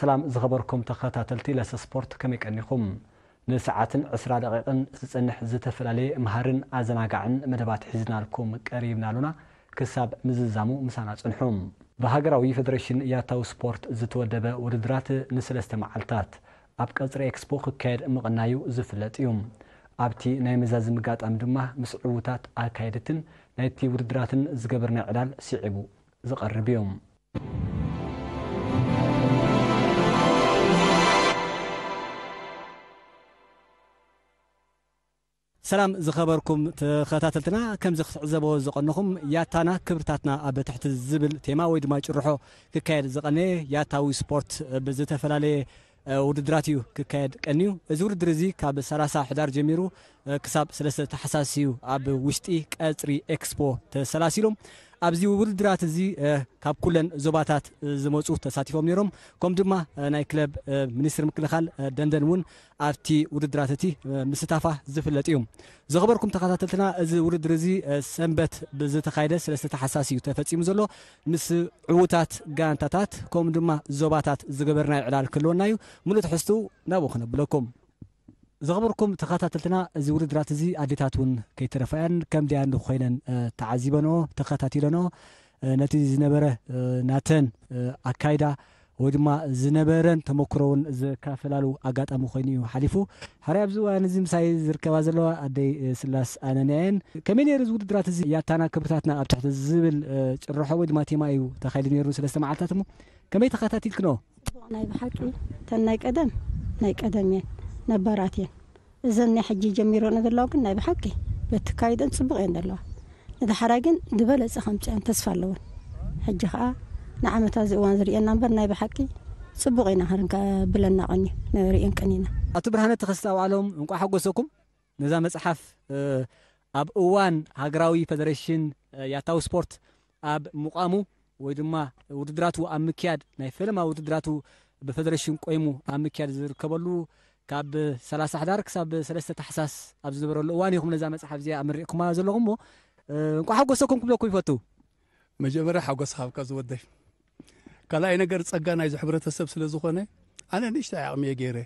ሰላም ዝኸበርኩም ተኸታተልቲ ለሰ ስፖርት፣ ከመይ ቀኒኹም? ንሰዓትን ዕስራ ደቂቕን ዝጸንሕ ዝተፈላለየ መሃርን ኣዘናጋዕን መደባት ሒዝናልኩም ቀሪብና ኣሉና። ክሳብ ምዝዛሙ ምሳና ጽንሑ። ብሃገራዊ ፈደረሽን ያታው ስፖርት ዝተወደበ ውድድራት ንሰለስተ መዓልታት ኣብ ቀጽሪ ኤክስፖ ክካየድ ምቕናዩ ዝፍለጥ እዩ። ኣብቲ ናይ መዛዚ ምጋጣም ድማ ምስ ዕዉታት ኣካየድትን ናይቲ ውድድራትን ዝገበርናዮ ዕላል ስዒቡ ዝቐርብ እዩ። ሰላም ዝኸበርኩም ተኸታተልትና፣ ከምዚ ክትዕዘቦ ዝቐነኹም ያታና ክብርታትና ኣብ ትሕቲ ዝብል ቴማ ወይ ድማ ጭርሖ ክካየድ ዝቐነየ ያታዊ ስፖርት ብዝተፈላለየ፣ እ፣ ውድድራት እዩ ክካየድ ቀንዩ። እዚ ውድድር እዚ ካብ ሰላሳ ሕዳር ጀሚሩ፣ እ፣ ክሳብ ሰለስተ ታሕሳስ እዩ ኣብ ውሽጢ ቀጽሪ ኤክስፖ ተሰላሲሉ። ኣብዚ ውድድራት እዚ፣ እ፣ ካብ ኩለን ዞባታት፣ እ፣ ዝመጹ ተሳቲፎም ነይሮም። ከም ድማ፣ እ፣ ናይ ክለብ፣ እ፣ ሚኒስትሪ ምክልኻል፣ እ፣ ደንደን እውን ኣብቲ ውድድራት እቲ፣ እ፣ ምስታፋ ዝፍለጥ እዩ። ዝኸበርኩም ተኸታተልትና፣ እዚ ውድድር እዚ፣ እ፣ ሰንበት ብዝተኻየደ ሰለስተ ታሕሳስ እዩ ተፈጺሙ ዘሎ። ምስ ዕዉታት ጋንታታት ከምኡ ድማ ዞባታት ዝገበርናዮ ዕላል ክህልወና እዩ። ምሉእ ትሕዝትኡ ናብኡ ክነብለኩም። ዝኸበርኩም ተኸታተልትና፣ እዚ ውድድራት እዚ ኣዴታት እውን ከይተረፋያን ከም ደያን ኮይነን፣ እ፣ ተዓዚበንኦ፣ ተኸታቲለንኦ፣ እ፣ ነቲ ዝነበረ፣ እ፣ ናተን፣ እ፣ ኣካይዳ ወይ ድማ ዝነበረን ተመክሮ እውን ዘካፈላሉ ኣጋጣሚ ኮይኑ እዩ ሓሊፉ። ሕራይ ኣብዚ እዋን እዚ ምሳይ ዝርከባ ዘለዋ ኣደይ፣ እ፣ ስላስ ኣነንያ እየን። ከመይ ነይሩ እዚ ውድድራት እዚ? ያታና ክብርታትና ኣብ ትሕቲ ዝብል፣ እ፣ ጭርሖ ወይ ድማ ቴማ እዩ ተኻይዱ ነይሩ ሰለስተ መዓልታት እሞ ከመይ ተኸታቲልክንኦ? ጽቡቕ፣ ናይ ብሓቂ እተን ናይ ቀደም ናይ ቀደም እየን፣ ነባራት እየን። እዘን ናይ ሕጂ ጀሚረን ዘለዋ ግን ናይ ብሓቂ በቲ ካይደን ጽቡቕ እየን ዘለዋ። ንደሓራይ ግን ዝበለጸ ከምጽአን ተስፋ ኣለወን። ሕጂ ኸኣ ንዓመት ኣብዚ እዋን ዝርእየና እምበር ናይ ብሓቂ ጽቡቕ ኢና ክንከ-፣ ብለና ቀንዩ ንርእየን ቀኒና። ኣቶ ብርሃነ ተኸስተ ኣውዓሎም፣ እንቋዕ ሓጎሰኩም። ነዛ መጽሓፍ፣ እ፣ ኣብ እዋን ሃገራዊ ፈደረሽን፣ እ፣ ያታዊ ስፖርት ኣብ ምቋሙ ወይ ድማ ውድድራቱ ኣብ ምክያድ፣ ናይ ፈለማ ውድድራቱ ብፈደረሽን ቆይሙ ኣብ ምክያድ ዝርከበሉ፣ ካብ ሰላሳ ሕዳር ክሳብ ሰለስተ ታሕሳስ ኣብ ዝነበረሉ እዋን ኢኹም ነዛ መጽሓፍ እዚኣ ኣመሪቕኩማ ዘለኹም እሞ፣ እ፣ እንቋዕ ሓጎሰኩም ክብለኩም ይፈቱ። መጀመርያ ሓጎስ ሃብካ ዝወደይ። ካልኣይ ነገር ጸጋ ናይዚ ሕብረተሰብ ስለ ዝኾነ ኣነ ንእሽተይ ዓቕሚ እየ ገይረ።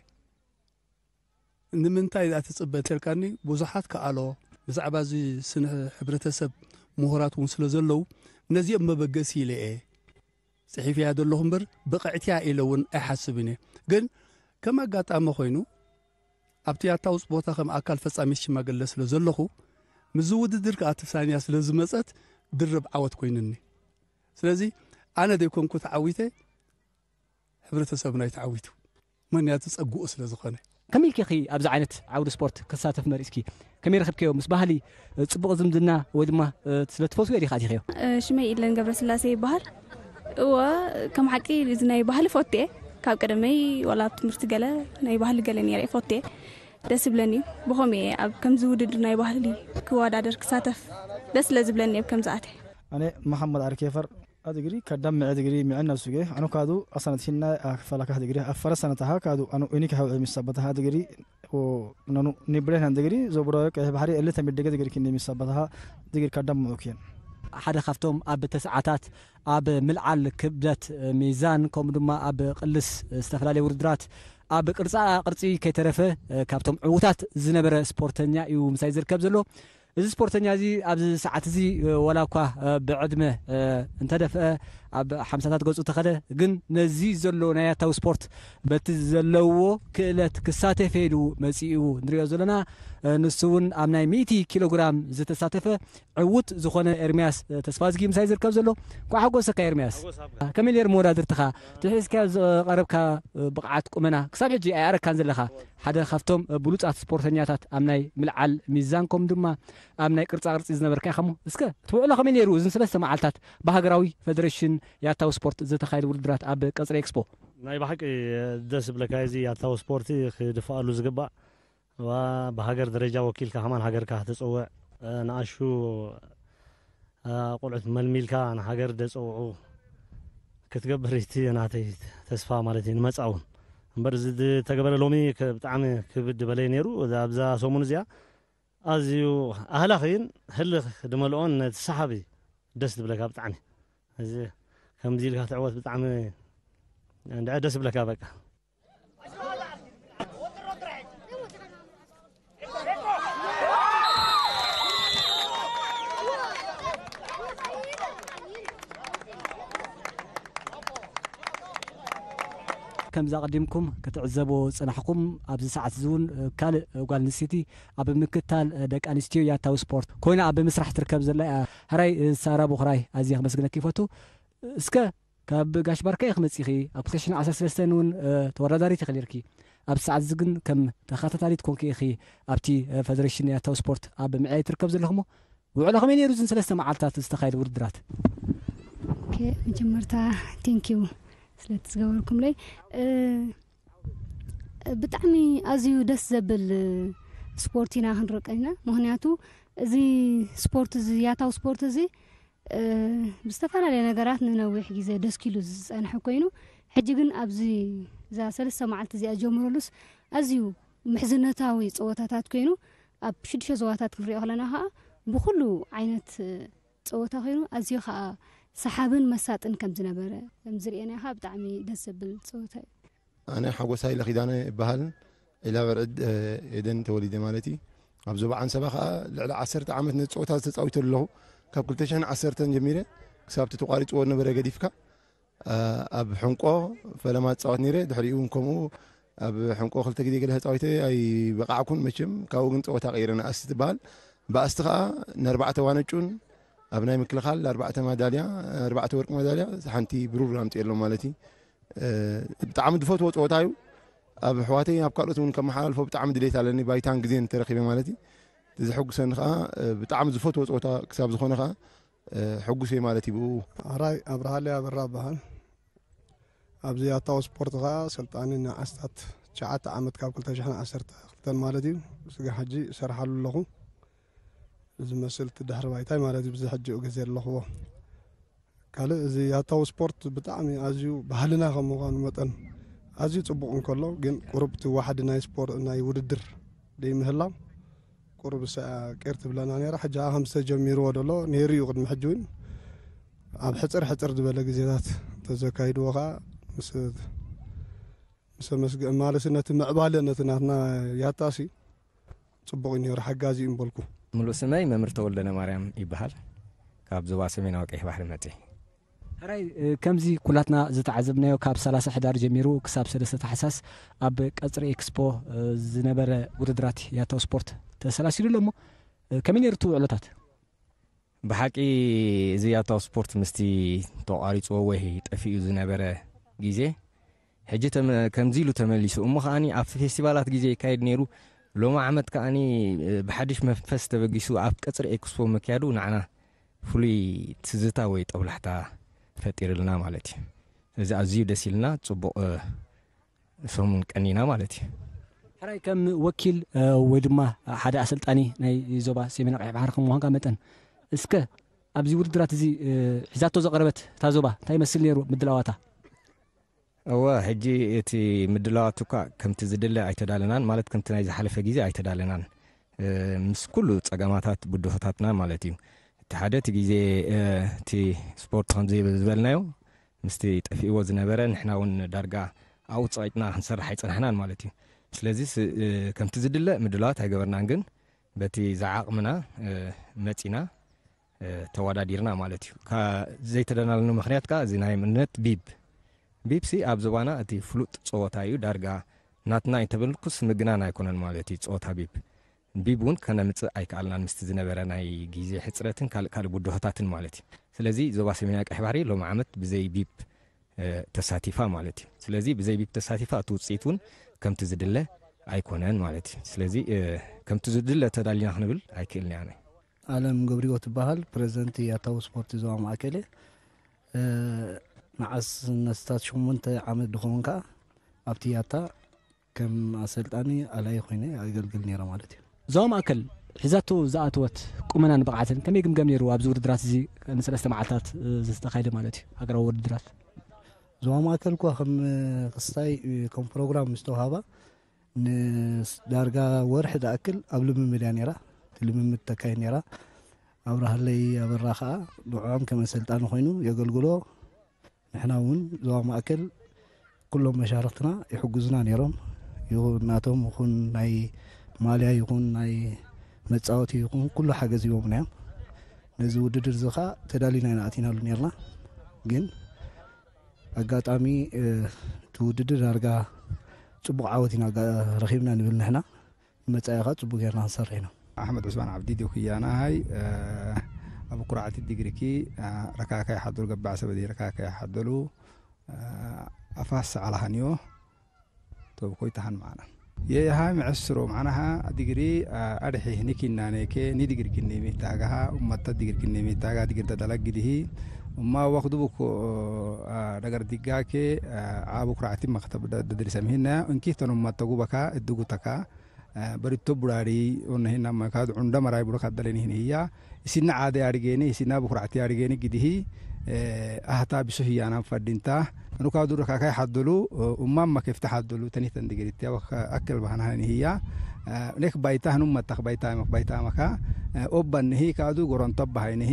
ንምንታይ እዛ ትጽበ እንተልካኒ፣ ብዙሓት ከኣሎ ብዛዕባ እዚ ስነ ሕብረተሰብ ምሁራት እውን ስለ ዘለዉ፣ ነዚኦም መበገሲ ኢለ እየ ጽሒፈያ ዘለኹ እምበር፣ ብቕዕትያ ኢለ እውን ኣይሓስብን እየ። ግን ከም ኣጋጣሚ ኮይኑ፣ ኣብቲ ያታውስ ቦታ ከም ኣካል ፈጻሚት ሽማግለ ስለ ዘለኹ፣ ምስዚ ውድድር ከኣ ተሳንያ ስለ ዝመጸት፣ ድርብ ዓወት ኮይኑኒ። ስለዚ፣ ኣነ ዘይኮንኩ ተዓዊተ፣ ሕብረተሰብና እዩ ተዓዊቱ። ምኽንያቱ ጸግኡ ስለ ዝኾነ። ከመይ ኢልኪ ኣብዚ ዓይነት ዓውዲ ስፖርት ክሳተፍ መሪጽኪ? ከመይ ረኺብክዮ? ምስ ባህሊ፣ እ፣ ጽቡቕ ዝምድና ወይ ድማ፣ እ፣ ስለ ትፈትውዮ ዲኻ ኣቲኽዮ? እ፣ ሽመይ ኢለን ገብረስላሴ ይበሃል። እወ፣ ከም ሓቂ እዚ ናይ ባህሊ ፈትየ። ካብ ቀደመይ ዋላ ኣብ ትምህርቲ ገለ ናይ ባህሊ ገለ ነይረ እየ ፈትየ። ደስ ይብለኒ እዩ። ብኸምኡ እየ ኣብ ከምዚ ውድድር ናይ ባህሊ ክወዳደር ክሳተፍ ደስ ስለ ዝብለኒ እየ ኣብ ከምዚ ኣትየ። ኣነ መሓመድ ዓርኬፈር ኣድግሪ ከዳም ምዐ ድግሪ ምዐ ነሱጌ ኣኑ ካዱ ኣሰነት ሂና ኣክፈላካ ድግሪ ኣፈረ ሰነታሃ ካዱ ኣኑ ኡኒክ ሃው ሚሳበታሃ ድግሪ ነኑ ኒብሬን ድግሪ ዞብሮ ቀይ ባሕሪ እልተ ሚደገ ድግሪ ኪኒ ሚሳበታሃ ድግሪ ከዳም ምዑክየን። ሓደ ካብቶም ኣብ ተስዓታት ኣብ ምልዓል ክብደት ሚዛን ከምኡ ድማ ኣብ ቅልስ ዝተፈላለየ ውድድራት ኣብ ቅርጻ ቅርጺ ከይተረፈ ካብቶም ዕዉታት ዝነበረ ስፖርተኛ እዩ ምሳይ ዝርከብ ዘሎ። እዚ ስፖርተኛ እዚ ኣብዚ ሰዓት እዚ፣ እ፣ ወላ እኳ፣ እ፣ ብዕድመ፣ እ፣ እንተደፍአ ኣብ ሓምሳታት ገጹ ተኸደ፣ ግን ነዚ ዘሎ ናይ ያታዊ ስፖርት በቲ ዘለዎ ክእለት ክሳተፍ ኢሉ መጺኡ ንሪኦ ዘለና። እ፣ ንሱ እውን ኣብ ናይ ሚእቲ ኪሎ ግራም ዝተሳተፈ ዕዉት ዝኾነ ኤርምያስ፣ እ፣ ተስፋዝጊ ምሳይ ዝርከብ ዘሎ። እንኳዕ ሓጎሰካ ኤርምያስ። ሓጎስ ሃብካ። ከመይ ነይሩ መወዳድርትኻ? እቲ ሒዝካዮ ዝቐረብካ፣ እ፣ ብቕዓት ቁመና ክሳብ ሕጂ ኣይኣረካን ዘለኻ። ሓደ ካብቶም ብሉጻት ስፖርተኛታት ኣብ ናይ ምልዓል ሚዛን ከምኡ ድማ ኣብ ናይ ቅርጻ ቅርጺ ዝነበርካ ኢኻ እሞ፣ እስከ እቲ ውዕሎ ከመይ ነይሩ? እዝን ሰለስተ መዓልታት ብሃገራዊ ፈደረሽን ያታዊ ስፖርት ዝተኻየደ ውድድራት ኣብ ቀጽሪ ኤክስፖ። ናይ ብሓቂ ደስ ዝብለካ እዚ ያታዊ ስፖርቲ ክድፍኣሉ ዝግባእ። ዋ፣ ብሃገር ደረጃ ወኪልካ ከማን ሃገርካ ከተጸውዕ፣ እ፣ ንኣሹ፣ እ፣ ቆልዑት መልሚልካ ንሃገር ደጸውዑ ክትገብር እቲ ናተይ ተስፋ ማለት እዩ ንመጻ እውን። እምበር እዚ ዝተገበረ ሎሚ ከ-፣ ብጣዕሚ ክብድ በለይ ነይሩ። እዛ፣ ኣብዛ ሰሙን እዚኣ ኣዝዩ ኣህላኽን ህልኽ ድመልኦን ነቲ ሰሓቢ ደስ ዝብለካ ብጣዕሚ። እዚ ከምዚ ኢልካ ትዕወት ብጣዕሚ እንድዐ ደስ ብለካ በቃ። ከምዛ ቀዲምኩም ክትዕዘቦ ዝጸናሕኩም፣ ኣብዚ ሰዓት እዚ እውን ካልእ ጓል ኣንስተይቲ ኣብ ምክታል ደቂ ኣንስትዮ ያታዊ ስፖርት ኮይና ኣብ ምስራሕ ትርከብ ዘላ እያ። ሕራይ ሳራ ብኹራይ፣ ኣዝየ ከመስግነኪ ይፈቱ። እስከ ካብ ጋሽ ባርካ ኢኺ መጺኺ፣ ኣብ ክልተ ሽሕን ዓሰርተ ሰለስተን እውን ተወዳዳሪት ኢኺ ነይርኪ። ኣብ ሰዓት እዚ ግን ከም ተኸታታሊት ኮንኪ ኢኺ ኣብቲ ፈደሬሽን ያታዊ ስፖርት ኣብ ምዕያይ ትርከብ ዘለኹሞ። ውዕሎ ከመይ ነይሩ እዝን ሰለስተ መዓልታት ዝተኻየደ ውድድራት? ኦኬ፣ መጀመርታ ቴንኪዩ ስለቲ ዝገበርኩምለይ። እ፣ ብጣዕሚ ኣዝዩ ደስ ዘብል ስፖርት ኢና ክንርኢ ኢና። ምኽንያቱ እዚ ስፖርት እዚ፣ ያታዊ ስፖርት እዚ፣ እ፣ ብዝተፈላለየ ነገራት ንነዊሕ ግዜ ደስኪሉ ዝጸንሐ ኮይኑ፣ ሕጂ ግን ኣብዚ እዛ ሰለስተ መዓልቲ እዚኣ ጀምረሉስ ኣዝዩ ምሕዝነታዊ ጸወታታት ኮይኑ፣ ኣብ ሽዱሽተ ዞባታት ክንሪኦ ከለና ከኣ ብኹሉ ዓይነት ጸወታ ኮይኑ፣ ኣዝዩ ከኣ ሰሓብን መሳጥን ከም ዝነበረ፣ ከም ዝርእየናዮ ከኣ ብጣዕሚ ደስ ዘብል ጸወታ እዩ። ኣነ ሓጎስ ሃይለ ኪዳነ እበሃል። ዒላ በርዕድ፣ እ፣ ኤደን ተወሊደ ማለት እዩ። ኣብ ዞባ ዓንሰባ ከኣ ልዕሊ ዓሰርተ ዓመት ነቲ ጸወታ ተጻዊተ ኣለኹ። ካብ ክልተ ሽሕን ዓሰርተን ጀሚረ ክሳብ እቲ ተቋሪጽዎ ዝነበረ ገዲፍካ፣ እ፣ ኣብ ሕንቆ ፈለማ እጻወት ነይረ። ድሕሪኡ እውን ከምኡ ኣብ ሕንቆ ክልተ ግዜ ገለ ተጻዊተ ኣይበቃዕኩን። መቸም ካብኡ ግን ጸወታ ቀይረ ንኣስቲ ትበሃል። ብኣስቲ ከኣ ንኣርባዕተ ዋንጩን ኣብ ናይ ምክልኻል ኣርባዕተ ማዳልያ፣ ኣርባዕተ ወርቂ ማዳልያ፣ ሓንቲ ብሩር ኣምጺኤሎም ማለት እዩ። እ፣ ብጣዕሚ ዝፈትዎ ጸወታ እዩ። ኣብ ኣሕዋተይ ኣብ ካልኦት እውን ከመሓላልፎ ብጣዕሚ ድሌት ኣለኒ፣ ባይታን ግዜን ተረኺበ ማለት እዩ። እቲ ዘሐጉሰኒ ከኣ፣ እ፣ ብጣዕሚ ዝፈትዎ ጸወታ ክሳብ ዝኾነ ከኣ፣ እ፣ ሕጉስ እየ ማለት እዩ ብኡ። ኣራይ ኣብርሃለይ ኣበራ እበሃል። ኣብዚ ያታዊ ስፖርት ከኣ ሰልጣኒ ንኣስታት ትሽዓተ ዓመት ካብ ክልተ ሽሕን ዓሰርተ ክልተን ማለት እዩ። ስጋ ሕጂ እሰርሓሉ ኣለኹ። ዝመስል እቲ ድሕሪ ባይታይ ማለት እዩ፣ ብዚ ሕጂ ግዜ ኣለኽዎ። ካልእ እዚ ያታዊ ስፖርት ብጣዕሚ ኣዝዩ ባህልና ከም ምዃኑ መጠን ኣዝዩ ጽቡቕ እንከሎ፣ ግን ቁሩብ እቲ ዋሕዲ ናይ ስፖርት፣ ናይ ውድድር ደይምህላው ቁሩብ እሳ ቅር ትብለና ነይራ። ሕጂ ከኣ ከም ዝተጀሚርዎ ዘሎ ነይሩ እዩ፣ ቅድሚ ሕጂ እውን ኣብ ሕጽር ሕጽር ዝበለ ግዜታት እንተዘካይድዎ ከኣ ምስ፣ ምስ ኣመስገ-፣ ማለት ነቲ ምዕባለ ነቲ ናትና ያታሲ ጽቡቕ እዩ ነይሩ፣ ሓጋዚ እዩ ምበልኩ። ምሉእ ስመይ መምህር ተወልደ ነማርያም ይበሃል። ካብ ዞባ ሰሜናዊ ቀይሕ ባሕሪ መጺእ። ሕራይ፣ እ፣ ከምዚ ኩላትና ዝተዓዘብናዮ ካብ ሰላሳ ሕዳር ጀሚሩ ክሳብ ሰለስተ ታሕሳስ ኣብ ቀጽሪ ኤክስፖ፣ እ፣ ዝነበረ ውድድራት ያታው ስፖርት ተሰላሲሉ ኣሎ እሞ፣ እ፣ ከመይ ነይሩ እቲ ውዕሎታት? ብሓቂ እዚ ያታው ስፖርት ምስቲ ተቋሪጽዎ ወይ ጠፊኡ ዝነበረ ግዜ፣ ሕጂ ተመ-፣ ከምዚ ኢሉ ተመሊሱ። እሞ ከኣኒ ኣብቲ ፌስቲቫላት ግዜ ይካየድ ነይሩ። ሎሚ ዓመት ከኣኒ፣ እ፣ ብሓድሽ መንፈስ ተበጊሱ ኣብ ቀጽሪ ኤክስፖ ምክያዱ ንዓና ፍሉይ ትዝታ ወይ ጠብላሕታ ፈጢርልና ማለት እዩ። እዚ ኣዝዩ ደስ ኢልና፣ ጽቡቕ፣ እ፣ ሰሙን ቀኒና ማለት እዩ። ሕራይ ከም ወኪል፣ እ፣ ወይ ድማ ሓደ ኣሰልጣኒ ናይ ዞባ ሰሜን ቀይሕ ባሕሪ ከም ምዃንካ መጠን፣ እስከ ኣብዚ ውድድራት እዚ፣ እ፣ ሒዛቶ ዘቐረበት እታ ዞባ እንታይ ይመስል ነይሩ ምድላዋታ? እወ፣ ሕጂ እቲ ምድላዋት እኳ ከምቲ ዝድለ ኣይተዳለናን፣ ማለት ከምቲ ናይ ዝሓለፈ ግዜ ኣይተዳለናን። እ፣ ምስ ኩሉ ጸገማታት ብድሆታትና ማለት እዩ። እቲ ሓደ እቲ ግዜ፣ እ፣ እቲ ስፖርት ከም ዘይ-፣ ዝበልናዮ ምስቲ ጠፊእዎ ዝነበረ ንሕና እውን ዳርጋ ኣብኡ ጸቒጥና ክንሰርሕ ኣይጸናሕናን ማለት እዩ። ስለዚ ስ-፣ እ፣ ከምቲ ዝድለ ምድላዋት ኣይገበርናን፣ ግን በቲ ዝዓቕምና፣ እ፣ መጺና፣ እ፣ ተወዳዲርና ማለት እዩ። ካ-፣ ዘይተደናልኑ ምኽንያት ከኣ እዚ ናይ እምነት ቢብ፣ ቢብ ሲ ኣብ ዞባና እቲ ፍሉጥ ጸወታ እዩ። ዳርጋ ናትና እንተበልኩስ ምግናን ኣይኮነን ማለት እዩ ጸወታ ቢብ። ቢብ እውን ከነምጽእ ኣይከኣልናን ምስቲ ዝነበረ ናይ ግዜ ሕጽረትን ካልእ ካልእ ብድሆታትን ማለት እዩ። ስለዚ ዞባ ሰሜናዊ ቀይሕ ባሕሪ ሎሚ ዓመት ብዘይ ቢብ፣ እ፣ ተሳቲፋ ማለት እዩ። ስለዚ ብዘይ ቢብ ተሳቲፋ እቲ ውጽኢት እውን ከምቲ ዝድለ ኣይኮነን ማለት እዩ። ስለዚ፣ እ፣ ከምቲ ዝድለ ተዳሊና ክንብል ኣይክእልን ኢና። ኣለም ገብሪዎ ትበሃል፣ ፕረዚደንት ያታዊ ስፖርት ዞባ ማእከል እየ። እ፣ መዓስ ነስታት ሸሞንተ ዓመት ድኸውን ከኣ ኣብቲ ያታ ከም ኣሰልጣኒ ኣላዪ ኮይነ ኣገልግል ነይረ ማለት እዩ። ዞባ ማእከል ሒዛቶ ዝኣተወት ቁመናን ብቕዓትን ከመይ ግምገም ነይሩ? ኣብዚ ውድድራት እዚ ንሰለስተ መዓልታት፣ እ፣ ዝተኻየደ ማለት እዩ፣ ሃገራዊ ውድድራት። ዞባ ማእከል እኳ ከም ክስታይ፣ እ፣ ከም ፕሮግራም ምስ ተዋሃባ ንዳርጋ ወርሒ ዝኣክል ኣብ ልምምድ እያ ነይራ። እቲ ልምምድ ተካይድ ነይራ። ኣብርሃለይ ኣበራ ከኣ ንዕኦም ከም ኣሰልጣኒ ኮይኑ የገልግሎ። ንሕና እውን ዞባ ማእከል ኩሎም መሻርክትና ይሕግዙና ነይሮም። ይኹን ናቶም ይኹን ናይ ማልያ ይኹን ናይ መጻወቲ ይኹን ኩሉ ሓገዝ ሂቦምና እዮም። ነዚ ውድድር እዚ ኸኣ ተዳሊና ኢና ኣቲናሉ ነርና። ግን ኣጋጣሚ እቲ ውድድር ዳርጋ ጽቡቕ ዓወት ኢና ረኺብና ንብል ንሕና። መጻኢ ኸኣ ጽቡቕ ጌርና ክንሰርሕ ኢና። ኣሕመድ ዑስማን ዓብዲ ዲኹ ያናሃይ ኣብ ኩራዕቲ ዲግሪኪ ረካካ ይሓደሉ ገባዕ ሰበዲ ረካካ ይሓደሉ ኣፋስ ዓላሃንዮ ተብኮይ ተሃን ማዕና የሃ ምዕስሮ ማዕናሃ ዲግሪ ኣድሒ ንኪናኔኬ ኒዲግሪ ኪኒ ሚታጋሃ ኡመታ ዲግሪ ኪኒ ሚታጋ ዲግሪ ተዳላ ግዲሂ እማ ወክዱ ብኮ ደገር ዲጋኬ ዓቡ ኩራዕቲ መክተብ ደድሪ ሰምሂና እንኪ ተን ኡመታ ጉበካ እድጉተካ በሪቶ ቡራሪ ኦነሂና መካድ ዑንደ መራይ ቡረካ ደለኒ ህን ህያ እሲና ዓደ ያርጌኒ እሲና ብኩራዕቲ ያርጌኒ ግዲሂ ኣህታ ብሱ ህያና ፈዲንታ ኑካ ዱረ ካካይ ሓደሉ ኡማም መከፍቲ ሓደሉ ተኒተን ድግሪት ያወ ኣከል ባህና ህን ህያ ኔክ ባይታ ህኑ መታክ ባይታ መክ ባይታ መካ ኦባን ንሂ ካዱ ጎሮንቶ ባሃይ ንሂ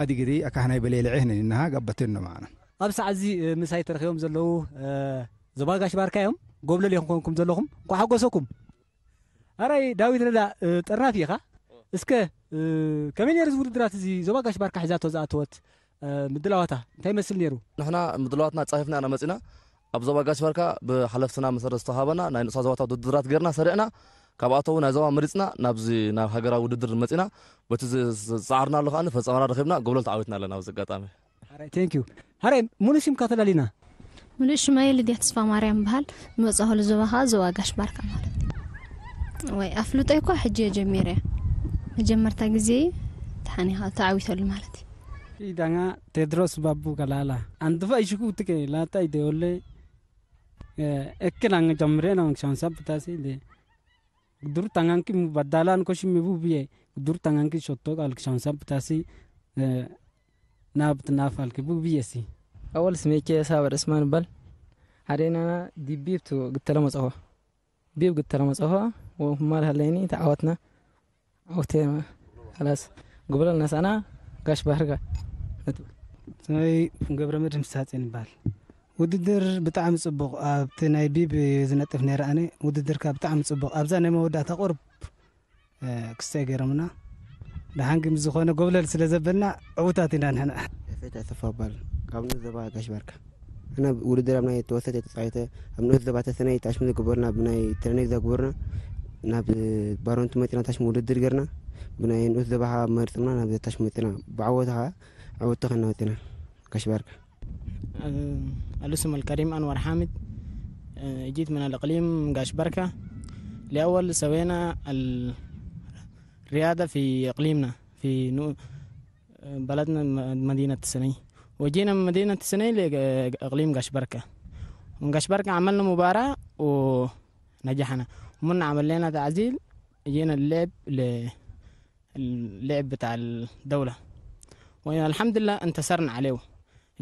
ኣዲግሪ ኣካህናይ በሌልዐ ህነን ኢናሃ ጋበቴን ነው ማዕና። ኣብ ሰዓት እዚ ምሳይ ተረኺቦም ዘለዉ ዞባ ጋሽ ባርካ እዮም። ጎብለል ኢኹም ኮንኩም ዘለኹም እንኳ ሓጎሰኩም። ኣራይ ዳዊት ረዳ ጠርናፊ ኢኻ። እስከ ከመይ ነይሩ እዚ ውድድራት እዚ ዞባ ጋሽ ባርካ ሒዛቶ ዝኣተወት ምድላዋታ እንታይ ይመስል ነይሩ? ንሕና ምድላዋትና ጻፊፍና ኢና መጺና። ኣብ ዞባ ጋሽ ባርካ ብሓለፍትና መሰረት ዝተዋሃበና ናይ ንኡሳ ዞባታት ውድድራት ጌርና ሰሪዕና። ካብኣቶ እውን ናይ ዞባ መሪጽና ናብዚ ናብ ሃገራዊ ውድድር መጺና። በቲ ዝጸዓርናሉ ከኣ ፈጸማና ረኺብና ጎብለል ተዓዊትና ኣለና ኣብዚ ኣጋጣሚ። ሓራይ ቴንክ ዩ። ሓራይ ሙሉእ ሽምካ ተላሊና። ሙሉእ ሽመይ ልድያ ተስፋ ማርያም በሃል። ዝመጻኹሉ ዞባ ከኣ ዞባ ጋሽ ባርካ ማለት እዩ። ወይ ኣፍልጦ እኳ ሕጂ እየ ጀሚረ። መጀመርታ ግዜ ተሓኒኻ ተዓዊተሉ ማለት እዩ። ኢዳኛ ቴድሮስ ባቡ ገላላ። አንድፋ ይሽኩ ትከ ላታ ይደወለ እክል አንገ ጀምሬ ነው ሻንሳ ብታሲ ዱር ታንጋንኪ በዳላን ኮሽ ሚቡ ብዬ ዱር ታንጋንኪ ሾቶ ቃል ሻንሳ ብታሲ ናብ ትናፋልኪ ቡ ብዬሲ። ኣወል ስሜኬ ሳበር እስማን በል። ሓደናና ዲቢብቱ ግተለ መጽሖ ቢብ ግተለ መጽሖ ወማል ሃለይኒ ተዓወትና። ዓውቴ ላስ ጉብለል ነሳና ጋሽ ባህርጋ። ስመይ ገብረ መድህን ፍስሃጽዮን ይበሃል። ውድድር ብጣዕሚ ጽቡቕ ኣብቲ ናይ ቢብ ዝነጥፍ ነይረ ኣነ። ውድድርካ ብጣዕሚ ጽቡቕ ኣብዛ ናይ መወዳእታ ቁርብ ክስተ ገይሮምና። ደሓን ግን ዝኾነ ጎብለል ስለ ዘበልና ዕውታት ኢና ንሕና። ኤፌት ኣሰፋ እባል ካብ ንኡስ ዞባ ጋሽ ባርካ። ኣነ ውድድር ኣብ ናይ ተወሰተ ተጻዊተ ኣብ ንኡስ ዞባ ተሰነይ ታሽሙ ዝግበርና ብናይ ትሬኒንግ ዘግበርና ናብ ባሮንቱ መጺና ታሽሙ ውድድር ገርና ብናይ ንኡስ ዞባ መርጽና ናብ ታሽሙ መጺና ብዓወታ ዕውት ተኸና መጺና ጋሽ ባርካ። الاسم الكريم أنور حامد. جيت من الإقليم قاش بركة. لأول سوينا الرياضة في إقليمنا في نو... بلدنا مدينة السني. وجينا من مدينة السني لإقليم قاش بركة. من قاش بركة عملنا مباراة ونجحنا. ومن عمل لنا تعزيل جينا اللعب ل اللعب بتاع الدولة. والحمد لله انتصرنا عليه.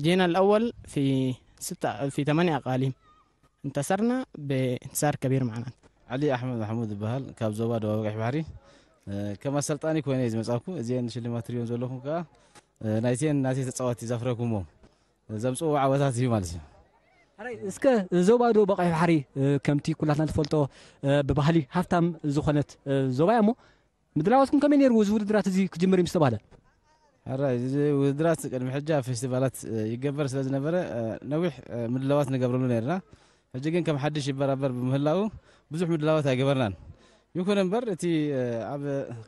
جينا الأول في ستة، في ثمانية أقاليم. انتصرنا بانتصار كبير معنا. علي أحمد محمود بهل كاب زوبا دوابق بحري. كما سلطاني كوينة إذا مسأكو زين شلي ماتريون زولوكم كا. نايتين ناسي تتصوتي زفركم. ዘምፅኡ ዓወታት እዩ ማለት እዩ። እስከ ዞባ ዶ በቃይ ባሕሪ ከምቲ ኩላትና ንፈልጦ ብባህሊ ሃፍታም ዝኾነት ዞባ እያ እሞ ምድላዋትኩም ከመይ ነይርዎ እዚ ውድድራት እዚ ክጅምር እዩ ምስ ተባህለ? ሕራይ እዚ ውድድራት ቅድሚ ሕጂ ኣብ ፌስቲቫላት ይገበር ስለ ዝነበረ ነዊሕ ምድላዋት ንገብረሉ ነርና። ሕጂ ግን ከም ሓድሽ ይበራበር ብምህላው ብዙሕ ምድላዋት ኣይገበርናን። ይኹን እምበር እቲ ኣብ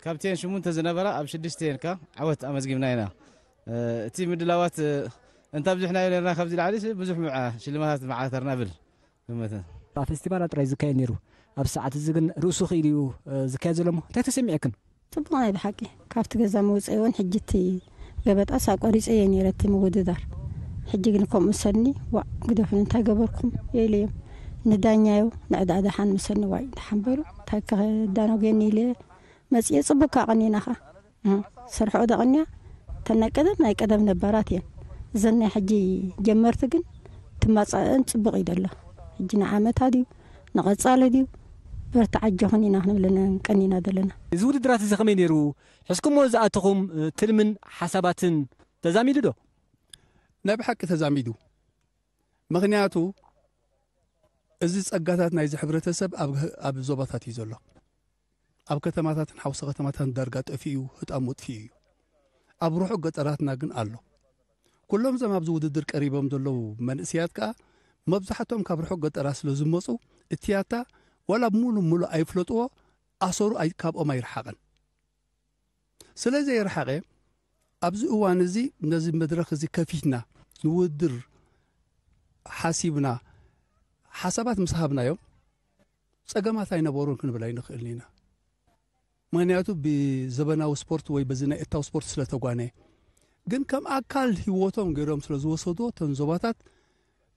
ካብቴን ሽሙንተ ዝነበራ ኣብ ሽዱሽተ ካ ዓወት ኣመዝጊብና ኢና። እቲ ምድላዋት እንተ ኣብዚሕናዮ ነርና ካብዚ ላዕሊ ብዙሕ ሽልማታት መዓተርና ብል ግመት። ፌስቲቫላት ጥራይ ዝካየድ ነይሩ። ኣብ ሰዓት እዚ ግን ርእሱ ክኢሉ እዩ ዝካየድ ዘሎ እሞ እንታይ ተሰሚዐክን? ጽቡቕ ናይ ብሓቂ ካብቲ ገዛ መውፅኢ እውን ሕጂ እቲ ገበጣስ ኣቋሪፀ እየ ነይረ እቲ ምውድዳር። ሕጂ ግን ከምኡ ሰኒ ዋእ ግደፉን እንታይ ገበርኩም የኢለዮም ንዳኛዮ ንዕዳ ደሓን ምሰኒ ዋይ ደሓን በሉ እንታይ ከዳኖገኒ ኢለ መፅየ ጽቡቅ ካቐኒና ኸ ስርሖ ደቐንያ ተን ናይ ቀደም ናይ ቀደም ነባራት እየን። እዘን ናይ ሕጂ ጀመርቲ ግን ትማጻእን ጽቡቅ እዩ ደሎ። ሕጂ ንዓመታ ድዩ ንቐጻሊ ድዩ በርትዓ ኣጆኽን ኢና ክንብለን ቀኒና ዘለና። እዚ ውድድራት እዚ ከመይ ነይሩ? ሕዝኩሞ ዝኣተኹም ትልምን ሓሳባትን ተዛሚዱ ዶ? ናይ ብሓቂ ተዛሚዱ። ምኽንያቱ እዚ ጸጋታት ናይዚ ሕብረተሰብ ኣብ፣ ኣብ ዞባታት እዩ ዘሎ። ኣብ ከተማታትን ሓውሲ ከተማታትን ዳርጋ ጠፊኡ እዩ፣ ህጣም ወጥፊኡ እዩ። ኣብ ርሑቕ ገጠራትና ግን ኣሎ። ኩሎም እዞም ኣብዚ ውድድር ቀሪቦም ዘለዉ መንእሰያት ከኣ መብዛሕትኦም ካብ ርሑቕ ገጠራት ስለ ዝመጹ፣ እቲ ያታ ዋላ ሙሉ ሙሉ ኣይፍለጥዎ፣ ኣሰሩ ኣይ-፣ ካብኦም ኣይረሓቐን። ስለ ዘይረሓቐ፣ ኣብዚ እዋን እዚ ነዚ መድረኽ እዚ ከፊትና ንውድድር ሓሲብና ሓሳባት ምስ ሃብናዮም፣ ጸገማት ኣይነበሩን ክንብል ኣይንኽእልን ኢና። ምኽንያቱ ብዘበናዊ ስፖርት ወይ በዚ ናይ እታው ስፖርት ስለ ተጓነ። ግን ከም ኣካል ህይወቶም ገይሮም ስለ ዝወሰድዎ፣ እተን ዞባታት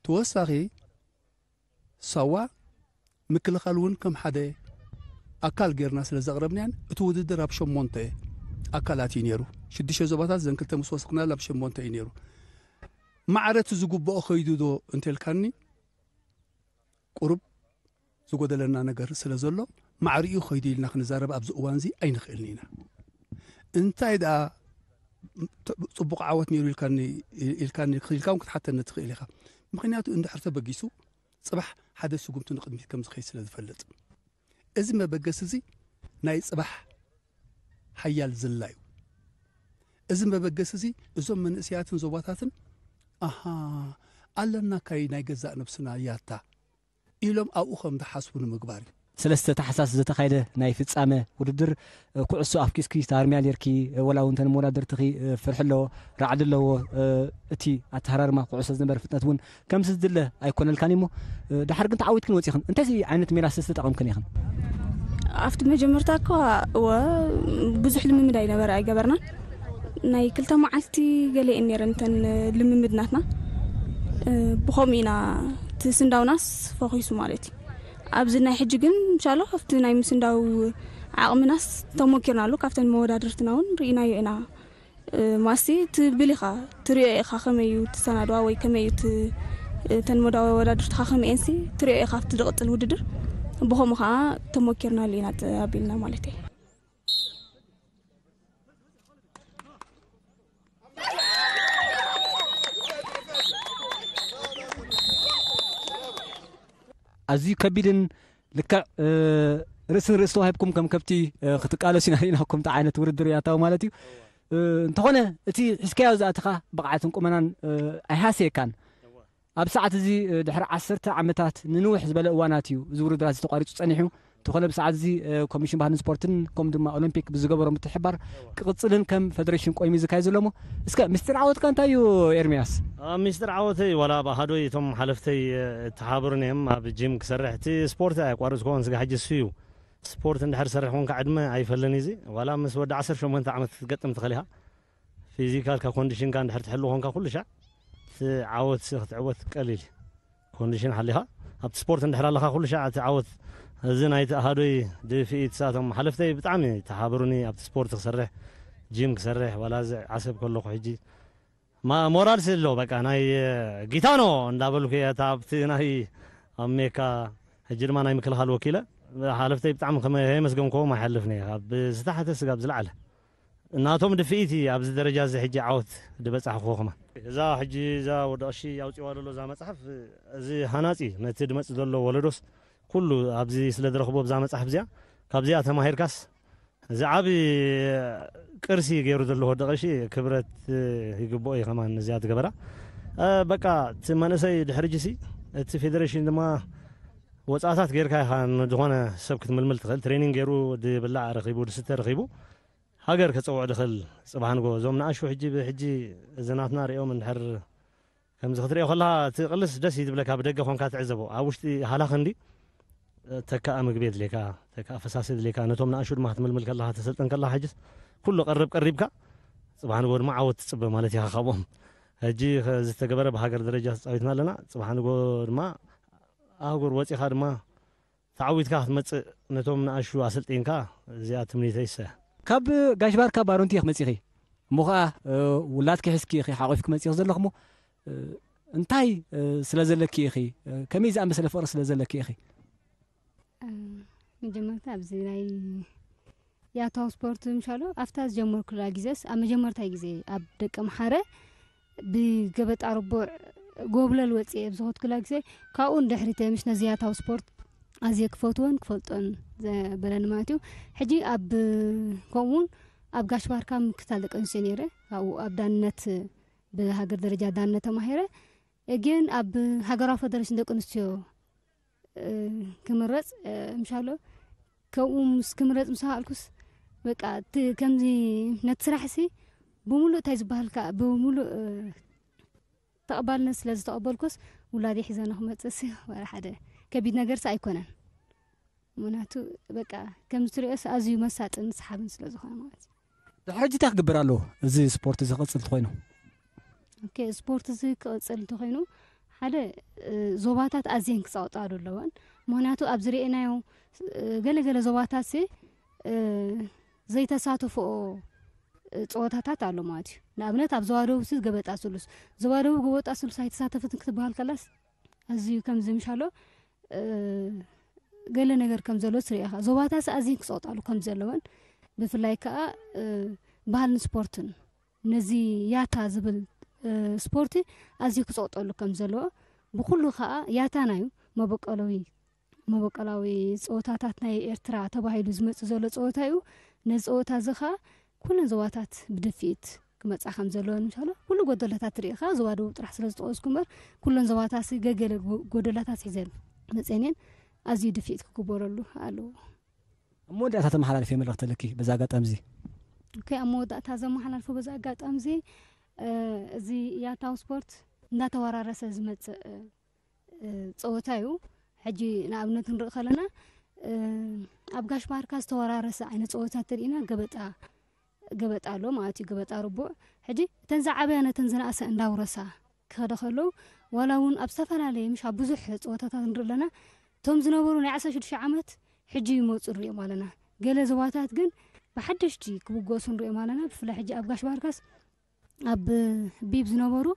ተወሳኺ ሳዋ ምክልኻል እውን ከም ሓደ ኣካል ጌርና ስለ ዘቕረብናያን፣ እቲ ውድድር ኣብ ሸሞንተ ኣካላት እዩ ነይሩ። ሽዱሽተ ዞባታት ዘን ክልተ ምስ ወሰኽናሉ ኣብ ሸሞንተ እዩ ነይሩ። ማዕረ እቲ ዝግብኦ ኸይዱ ዶ እንተልካኒ፣ ቁሩብ ዝጎደለና ነገር ስለ ዘሎ፣ ማዕሪኡ ኸይዱ ኢልና ክንዛረብ ኣብዚ እዋን እዚ ኣይንኽእልን ኢና። እንታይ ደኣ ጽቡቕ ዓወት ነይሩ ኢልካኒ፣ ኢልካኒ፣ ኢልካ እውን ክትሓተኒ ትኽእል ኢኻ። ምኽንያቱ እንድሕር ተበጊሱ፣ ጽባሕ ሓደ ስጉምቲ ንቕድሚት ከም ዝኸይድ ስለ ዝፈልጥ። እዚ መበገሲ እዚ ናይ ጽባሕ ሓያል ዝላ እዩ። እዚ መበገሲ እዚ እዞም መንእሰያትን ዞባታትን፣ ኣሃ፣ ኣለና ካይ ናይ ገዛእ ነብስና ያታ ኢሎም ኣብኡ ከም ዝሓስቡ ንምግባር እዩ። ሰለስተ ታሕሳስ ዝተኻየደ ናይ ፍጻመ ውድድር፣ እ፣ ኩዕሶ ኣፍኪስኪ ታርምያ ኔርኪ፣ እ፣ ወላ እውን ተን መወዳደርትኺ፣ እ፣ ፍርሒ ኣለዎ፣ ራዕዲ ኣለዎ፣ እ፣ እቲ ኣተሃራርማ ኩዕሶ ዝነበረ ፍጥነት እውን ከምዚ ዝድለ ኣይኮነልካን እሞ፣ እ፣ ድሓር ግን ተዓዊትክን ወጺኽን። እንታይ ዓይነት ሜላ ዝተጠቐምክን ኢኽን? ኣብቲ መጀመርታ እኮ እወ ብዙሕ ልምምድ ኣይነበረ፣ ኣይገበርናን። ናይ ክልተ መዓልቲ ገለ እየን ነይረን እተን ልምምድ ናትና። እ፣ ብኸምኡ ኢና እቲ ስንዳውናስ ፈኺሱ ማለት እዩ። ኣብዚ ናይ ሕጂ ግን እንሻላ ኣብቲ ናይ ምስንዳው ዓቕምናስ ተሞኪርናሉ። ካብተን መወዳድርትና እውን ርኢናዮ ኢና። እ፣ ማሲ ትብል ኢኻ፣ ትሪኦ ኢኻ ከመይ እዩ ትሰናድዋ ወይ ከመይ እዩ ት-፣ እተን መወዳድርትኻ ከመይ እየንሲ ትሪኦ ኢኻ ኣብቲ ዝቕጽል ውድድር። ብኸምኡ ኸዓ ተሞኪርናሉ ኢና ጥ-፣ ኣቢልና ማለት እየ። ኣዝዩ ከቢድን ልክዕ፣ እ፣ ርእሲ ንርእሲ ተዋሂብኩም ከም ከብቲ፣ እ፣ ክትቃለሱ ኢና ርኢናኩም። እንታይ ዓይነት ውድድር እዩ ኣታዊ ማለት እዩ። እ፣ እንተኾነ እቲ ሒዝካዮ ዝኣተኻ ብቕዓትን ቁመናን፣ እ፣ ኣይሃሰየካን። ኣብ ሰዓት እዚ፣ እ፣ ድሕሪ ዓሰርተ ዓመታት ንንውሕ ዝበለ እዋናት እዩ እዚ ውድድራት እዚ ተቋሪጹ ጸኒሑ። እንተኾነ ብሰዓት እዚ፣ እ፣ ኮሚሽን ባህልን ስፖርትን ከምኡ ድማ ኦሎምፒክ ብዝገበሮ ምትሕብባር ክቕጽልን ከም ፈደሬሽን ቆይሙ እዩ ዝካየድ ዘሎ እሞ፣ እስከ ምስጢር ዓወትካ እንታይ እዩ ኤርምያስ? ኣብ ምስጢር ዓወተይ ዋላ ኣብ ኣሃዶይ እቶም ሓለፍተይ፣ እ፣ ተሓብሩኒ እዮም። ኣብ ጂም ክሰርሕ እቲ ስፖርት ኣየቋረጽኩዎን ስጋ ሕጂ እሱ እዩ። ስፖርት እንድሕር ሰርሕ ኮንካ ዕድመ ኣይፈልን እዩ እዚ። ዋላ ምስ ወዲ ዓሰርተ ሸሞንተ ዓመት ክትገጥም ትኽእል ኢኻ። ፊዚካልካ ኮንዲሽንካ እንድሕር ትሕሉ ኮንካ ኩሉ ሻዕ እቲ ዓወት ሲ ክትዕወት ቀሊል እዩ። ኮንዲሽን ሓሊኻ ኣብቲ ስፖርት እንድሕር ኣለኻ ኩሉ ሻዕ እቲ ዓወት። እዚ ናይቲ ኣሃዶይ ድፍኢት ሳቶም ሓለፍተይ ብጣዕሚ ተሓብሩኒ ኣብቲ ስፖርት ክሰርሕ፣ ጂም ክሰርሕ፣ ዋላ እዚ ዓሰብ ከለኹ ሕጂ ማ-፣ ሞራል ስለ ኣሎ በቃ ናይ ጊታኖ እንዳበልኩ እየ። እታ ኣብቲ ናይ ኣብ ሜካ ሕጂ ድማ ናይ ምክልኻል ወኪለ ሓለፍተይ ብጣዕሚ ከመ-፣ ከየመስገንክዎም ኣይሓልፍን እየ። ካብ ዝተሓተ ስጋብ ዝለዓለ እናቶም ድፍኢት እዩ ኣብዚ ደረጃ እዚ ሕጂ ዓወት ድበጻሕክዎ ከማን። እዛ ሕጂ እዛ ወዲ ቀሺ ኣውጺዋ ዘሎ እዛ መጽሓፍ፣ እዚ ሃናጺ ነቲ ድመጽእ ዘሎ ወለዶስ ኩሉ ኣብዚ ስለ ዝረኽቦ ብዛ መጽሓፍ እዚኣ፣ ካብዚኣ ተማሂርካስ እዚ ዓቢ ቅርሲ ገይሩ ዘሎ ወዲ ቀሺ ክብረት ይግብኦ እዩ ከማን እዚኣ ትገበራ። እ፣ በቃ እቲ መንእሰይ ድሕሪ ሕጂሲ እቲ ፌደሬሽን ድማ ወጻእታት ጌርካ ኢኻ ንዝኾነ ሰብ ክትምልምል ትኽእል። ትሬኒንግ ገይሩ ድብላዕ ረኺቡ፣ ድስተ ረኺቡ፣ ሃገር ከጸውዕ ድኽእል ጽባሕ ንጎ። እዞም ንኣሹ ሕጂ ብሕጂ እዚ ናትና ሪኦም እንድሕር ከምዚ ክትሪኦ ከለኻ እቲ ቅልስ ደስ እዩ ዝብለካ፣ ብደገ ኮንካ ትዕዘቦ። ኣብ ውሽጢ ሃላ ክንዲ ተካኣ ምግቢ የድልየካ፣ ተካኣ ፈሳሲ የድልየካ። ነቶም ንኣሹ ድማ ክትምልምል ከለኻ፣ ተሰልጥን ከለኻ፣ ሕጅስ ኩሉ ቀርብ ቀሪብካ ጽባሕ ንጎ ድማ ዓወት ትጽበ ማለት ኢኻ ካብኦም። ሕጂ ከ-፣ ዝተገበረ ብሃገር ደረጃ ተጻዊትና ኣለና። ጽባሕ ንጎ ድማ ኣህጉር ወጺኻ ድማ ተዓዊትካ ክትመጽእ ነቶም ንኣሹ ኣሰልጢንካ፣ እዚኣ ትምኒተይስ እያ። ካብ ጋሽ ባርካ ባሮንቲ ኢኺ መጺኺ። እሞ ኸኣ፣ እ፣ ውላድኪ ሒዝኪ ኢኺ ሓቒፍኪ መጺኺ ዘለኺ እሞ፣ እ፣ እንታይ፣ እ፣ ስለ ዘለኪ ኢኺ? እ፣ ከመይ ዝኣመሰለ ፍቕሪ ስለ ዘለኪ ኢኺ? እ፣ መጀመርታ ኣብዚ ናይ ያታው ስፖርት ምሻሎ ኣብታ ዝጀመርኩላ ግዜስ ኣብ መጀመርታይ ግዜ ኣብ ደቀ ምሓረ ብገበጣ ርቡዕ ጎብለል ወፅየ ኣብ ዝኸድኩላ ግዜ፣ ካብኡ ንድሕሪት እየ ምሽ ነዚ ያታዊ ስፖርት ኣዝየ ክፈትዎን ክፈልጦን ዘበለኒ ማለት እዩ። ሕጂ ኣብ ከምኡውን ኣብ ጋሽ ባርካ ምክትታል ደቂ ኣንስትዮ ነይረ። ካብኡ ኣብ ዳንነት፣ ብሃገር ደረጃ ዳንነት ተማሂረ። ግን ኣብ ሃገራዊ ፈደሬሽን ደቂ ኣንስትዮ ክምረፅ ምሻሎ ከምኡ ምስ ክምረፅ ምስ ኣልኩስ በቃ እቲ ከምዚ ነቲ ስራሕ ሲ ብምሉእ እንታይ ዝበሃልካ ብምሉእ ተቐባልነት ስለ ዝተቐበልኩስ ውላዲ ሒዘ ንክመፅእ ሲ ወላ ሓደ ከቢድ ነገር ሲ ኣይኮነን። ምክንያቱ በቃ ከምዚ ትሪኦስ ኣዝዩ መሳጥን ሰሓብን ስለ ዝኾነ ማለት እዩ። ድሕሪ ሕጂ እንታይ ክግበር ኣለዎ? እዚ ስፖርት እዚ ክቕፅል እንተኾይኑ? ኦኬ፣ ስፖርት እዚ ክቕፅል እንተኾይኑ ሓደ እ፣ ዞባታት ኣዝየን ክፃወጣሉ ኣለወን። ምክንያቱ ኣብ ዝርኤናዮ እ፣ ገለገለ ዞባታት ሲ እ፣ ዘይተሳተፍኦ እ፣ ፀወታታት ኣሎ ማለት እዩ። ንኣብነት ኣብ ዞባ ደቡብ ሲ ገበጣ ስሉስ፣ ዞባ ደቡብ ገበጣ ስሉስ ኣይተሳተፈትን ክትበሃል ከላስ ኣዝዩ ከም ዝምሻሎ እ፣ ገለ ነገር ከም ዘሎ ትሪኢኻ። ዞባታት ኣዝየን ክፀወጣሉ ከም ዘለወን ብፍላይ ከዓ እ፣ ባህልን ስፖርትን ነዚ ያታ ዝብል እ፣ ስፖርቲ ኣዝዩ ክፀወጠሉ ከም ዘለዎ ብኩሉ ከዓ ያታና እዩ መበቀላዊ መበቀላዊ ፀወታታት ናይ ኤርትራ ተባሂሉ ዝመፅእ ዘሎ ፀወታ እዩ። ነዚ ፀወታ እዚ ከዓ ኩለን ዞባታት ብድፍኢት ክመፃ ከም ዘለወን ምሻሎ ኩሉ ጎደለታት ትሪኢኻ ዞባ ደቡብ ጥራሕ ስለ ዝጠቀስኩ እምበር ኩለን ዞባታት ገገለ ጎ- ጎደላታት ሒዘን መፅአን እየን። ኣዝዩ ድፍኢት ክግበረሉ ኣለዎ። ኣብ መወዳእታ ተመሓላልፊ መልእኽቲ ኣለኪ በዚ ኣጋጣሚ እዚ? ኦኬ፣ ኣብ መወዳእታ ዘመሓላልፎ በዚ ኣጋጣሚ እዚ እ፣ እዚ ያታዊ ስፖርት እንዳተወራረሰ ዝመፅእ እ፣ እ፣ ፀወታ እዩ። ሕጂ ንኣብነት ክንርኢ ከለና እ፣ ኣብ ጋሽ ባርካ ዝተወራረሰ ዓይነት ፀወታ ተሪኢና ገበጣ ገበጣ ኣሎ ማለት እዩ። ገበጣ ርቡዕ ሕጂ እተን ዝዓበያ ነተን ዝነኣሰ እንዳውረሳ ክኸደ ከለዉ ዋላ እውን ኣብ ዝተፈላለየ ምሽ ኣብ ብዙሕ ፀወታታት ንርኢ ኣለና። እቶም ዝነበሩ ናይ ዓሰርተ ሽዱሽተ ዓመት ሕጂ ይመፁ ንሪኦም ኣለና። ገለ ዞባታት ግን ብሓደሽቲ ክብገሱ ንሪኦም ኣለና። ብፍላይ ሕጂ ኣብ ጋሽ ባርካስ ኣብ ቢብ ዝነበሩ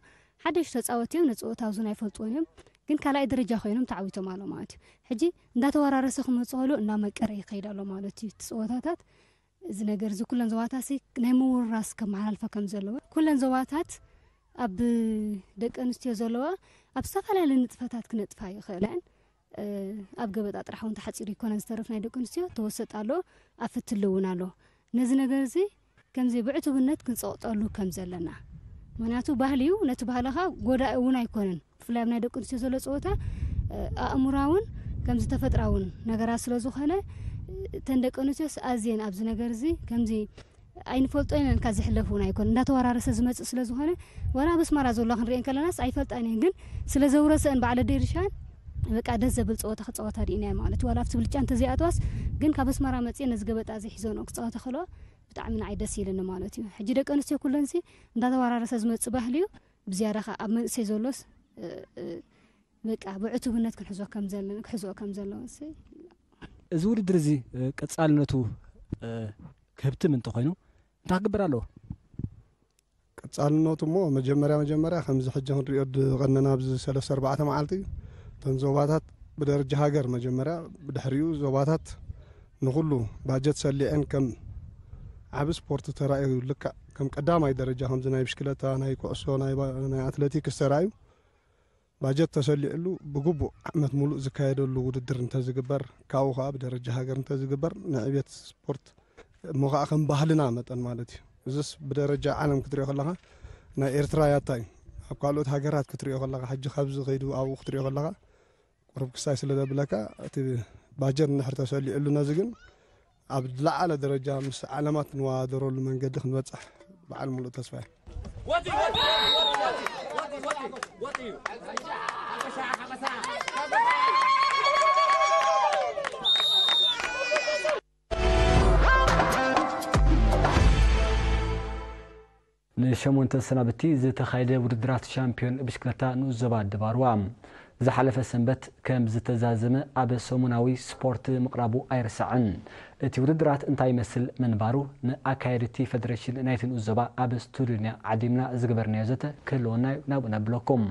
ሓደሽቲ ተፃወቲ እዮም። ነፃወት ኣብዙን ኣይፈልጥዎን እዮም፣ ግን ካልኣይ ደረጃ ኮይኖም ተዓዊቶም ኣሎ ማለት እዩ። ሕጂ እንዳተወራረሰ ክመፅእ ከሎ እናመቀረ ይኸይድ ኣሎ ማለት እዩ። እቲ ፀወታታት እዚ ነገር እዚ ኩለን ዞባታት ሲ ናይ ምውርራስ ከመሓላልፈ ከም ዘለዎ ኩለን ዞባታት ኣብ ደቂ ኣንስትዮ ዘለዋ ኣብ ዝተፈላለዩ ንጥፈታት ክነጥፋ ይኽእለን። ኣብ ገበጣ ጥራሕ እውን ተሓፂሩ ይኮነን ዝተርፍ ናይ ደቂ ኣንስትዮ ተወሰጥ ኣሎ፣ ኣብ ፍትሊ እውን ኣሎ። ነዚ ነገር እዚ ከምዚ ብዕቱብነት ክንፀቕጠሉ ከም ዘለና፣ ምክንያቱ ባህሊ እዩ። ነቲ ባህልኻ ጎዳኢ እውን ኣይኮነን። ብፍላይ ኣብ ናይ ደቂ ኣንስትዮ ዘሎ ፀወታ ኣእምራውን ከምዚ ተፈጥራውን ነገራት ስለ ዝኾነ እተን ደቂ ኣንስትዮስ ኣዝየን ኣብዚ ነገር እዚ ከምዚ ኣይንፈልጦ ኢና ኢልካ ዝሕለፍ እውን ኣይኮነ እንዳተወራረሰ ዝመፅእ ስለ ዝኾነ ዋላ ኣብ ኣስመራ ዘሎ ክንሪኤን ከለናስ ኣይፈልጣን እየን፣ ግን ስለ ዘውረሰን ባዕለ ደርሻን በቃ ደስ ዘብል ፀወታ ክፃወታ ርኢናዮ ማለት እዩ። ዋላ ኣብቲ ብልጫ እንተዘይኣተዋስ ግን ካብ ኣስመራ መፅየ ነዚ ገበጣ እዚ ሒዘንኦ ክፃወታ ከለዋ ብጣዕሚ ንዓይ ደስ ኢልኒ ማለት እዩ። ሕጂ ደቂ ኣንስትዮ ኩለንሲ እንዳተወራረሰ ዝመፅእ ባህሊ እዩ። ብዝያዳ ከዓ ኣብ መንእሰይ ዘሎስ በቃ ብዕቱብነት ክንሕዞ ከም ዘለና ክሕዝኦ ከም ዘለዎን እዚ ውድድር እዚ ቀፃልነቱ ክህብትም እንተኮይኑ እንታይ ክግበር ኣለዎ? ቀፃልነቱ እሞ መጀመርያ መጀመርያ ከምዚ ሕጂ ክንሪኦ ዝቐነና ኣብዚ ሰለስተ ኣርባዕተ መዓልቲ እተን ዞባታት ብደረጃ ሃገር መጀመርያ ብድሕሪኡ ዞባታት ንኩሉ ባጀት ሰሊዐን ከም ዓቢ ስፖርት ተራእዩ ልክዕ ከም ቀዳማይ ደረጃ ከምዚ ናይ ብሽክለታ ናይ ኩዕሶ ናይ ኣትሌቲክስ ተራእዩ ባጀት ተሰሊዕሉ ብግቡእ ዓመት ሙሉእ ዝካየደሉ ውድድር እንተዝግበር ካብኡ ከዓ ብደረጃ ሃገር እንተዝግበር ንዕብየት ስፖርት እሞ ከዓ ከም ባህልና መጠን ማለት እዩ። እዚስ ብደረጃ ዓለም ክትሪኦ ከለካ ናይ ኤርትራ ያታ እዩ። ኣብ ካልኦት ሃገራት ክትሪኦ ከለካ ሕጂ ካብዚ ከይዱ ኣብኡ ክትሪኦ ከለካ ቁሩብ ክሳይ ስለ ዘብለካ እቲ ባጀት እንድሕር ተሰሊዕሉ ነዚ ግን ኣብ ዝለዓለ ደረጃ ምስ ዓለማት ንወዳደረሉ መንገዲ ክንበፅሕ በዓል ሙሉእ ተስፋ እየ። ንሸሞንተ ሰናብቲ ዝተኻየደ ውድድራት ሻምፒዮን ብሽክለታ ንኡስ ዞባ ኣደባርዋ ዝሓለፈ ሰንበት ከም ዝተዛዘመ ኣብ ሰሙናዊ ስፖርት ምቕራቡ ኣይርሳዕን። እቲ ውድድራት እንታይ ይመስል ምንባሩ ንኣካየድቲ ፈደሬሽን ናይቲ ንኡስ ዞባ ኣብ ስቱድዮና ዓዲምና ዝገበርናዮ ዘተ ክህልወና እዩ፣ ናብኡ ነብለኩም።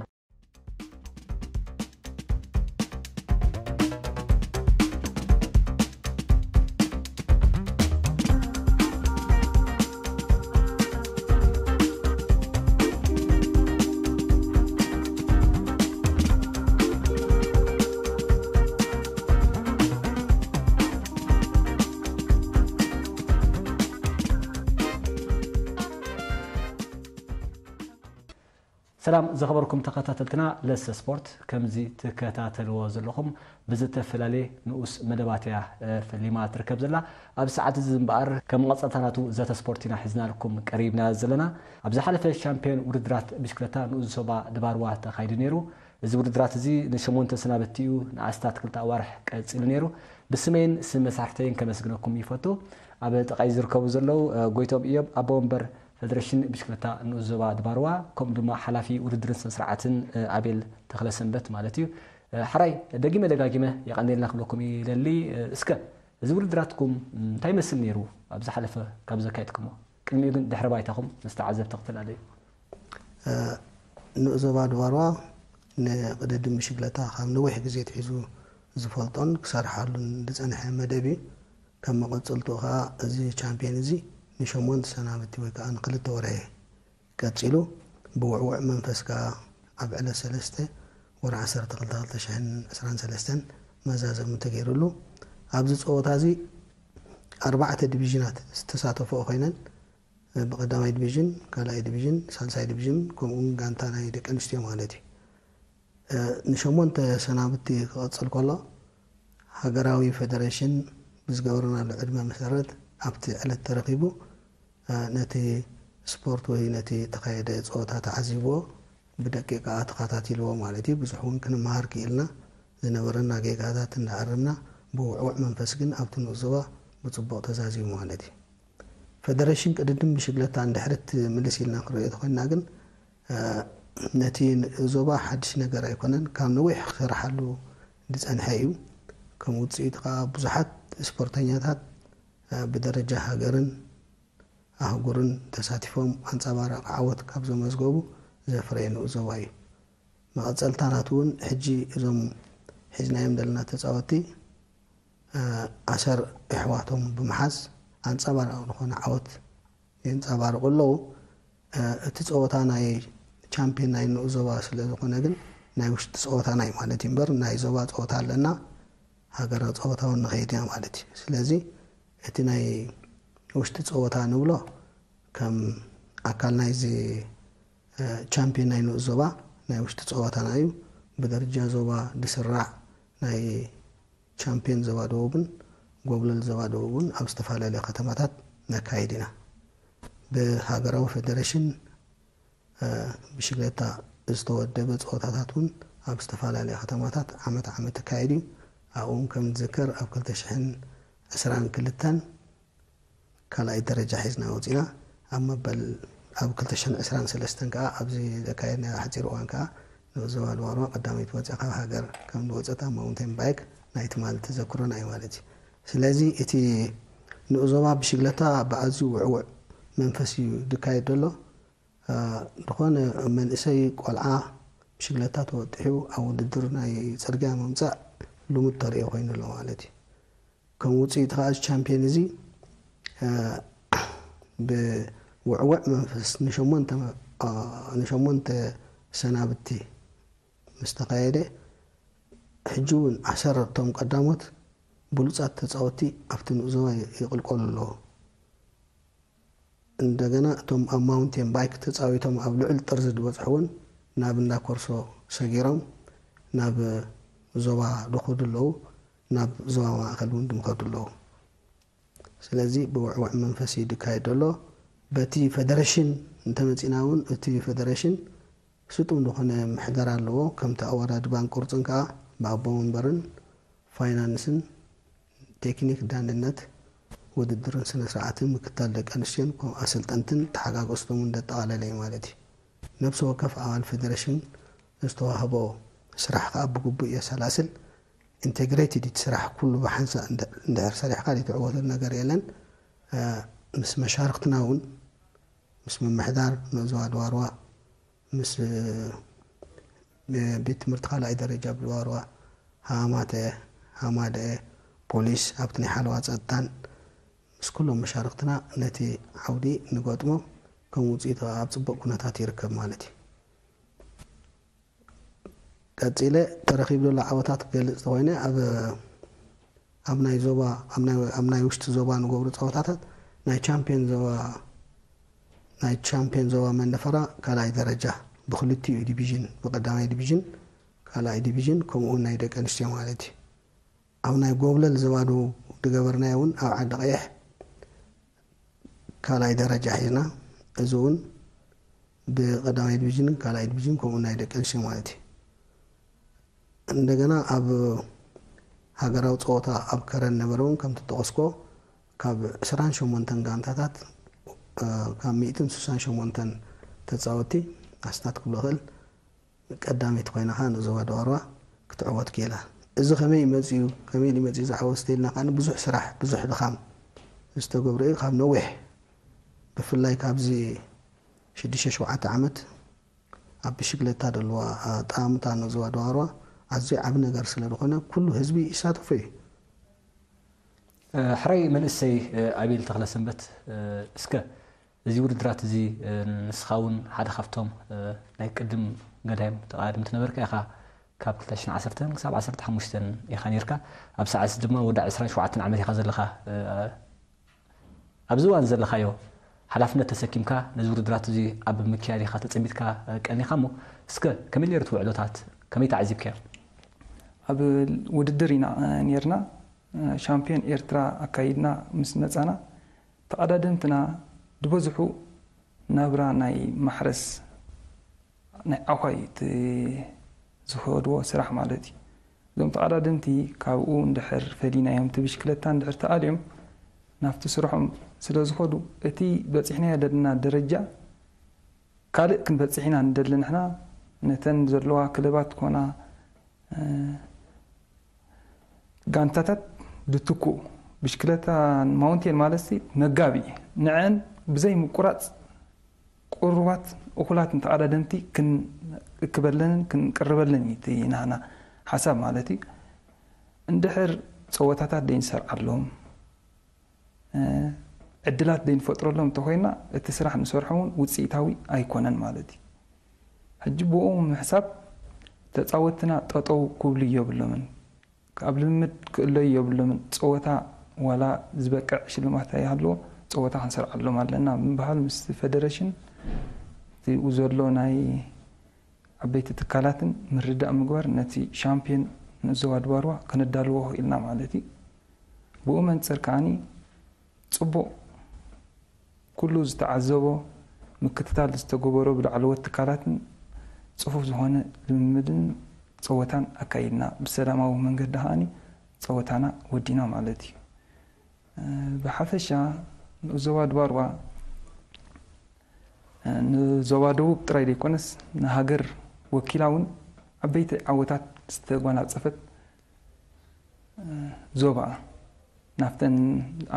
ሰላም ዝኸበርኩም ተኸታተልትና ለሰ ስፖርት፣ ከምዚ ትከታተልዎ ዘለኹም ብዝተፈላለየ ንኡስ መደባት እያ ፈሊማ ትርከብ ዘላ። ኣብ ሰዓት እዚ እምበኣር ከም መቐጸልታ ናቱ ዘተ ስፖርት ኢና ሒዝናልኩም ቀሪብና ዘለና። ኣብ ዝሓለፈ ሻምፒዮን ውድድራት ብሽክለታ ንኡስ ዞባ ድባርዋ ተኻይዱ ነይሩ። እዚ ውድድራት እዚ ንሸሞንተ ሰናብቲ እዩ፣ ንኣስታት ክልተ ኣዋርሕ ቀጺሉ ነይሩ። ብስመይን ስም መሳርሕተይን ከመስግነኩም ይፈቱ። ኣብ ጥቓይ ዝርከቡ ዘለዉ ጎይቶም እዮም ኣቦ ወንበር ፈደረሽን ብሽክለታ ንኡስ ዞባ ድባርዋ፣ ከምኡ ድማ ሓላፊ ውድድርን ስነ ስርዓትን ኣቤል ተኽለሰንበት ማለት እዩ። ሓራይ፣ ደጊመ ደጋጊመ የቐንየልና ክብለኩም ይደሊ። እስከ እዚ ውድድራትኩም እንታይ ይመስል ነይሩ? ኣብ ዝሓለፈ ካብ ዘካየድኩሞ፣ ቅድሚኡ ግን ድሕሪ ባይታኹም ምስ ተዓዘብቲ ክተላለዩ። ንኡስ ዞባ ድባርዋ ንቕድድም ብሽክለታ ካብ ነዊሕ ግዜ ኣትሒዙ ዝፈልጦን ክሰርሓሉን ዝጸንሐ መደብ እዩ። ከም መቐጸልትኡ ከኣ እዚ ቻምፒዮን እዚ ንሸሞንተ ሰናብቲ ወይ ከኣ ንክልተ ወርሒ ቀጺሉ ብውዕውዕ መንፈስ ከኣ ኣብ ዕለት ሰለስተ ወርሒ ዓሰርተ ክልተ ክልተ ሽሕን ዕስራን ሰለስተን መዛዘሚ ተገይሩሉ። ኣብዚ ጸወታ እዚ ኣርባዕተ ዲቪዥናት ዝተሳተፈኦ ኮይነን፣ ብቐዳማይ ዲቪዥን፣ ካልኣይ ዲቪዥን፣ ሳልሳይ ዲቪዥን፣ ከምኡ እውን ጋንታ ናይ ደቂ ኣንስትዮ ማለት እዩ። ንሸሞንተ ሰናብቲ ክቐጽል ከሎ፣ ሃገራዊ ፈደረሽን ብዝገበረናሉ ዕድመ መሰረት ኣብቲ ዕለት ተረኺቡ ነቲ ስፖርት ወይ ነቲ ተኻየደ ጸወታ ተዓዚብዎ፣ ብደቂቃ ተኸታቲልዎ ማለት እዩ። ብዙሕ እውን ክንመሃር ክኢልና፣ ዝነበረና ጌጋታት እንዳኣረምና፣ ብውዕውዕ መንፈስ ግን ኣብቲ ንኡስ ዞባ ብጽቡቕ ተዛዚሙ ማለት እዩ። ፈደረሽን ቅድድም ብሽግለታ እንድሕሪ ትምልስ ኢልና ክንሪኦ ተኾይንና ግን፣ ነቲ ዞባ ሓድሽ ነገር ኣይኮነን፣ ካብ ነዊሕ ክሰርሓሉ ዝጸንሐ እዩ። ከም ውጽኢቱ ከኣ ብዙሓት ስፖርተኛታት ብደረጃ ሃገርን ኣህጉርን ተሳቲፎም ኣንጸባራቒ ዓወት ካብ ዘመዝገቡ ዘፍረየ ንኡስ ዞባ እዩ። መቐጸልታ ናቱ እውን ሕጂ እዞም ሒዝናዮም ዘለና ተጻወትቲ ኣሰር የሕዋቶም ብምሓዝ ኣንጸባራቒ ዝኾነ ዓወት የንጸባርቑ ኣለዉ። እቲ ጸወታ ናይ ቻምፒዮን ናይ ንኡስ ዞባ ስለ ዝኾነ ግን ናይ ውሽጢ ጸወታና እዩ ማለት እዩ እምበር፣ ናይ ዞባ ጸወታ ኣለና፣ ሃገራዊ ጸወታ እውን ንኸይድ ኢና ማለት እዩ። ስለዚ እቲ ናይ ውሽጢ ጸወታ ንብሎ ከም ኣካል ናይዚ ቻምፒዮን ናይ ንኡስ ዞባ ናይ ውሽጢ ጸወታና እዩ። ብደረጃ ዞባ ዝስራዕ ናይ ቻምፒዮን ዞባ ደቡብን ጎብለል ዞባ ደቡብን ኣብ ዝተፈላለዩ ከተማታት ነካይድ ኢና። ብሃገራዊ ፌደሬሽን ብሽግለታ ዝተወደበ ጸወታታት እውን ኣብ ዝተፈላለያ ከተማታት ዓመት ዓመት ይካየድ እዩ። ኣብኡ እውን ከም ዝዝከር ኣብ ክልተ ሽሕን ዕስራን ክልተን ካልኣይ ደረጃ ሒዝና ወጺና፣ ኣብ መበል ኣብ ክልተ ሽሕን ዕስራን ሰለስተን ከኣ ኣብዚ ዘካየድናዮ ሓጺር እዋን ከኣ ንኡስ ዞባ ድባርዋ ቀዳመይቲ ወጺኣ ካብ ሃገር ከም ዝወጸት ኣብ ማውንቴን ባይክ ናይ ትማሊ ተዘክሮና እዩ ማለት እዩ። ስለዚ እቲ ንኡስ ዞባ ብሽግለታ ብኣዝዩ ውዕውዕ መንፈስ እዩ ዝካየድ ዘሎ። ዝኾነ መንእሰይ ቆልዓ ብሽግለታ ተወጢሑ ኣብ ውድድር ናይ ጽርግያ ምምጻእ ልሙድ ተርእዮ ኮይኑ ኣሎ ማለት እዩ። ከም ውጽኢቱ ከኣ እዚ ቻምፒዮን እዚ ብውዕውዕ መንፈስ ንሸሞንተ ንሸሞንተ ሰናብቲ ምስ ተኻየደ፣ ሕጂ እውን ዓሰርተ እቶም ቀዳሞት ብሉጻት ተጻወትቲ ኣብቲ ንኡስ ዞባ ይቕልቀሉ ኣለዉ። እንደገና እቶም ኣብ ማውንቴን ባይክ ተጻዊቶም ኣብ ልዑል ጥርዚ ዝበጽሑ እውን ናብ እንዳ ኮርሶ ሰጊሮም ናብ ዞባ ዝኸዱ ኣለዉ፣ ናብ ዞባ ማእከል እውን ዝምኸዱ ኣለዉ። ስለዚ ብውዕውዕ መንፈስ እዩ ዝካየድ ዘሎ። በቲ ፈደረሽን እንተመጺና እውን እቲ ፈደረሽን ስጡም ዝኾነ ምሕደራ ኣለዎ። ከምቲ ኣወዳድባን ቅርጽን ከኣ ብኣቦ መንበርን ፋይናንስን ቴክኒክ ዳንነት ውድድርን ስነ ስርዓትን ምክትታል ደቂ ኣንስትዮን ከምኡ ኣሰልጠንትን ተሓጋገዝቶምን ዘጠቓለለ እዩ ማለት እዩ። ነብሲ ወከፍ ኣባል ፌደሬሽን ዝተዋህቦ ስራሕ ከኣ ብግቡእ የሰላስል። ኢንቴግሬትድ እቲ ስራሕ ኩሉ ብሓንሳእ እንድሕር ሰሪሕካ ዘይትዕወተሉ ነገር የለን። ምስ መሻርክትና እውን ምስ ምምሕዳር ንኡስ ዞባ ድባርዋ ምስ ቤት ትምህርቲ ካልኣይ ደረጃ ብድባርዋ ሃማተ ሃማደአ ፖሊስ ኣብቲ ናይ ሓለዋ ጸጥታን ምስ ኩሎም መሻርክትና ነቲ ዓውዲ ንገጥሞ ከም ውፅኢቱ ኣብ ፅቡቅ ኩነታት ይርከብ ማለት እዩ። ቀፂለ ተረኺቡ ዘሎ ዓወታት ክገልፅ ተኮይነ ኣብ ኣብ ናይ ዞባ ኣብ ናይ ውሽጢ ዞባ ንገብሩ ፀወታታት ናይ ቻምፒዮን ዞባ ናይ ቻምፒዮን ዞባ መንደፈራ ካልኣይ ደረጃ ብክልቲኡ ዲቪዥን፣ ብቀዳማይ ዲቪዥን፣ ካልኣይ ዲቪዥን፣ ከምኡ እውን ናይ ደቂ ኣንስትዮ ማለት እዩ። ኣብ ናይ ጎብለል ዝባኑ ዝገበርናዮ እውን ኣብ ዓዲ ቀይሕ ካልኣይ ደረጃ ሒዝና፣ እዚ እውን ብቀዳማይ ዲቪዥንን ካልኣይ ዲቪዥን ከምኡ ናይ ደቂ ኣንስትዮ ማለት እዩ። እንደገና ኣብ ሃገራዊ ፀወታ ኣብ ከረን ነበረ እውን ከምቲ ጠቐስኮ ካብ ዕስራን ሸሞንተን ጋንታታት ካብ ሚእትን ስሳን ሸሞንተን ተፃወቲ ኣስታት ክብሎ ክእል ቀዳመይቲ ኮይና ከዓ ንዞባ ደዋርዋ ክትዕወት ክኢላ። እዚ ከመይ እዩ መፂኡ፣ ከመይ ኢሉ መፂኡ ዝዓወት ተይልና ከዓ ብዙሕ ስራሕ፣ ብዙሕ ድኻም ዝተገብረ እዩ። ካብ ነዊሕ ብፍላይ ካብዚ ሽዱሽተ ሸውዓተ ዓመት ኣብ ብሽክለታ ዘለዋ ኣጠማምታ ንዞባ ደዋርዋ ኣዝዩ ዓቢ ነገር ስለ ዝኾነ ኩሉ ህዝቢ ይሳተፎ እዩ። ሕራይ መንእሰይ ኣቤል ተኽለሰንበት፣ እስከ እዚ ውድድራት እዚ ንስኻ እውን ሓደ ካብቶም ናይ ቅድም ገዳይም ተቓዳድምቲ ነበርካ ኢኻ። ካብ ክልተ ሽሕን ዓሰርተን ክሳብ ዓሰርተ ሓሙሽተን ኢኻ ነይርካ። ኣብ ሰዓት ድማ ወዲ ዕስራን ሸውዓተን ዓመት ኢኻ ዘለኻ። ኣብዚ እዋን ዘለኻዮ ሓላፍነት ተሰኪምካ ነዚ ውድድራት እዚ ኣብ ምክያድ ኢኻ ተጸሚድካ ቀኒኻ እሞ እስከ ከመይ ነይሩ እቲ ውዕሎታት? ከመይ ተዓዚብካዮ? ኣብ ውድድር ኢና ነይርና። ሻምፒዮን ኤርትራ ኣካይድና ምስ መጻና ተቐዳደምትና ዝበዝሑ ናብራ ናይ ማሕረስ ናይ ዓዃይ እቲ ዝኸድዎ ስራሕ ማለት እዩ። እዞም ተቐዳደምቲ ካብኡ እንድሕር ፈሊናዮም እቲ ብሽክለታ እንድሕር ተኣልዮም ናብቲ ስርሖም ስለ ዝኸዱ እቲ በፂሕናዮ ዘለና ደረጃ ካልእ ክንበፅሕ ኢና ንደሊ ንሕና ነተን ዘለዋ ክለባት ኮና ጋንታታት ድትክኡ ብሽክለታ ማውንቴን ማለት መጋቢ ንዐን ብዘይ ምቁራፅ ቁሩባት እኹላት ንተቐዳደምቲ ክንእክበለንን ክንቅርበለን እዩ እቲ ናህና ሓሳብ ማለት እዩ። እንድሕር ፀወታታት ደይንሰርዓሎም ዕድላት ደይንፈጥረሎም እንተኾይና እቲ ስራሕ ንሰርሖ እውን ውፅኢታዊ ኣይኮነን ማለት እዩ። ሕጂ ብኡ ምሕሳብ ተፃወትና ጠጠው ክብሉ የብሎምን። ካብ ልምምድ ክእለዩ የብሎምን። ፀወታ ዋላ ዝበቅዕ ሽልማት ኣይሃለዎ ፀወታ ክንሰርዓሎም ኣለና ብምባል ምስቲ ፈደረሽን እቲኡ ዘሎ ናይ ዓበይቲ ትካላትን ምርዳእ ምግባር ነቲ ሻምፒዮን ንዞባ ድባርዋ ከነዳልዎ ክኢልና ማለት እዩ። ብኡ መንፅር ከዓኒ ፅቡቕ ኩሉ ዝተዓዘቦ ምክትታል ዝተገበሮ ብላዕለዎት ትካላትን ፅፉፍ ዝኾነ ልምምድን ፀወታን ኣካይድና ብሰላማዊ መንገዲ ከዓኒ ፀወታና ወዲና ማለት እዩ። ብሓፈሻ ንዞባ ድባርዋ ንዞባ ደቡብ ጥራይ ዘይኮነስ ንሃገር ወኪላ እውን ዓበይቲ ዓወታት ዝተጓናፀፈት ዞባ ናፍተን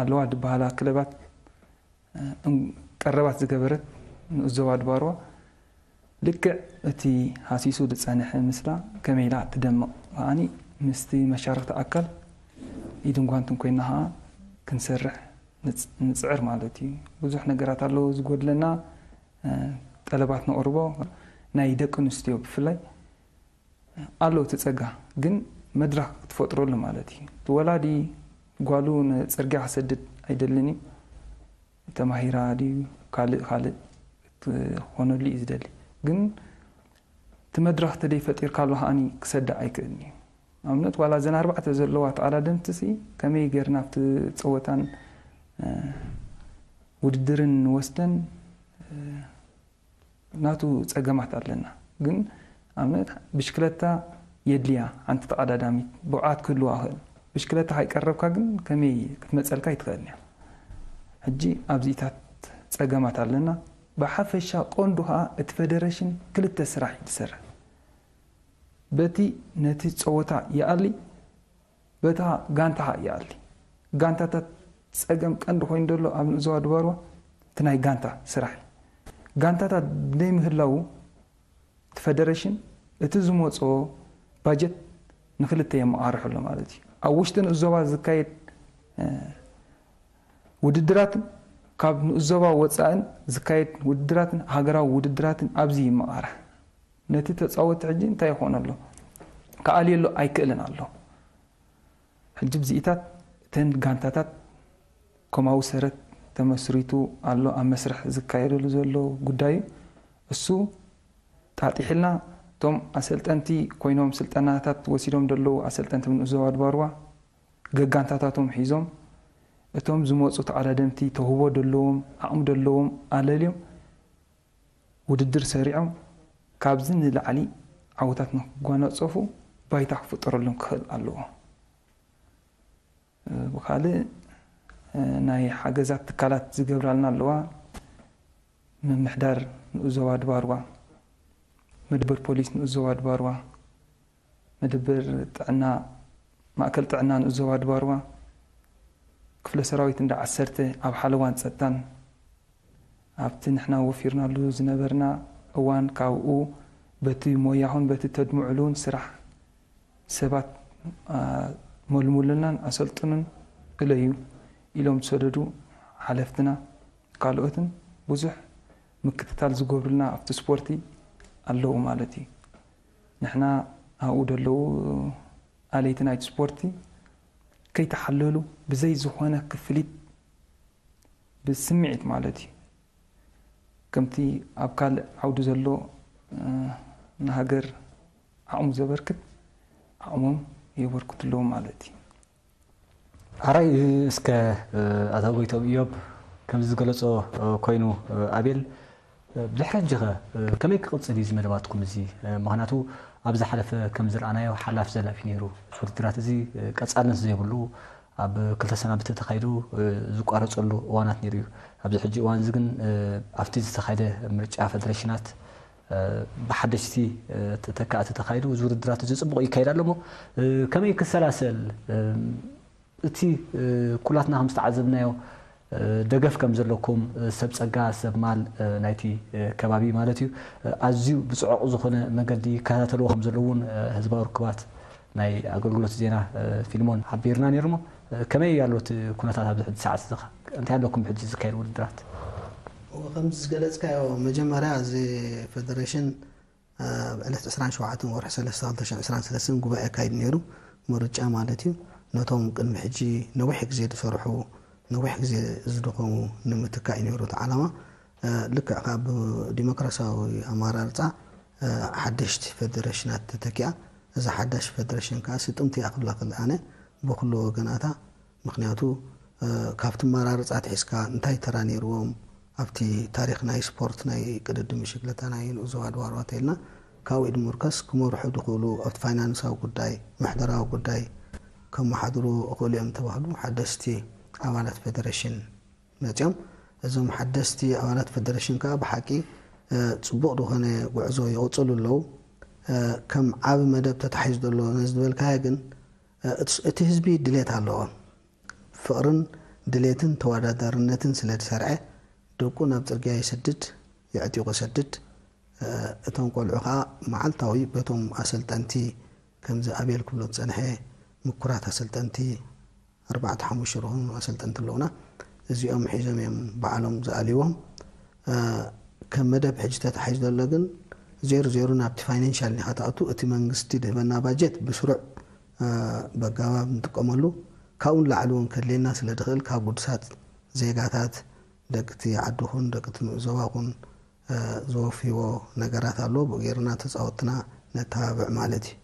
ኣለዋ ዝበሃላ ክለባት ቀረባት ዝገበረት ንኡስ ዞባ ድባርዋ ልክዕ እቲ ሃሲሱ ዝፀንሐ ምስላ ከመይ ኢላ ትደምቕ ከዓኒ ምስቲ መሻርኽቲ ኣካል ኢድን ጓንትን ኮይና ከዓ ክንሰርሕ ንፅዕር ማለት እዩ። ብዙሕ ነገራት ኣለዉ ዝጎድለና ጠለባት ነቕርቦ ናይ ደቂ ኣንስትዮ ብፍላይ ኣሎ እቲ ፀጋ ግን መድረኽ ክትፈጥረሉ ማለት እዩ። እቲ ወላዲ ጓሉ ንፅርግያ ክሰድድ ኣይደልን እዩ። ተማሂራ ድዩ ካልእ ካልእ ክትኾነሉ እዩ ዝደሊ። ግን እቲ መድረኽ ተደይ ፈጢርካሉ ከዓኒ ክሰድዕ ኣይክእልን እዩ። ኣብነት ዋላ እዘን ኣርባዕተ ዘለዋ ተቐዳደምቲ ሲ ከመይ ጌርና ኣብቲ ፀወታን ውድድርን ንወስደን ናቱ ፀገማት ኣለና። ግን ኣብነት ብሽክለታ የድልያ ሓንቲ ተቐዳዳሚት ብቕዓት ክህልዋ ክእል። ብሽክለታ ካይቀረብካ ግን ከመይ ክትመፀልካ ይትኽእል እያ። ሕጂ ኣብዚታት ፀገማት ኣለና። ብሓፈሻ ቀንዱ ከዓ እቲ ፈደረሽን ክልተ ስራሕ እዩ ዝሰርሕ። በቲ ነቲ ፀወታ ይኣሊ በታ ጋንታ ይኣሊ። ጋንታታት ፀገም ቀንዲ ኮይኑ ዘሎ ኣብ ንእዞባ ድባርዋ እቲ ናይ ጋንታ ስራሕ እዩ። ጋንታታት ብዘይ ምህላው እቲ ፈደረሽን እቲ ዝመፅኦ ባጀት ንክልተ የመቓርሖ ኣሎ ማለት እዩ። ኣብ ውሽጢ ንእዞባ ዝካየድ ውድድራትን ካብ ንእዞባ ወፃእን ዝካየድ ውድድራትን ሃገራዊ ውድድራትን ኣብዚ ይመቓራሕ። ነቲ ተፃወቲ ሕጂ እንታይ ይኾን ኣሎ? ክኣልየሉ ኣይክእልን ኣሎ። ሕጂ ብዚኢታት እተን ጋንታታት ኮማዊ ሰረት ተመስሪቱ ኣሎ ኣብ መስርሕ ዝካየደሉ ዘሎ ጉዳይ እዩ። እሱ ጣጢሕልና እቶም ኣሰልጠንቲ ኮይኖም ስልጠናታት ወሲዶም ዘለዉ ኣሰልጠንቲ ንኡስ ዞባ ድባርዋ ገጋንታታቶም ሒዞም እቶም ዝመፁ ተቐዳደምቲ ተውህቦ ዘለዎም ዓቕሚ ዘለዎም ኣለልዮም ውድድር ሰሪዖም ካብዚ ንላዕሊ ዓወታት ንክጓነፀፉ ባይታ ክፍጠረሎም ክኽእል ኣለዎ። ብካልእ ናይ ሓገዛት ትካላት ዝገብራልና ኣለዋ። ምምሕዳር ንኡስ ዞባ ድባርዋ፣ መደበር ፖሊስ ንኡስ ዞባ ድባርዋ፣ መደበር ጥዕና ማእከል ጥዕና ንኡስ ዞባ ድባርዋ፣ ክፍለ ሰራዊት እንዳ ዓሰርተ ኣብ ሓለዋን ጸጥታን ኣብቲ ንሕና ወፊርናሉ ዝነበርና እዋን ካብኡ በቲ ሞያኹን በቲ ተድምዕሉን ስራሕ ሰባት መልሙልናን ኣሰልጥኑን እለዩ ኢሎም ዝሰደዱ ሓለፍትና ካልኦትን ብዙሕ ምክትታል ዝገብሩልና ኣብቲ ስፖርቲ ኣለዉ ማለት እዩ። ንሕና ኣብኡ ዘለዉ ኣለይቲ ናይቲ ስፖርቲ ከይተሓለሉ ብዘይ ዝኾነ ክፍሊት ብስምዒት ማለት እዩ ከምቲ ኣብ ካልእ ዓውዲ ዘሎ ንሃገር ዓቕሙ ዘበርክት ዓቕሞም የበርክቱ ኣለዉ ማለት እዩ። ኣራይ እስከ ኣታ ጎይቶም ኢዮብ ከምዚ ዝገለጾ ኮይኑ ኣቤል ብድሕሪ ሕጂ ኸ ከመይ ክቕጽል እዩ ዝመደባትኩም እዚ? ምኽንያቱ ኣብ ዝሓለፈ ከም ዝረኣናዮ ሓላፍ ዘላፊ ነይሩ። ውድድራት እዚ ቀጻልነት ዘይብሉ ኣብ ክልተ ሰናብቲ ተኻይዱ ዝቋረጸሉ እዋናት ነይሩ እዩ። ኣብዚ ሕጂ እዋን እዚ ግን ኣብቲ ዝተኻየደ ምርጫ ፈደሬሽናት ብሓደሽቲ ተተካእቲ ተኻይዱ እዚ ውድድራት እዚ ጽቡቕ ይካየድ ኣሎ እሞ ከመይ ክሰላሰል እቲ ኩላትና ከም ዝተዓዘብናዮ ደገፍ ከም ዘለኩም ሰብ ጸጋ ሰብ ማል ናይቲ ከባቢ ማለት እዩ ኣዝዩ ብጽዑቕ ዝኾነ መገዲ ይከታተልዎ ከም ዘለዉ እውን ህዝባዊ ርክባት ናይ ኣገልግሎት ዜና ፊልሞን ሓቢርና ነይሩ እሞ ከመይ ኣሎ እቲ ኩነታት ኣብዚ ሕጂ ሰዓት እዚ እንታይ ኣለኩም ብሕጂ ዝካየድ ውድድራት ከምዚ ዝገለጽካዮ መጀመርያ እዚ ፈደሬሽን ኣብ ዕለት ዕስራን ሸውዓተን ወርሒ ሰለስተ ክልተ ሽሕን ዕስራን ሰለስተን ጉባኤ ኣካይዱ ነይሩ ምርጫ ማለት እዩ ነቶም ቅድሚ ሕጂ ነዊሕ ግዜ ዝሰርሑ ነዊሕ ግዜ ዝደኸሙ ንምትካእ እዩ ነይሩ እቲ ዓላማ ልክዕ ካብ ዲሞክራሲያዊ ኣመራርፃ ሓደሽቲ ፈደረሽናት ተተኪኣ እዛ ሓዳሽ ፈደረሽን ከዓ ስጥምቲ እያ ክብላ ክእል ኣነ ብኩሉ ወገናታ ምክንያቱ ካብቲ ኣመራርፃ ኣትሒዝካ እንታይ ተራ ነይርዎም ኣብቲ ታሪክ ናይ ስፖርት ናይ ቅድድም ብሽክለታ ናይ ንኡስ ዞባ ድባርዋ ተይልና ካብኡ ኢድ ምርከስ ክመርሑ ዝኽእሉ ኣብቲ ፋይናንሳዊ ጉዳይ ምሕደራዊ ጉዳይ ከመሓድሩ እኽእሉ እዮም ተባህሉ ሓደስቲ ኣባላት ፌደሬሽን መፅኦም እዞም ሓደስቲ ኣባላት ፌደሬሽን ከዓ ብሓቂ ፅቡቕ ዝኾነ ጉዕዞ ይቕፅሉ ኣለዉ ከም ዓብ መደብ ተታሒዙ ዘሎ ነዚ ዝበልካዮ ግን እቲ ህዝቢ ድሌት ኣለዎ ፍቕርን ድሌትን ተወዳዳርነትን ስለ ዝሰርዐ ደቁ ናብ ፅርግያ ይሰድድ፣ የዕጢቑ ይሰድድ። እቶም ቆልዑ ከዓ መዓልታዊ በቶም ኣሰልጠንቲ ከምዚ ኣቤል ክብሎ ዝፀንሐ ምኩራት ኣሰልጠንቲ ኣርባዕተ ሓሙሽተ ዝኾኑ ኣሰልጠንቲ ኣለዉና። እዚኦም ሒዞም እዮም ባዕሎም ዝኣልይዎም። ከም መደብ ሕጂ ተታሒዙ ዘሎ ግን ዜሩ ዜሩ ናብቲ ፋይናንሻል ኒኻ ትኣቱ። እቲ መንግስቲ ዝህበና ባጀት ብስሩዕ በጋባብ ንጥቀመሉ ካብኡ ንላዕሊ እውን ከድልየና ስለ ዝኽእል ካብ ግዱሳት ዜጋታት ደቂ እቲ ዓዲ ኹን ደቂ እቲ ንኡስ ዞባ ኹን ዝወፍይዎ ነገራት ኣሎ ብኡ ገይርና ተፃወትና ነተባብዕ ማለት እዩ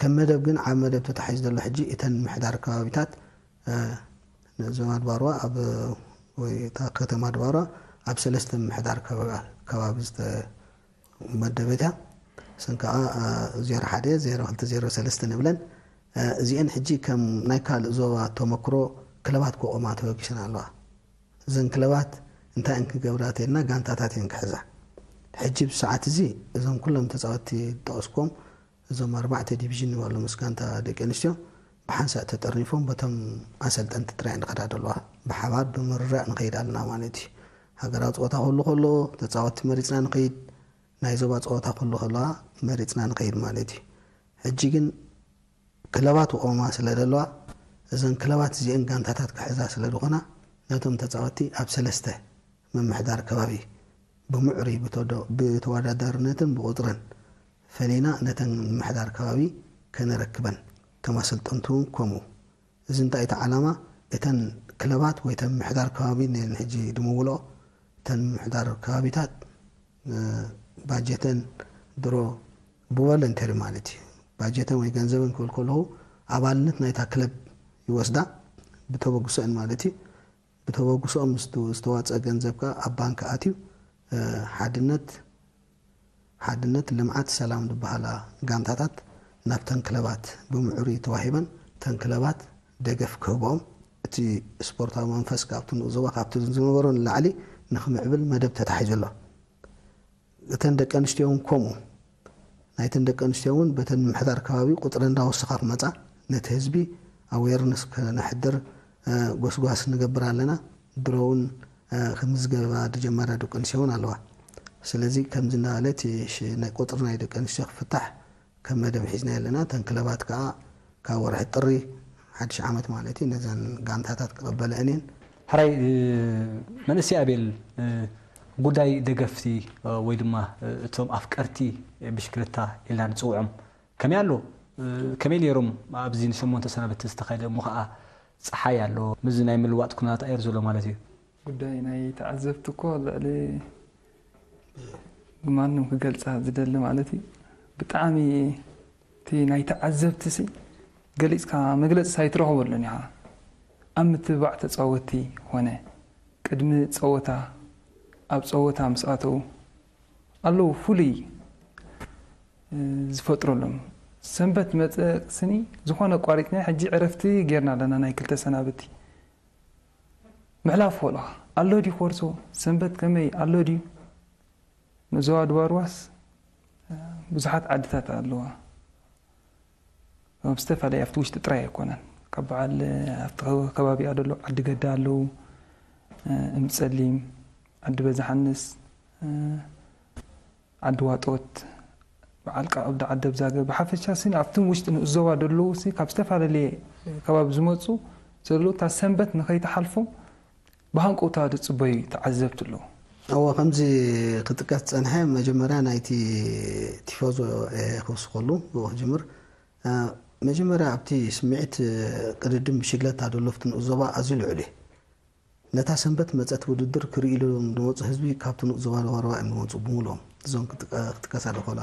ከም መደብ ግን ዓብ መደብ ተታሒዙ ዘሎ ሕጂ እተን ምሕዳር ከባቢታት ንኡስ ዞባ ድባርዋ ኣብ ወይ እታ ከተማ ድባርዋ ኣብ ሰለስተ ምሕዳር ከባቢ መደበት እያ። እሰን ከዓ ዜሮ ሓደ፣ ዜሮ ክልተ፣ ዜሮ ሰለስተ ንብለን። እዚአን ሕጂ ከም ናይ ካልእ ዞባ ተመክሮ ክለባት ክቆማ ተበጊሰን ኣለዋ። እዘን ክለባት እንታይ እን ክገብራ ተይልና ጋንታታት እየን ክሕዛ። ሕጂ ብሰዓት እዚ እዞም ኩሎም ተፃወትቲ ዝጠቐስኩም እዞም ኣርባዕተ ዲቪዥን ንበሎም ምስ ጋንታ ደቂ ኣንስትዮ ብሓንሳእ ተጠርኒፎም በቶም ኣሰልጠንቲ ጥራይ ንኸዳ ዘለዋ ብሓባር ብምርራእ ንኸይድ ኣለና ማለት እዩ። ሃገራዊ ፀወታ ክህሉ ከሎ ተፃወትቲ መሪፅና ንኸይድ ናይ ዞባ ፀወታ ክህሉ ከለዋ መሪፅና ንኸይድ ማለት እዩ። ሕጂ ግን ክለባት ክቆማ ስለ ዘለዋ እዘን ክለባት እዚአን ጋንታታት ክሕዛ ስለ ዝኾና ነቶም ተፃወትቲ ኣብ ሰለስተ ምምሕዳር ከባቢ ብምዕሩይ ብተወዳዳርነትን ብቁፅርን ፈሊና ነተን ምምሕዳር ከባቢ ከነረክበን ከም ኣሰልጠንቲ እውን ከምኡ። እዚ እንታይ እቲ ዓላማ እተን ክለባት ወይ ተን ምምሕዳር ከባቢ ነን ሕጂ ድምውልኦ እተን ምምሕዳር ከባቢታት ባጀተን ድሮ ብቮለንተሪ ማለት እዩ። ባጀተን ወይ ገንዘበን ክብል ከለኹ ኣባልነት ናይታ ክለብ ይወስዳ፣ ብተበግሶአን ማለት እዩ። ብተበግሶኦም ዝተ-፣ ዝተዋፀ ገንዘብ ከኣ ኣብ ባንክ ኣትዩ፣ እ፣ ሓድነት፣ ሓድነት፣ ልምዓት፣ ሰላም ዝበሃላ ጋንታታት ናብተን ክለባት ብምዕሩይ ተዋሂበን፣ እተን ክለባት ደገፍ ክህብኦም፣ እቲ ስፖርታዊ መንፈስ ካብቲ ንኡስ ዞባ ካብቲ ዝነበሮ ንላዕሊ ንኽምዕብል መደብ ተታሒዙ ኣሎ። እተን ደቂ ኣንስትዮ እውን ከምኡ። ናይተን ደቂ ኣንስትዮ እውን በተን ምምሕዳር ከባቢ ቁፅሪ እንዳወሰኻ ክመፃ፣ ነቲ ህዝቢ ኣዌርነስ ከነሕድር፣ እ፣ ጎስጓስ ንገብር ኣለና። ድሮ እውን፣ እ፣ ክምዝገባ ዝጀመራ ደቂ ኣንስትዮ እውን ኣለዋ። ስለዚ ከምዚ እናበለ እቲ ሽ-፣ ናይ ቁፅሪ ናይ ደቂ ኣንስትዮ ክፍታሕ ከም መደብ ሒዝና ኣለና። እተን ክለባት ከዓ ካብ ወርሒ ጥሪ ሓድሽ ዓመት ማለት እዩ ነዘን ጋንታታት ክቐበለአን እየን። ሕራይ፣ እ፣ መንእሰይ ኣቤል፣ እ፣ ጉዳይ ደገፍቲ፣ እ፣ ወይ ድማ፣ እ፣ እቶም ኣፍቀርቲ ብሽክለታ ኢልና ንጽውዖም ከመይ ኣሎ? እ፣ ከመይ ነይሮም ኣብዚ ንሸሞንተ ሰናብቲ ዝተኻየደ እሞ ኸዓ ጸሓይ ኣሎ፣ ምስዚ ናይ ምልዋጥ ኩነታት ኣየር ዘሎ ማለት እዩ? ጉዳይ ናይ ተዓዘብቲ እኮ ልዕሊ ማንም ክገልጻ ዝደሊ ማለት እዩ። ብጣዕሚ እቲ ናይ ተዓዘብቲ ሲ ገሊጽካ መግለጺ ኣይትረኽበሉን ኢኻ። ኣብ ምትብባዕ ተጻወትቲ ኾነ ቅድሚ ጸወታ፣ ኣብ ጸወታ ምስ ኣተው ኣለዉ ፍሉይ፣ እ፣ ዝፈጥረሎም። ሰንበት መጸ ስኒ ዝኾነ ኣቋሪጽና ሕጂ ዕረፍቲ ጌርና ኣለና ናይ ክልተ ሰናብቲ። ምሕላፍ ፎሎ ኣሎ ድዩ ኮርሶ? ሰንበት ከመይ ኣሎ ድዩ? ንዞባ ድባርዋስ ብዙሓት ዓድታት ኣለዋ። ኣብ ዝተፈላለየ ኣብቲ ውሽጢ ጥራይ ኣይኮነን። ካብ በዓል ኣብቲ ከባቢኣ ደሎ ዓዲ ገዳ ኣለዉ፣ እምጸሊም፣ ዓዲ በዛሓንስ፣ ዓዲ ዋጦት፣ በዓል ቃ-፣ ዓዲ ዓደብዛገ፣ ብሓፈሻ ስኒ ኣብቲ ውሽጢ ንኡስ ዞባ ደለዉ ሲ ካብ ዝተፈላለየ ከባቢ ዝመጹ ዘለዉ እታ ሰንበት ንኸይትሓልፎም ብሃንቀውታ ዝጽበዩ ተዓዘብቲ ኣለዉ። እወ፣ ከምዚ ክጥቀስ ዝጸንሐ፣ መጀመርያ ናይቲ ቲፎዞ እየ ክውስኸሉ፣ ብኡ ክጅምር። እ፣ መጀመርያ ኣብቲ ስምዒት፣ እ፣ ቅድድም ብሽግለታ ደሎ ኣብቲ ንኡስ ዞባ ኣዝዩ ልዑል እዩ። ነታ ሰንበት መጸት ውድድር ክርእይሎም ዝመጹ ህዝቢ ካብቲ ንኡስ ዞባ ዶባርባ እዮም ዝመጹ ብምሉኦም። እዞም ክጥቀ-፣ ክጥቀሳ ዝኽእላ፣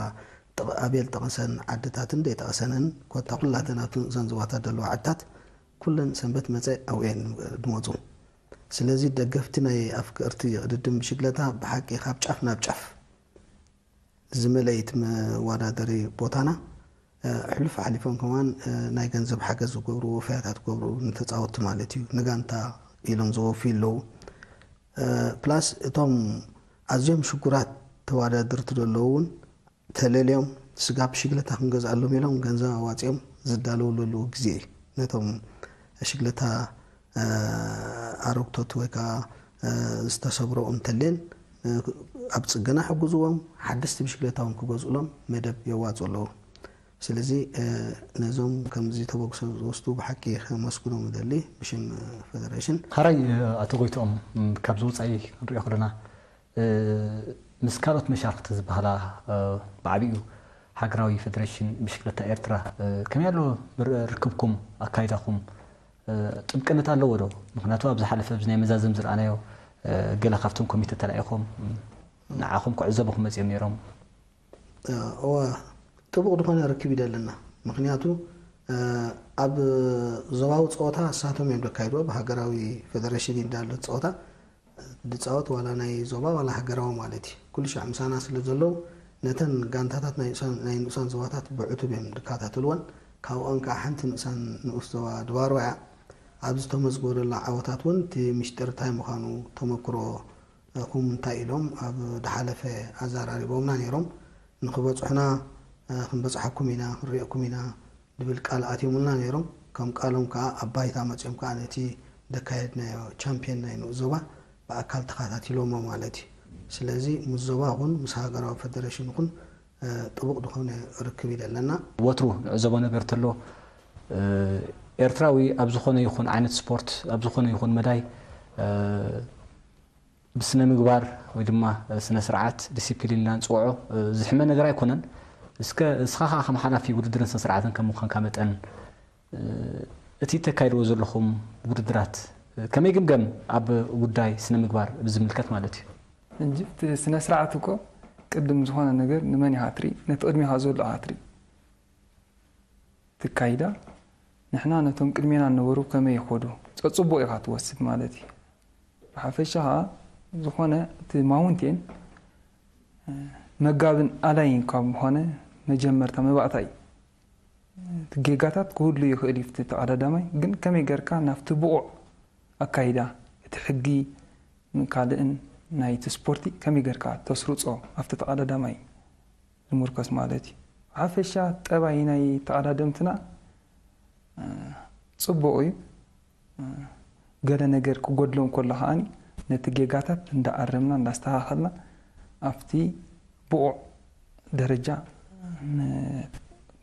ጠቕ-፣ ኣቤል ጠቐሰን ዓድታትን ዘይጠቐሰንን፣ ኮታ ኩላተን ኣብቲ ንኡሳን ዞባታት ዘለዋ ዓድታት፣ ኩለን ሰንበት መጸ ኣብኡ እየን ዝመጹ። ስለዚ ደገፍቲ ናይ ኣፍቀርቲ ቅድድም ብሽግለታ ብሓቂ ካብ ጫፍ ናብ ጫፍ ዝመለአ እቲ መወዳደሪ ቦታና፣ እ፣ ሕሉፍ ሓሊፎም ከማን፣ እ፣ ናይ ገንዘብ ሓገዝ ዝገብሩ፣ ወፈያታት ዝገብሩ ንተጻወትቲ ማለት እዩ፣ ንጋንታ ኢሎም ዘወፍዩ ኣለዉ። እ፣ ፕላስ እቶም ኣዝዮም ሽጉራት ተወዳደርቲ ዘለዉ እውን ተለልዮም ስጋብ ሽግለታ ክንገዝኣሎም ኢሎም ገንዘብ ኣዋጺኦም ዝዳለዉ ዘለዉ ግዜ እዩ። ነቶም ሽግለታ፣ እ፣ ኣረግቶት ወይ ከዓ፣ እ፣ ዝተሰብሮ እንተልየን፣ እ፣ ኣብ ጽገና ሕግዝዎም፣ ሓደስቲ ብሽግለታ እውን ክገዝኡሎም መደብ የዋጽኡ ኣለዉ። ስለዚ፣ እ፣ ነዞም ከምዚ ተበግሶ ዝወስዱ ብሓቂ ከመስግኖም እደሊ ብሽም፣ እ፣ ፈደሬሽን። ሓራይ፣ እ፣ ኣቶ ጎይትኦም፣ ም፣ ካብዚ ወጻኢ ክንሪኦ ከለና፣ እ፣ ምስ ካልኦት መሻርኽቲ ዝበሃላ፣ እ፣ ብዓቢኡ ሃገራዊ ፈደሬሽን ብሽክለታ ኤርትራ፣ እ፣ ከመይ ኣሎ ር-፣ ርክብኩም፣ ኣካይዳኹም፣ እ፣ ጥብቅነት ኣለዎ ዶ? ምኽንያቱ ኣብ ዝሓለፈ ኣብዚ ናይ መዛዘም ዝረኣናዮ፣ እ፣ ገለ ካብቶም ኮሚተ ተላኢኾም፣ ም፣ ንዓኹም ክዕዘቡኹም መጺኦም ነይሮም። እ፣ እወ፣ ጥቡቕ ዝኾነ ርክብ እዩ ዘለና። ምኽንያቱ፣ እ፣ ኣብ ዞባዊ ጸወታ እሳቶም እዮም ዘካይድዎ፣ ብሃገራዊ ፈደሬሽን እዩ እንዳሎ ጸወታ። ዝጻወት ዋላ ናይ ዞባ ዋላ ሃገራዊ ማለት እዩ። ኩሉ ሻዕ ምሳና ስለ ዘለዉ፣ ነተን ጋንታታት ናይ ንኡሳን፣ ናይ ንኡሳን ዞባታት ብዕቱብ እዮም ዝከታተልወን። ካብኦን ከኣ ሓንቲ ንኡሳን፣ ንኡስ ዞባ ድባርዋ እያ። ኣብዚ ተመዝገበ ዘሎ ዓወታት እውን እቲ ምሽጢር እንታይ ምዃኑ ተመክሮ፣ ኹም እንታይ ኢሎም ኣብ ዝሓለፈ ኣዘራሪቦምና ነይሮም። ንኽበጽሑና፣ እ፣ ክንበጽሓኩም ኢና፣ ክንሪኤኩም ኢና ዝብል ቃል ኣትዮምልና ነይሮም። ከም ቃሎም ከኣ ኣብ ባይታ መጺኦም ከኣ ነቲ ዘካየድናዮ ቻምፕዮን ናይ ንኡስ ዞባ ብኣካል ተኸታቲሎሞ ማለት እዩ። ስለዚ ምስ ዞባ ኹን ምስ ሃገራዊ ፈደሬሽን ኹን፣ እ፣ ጥቡቕ ዝኾነ ርክብ እዩ ዘለና። ወትሩ ንዕዘቦ ነገር ተሎ፣ እ፣ ኤርትራዊ ኣብ ዝኾነ ይኹን ዓይነት ስፖርት፣ ኣብ ዝኾነ ይኹን መዳይ፣ እ፣ ብስነ ምግባር ወይ ድማ ስነ ስርዓት፣ ዲሲፕሊን ኢልና ንፅውዖ፣ ዝሕመ ነገር ኣይኮነን። እስከ እስኻ ኸዓ ከም ሓላፊ ውድድርን ስነ ስርዓትን ከም ምዃንካ መጠን፣ እቲ እተካይድዎ ዘለኹም ውድድራት ከመይ ግምገም? ኣብ ጉዳይ ስነ ምግባር ብዝምልከት ማለት እዩ። እንጂ እቲ ስነ ስርዓት እኮ ቅድም ዝኾነ ነገር ንመን ኢኻ ትርኢ? ነቲ ቅድሜኻ ዘሎ ኢኻ ትርኢ። ትካይዳ ንሕና ነቶም ቅድሜና ነበሩ ከመይ ይኸዱ? ጸጽቦ ኢኻ ትወስድ ማለት እዩ። ብሓፈሻ ኸኣ ዝኾነ እቲ ማውንቴን መጋብን ኣላይን ካብ ዝኾነ መጀመርታ መባእታ እዩ። እቲ ጌጋታት ክህሉ ይኽእል እዩ፣ እቲ ተቐዳዳማይ ግን ከመይ ጌርካ ናብቲ ብቑዕ ኣካይዳ እቲ ሕጊ ካልእን ናይቲ ስፖርቲ ከመይ ጌርካ ተስርጾ ኣብቲ ተቐዳዳማይ ዝምርኮስ ማለት እዩ። ሓፈሻ ጠባይ ናይ ተቐዳደምትና ጽቡቕ እዩ። ገለ ነገር ክጎድሎም ከሎ ከኣ ነቲ ጌጋታት እንዳኣረምና እንዳስተኻኸልና ኣብቲ ብቑዕ ደረጃ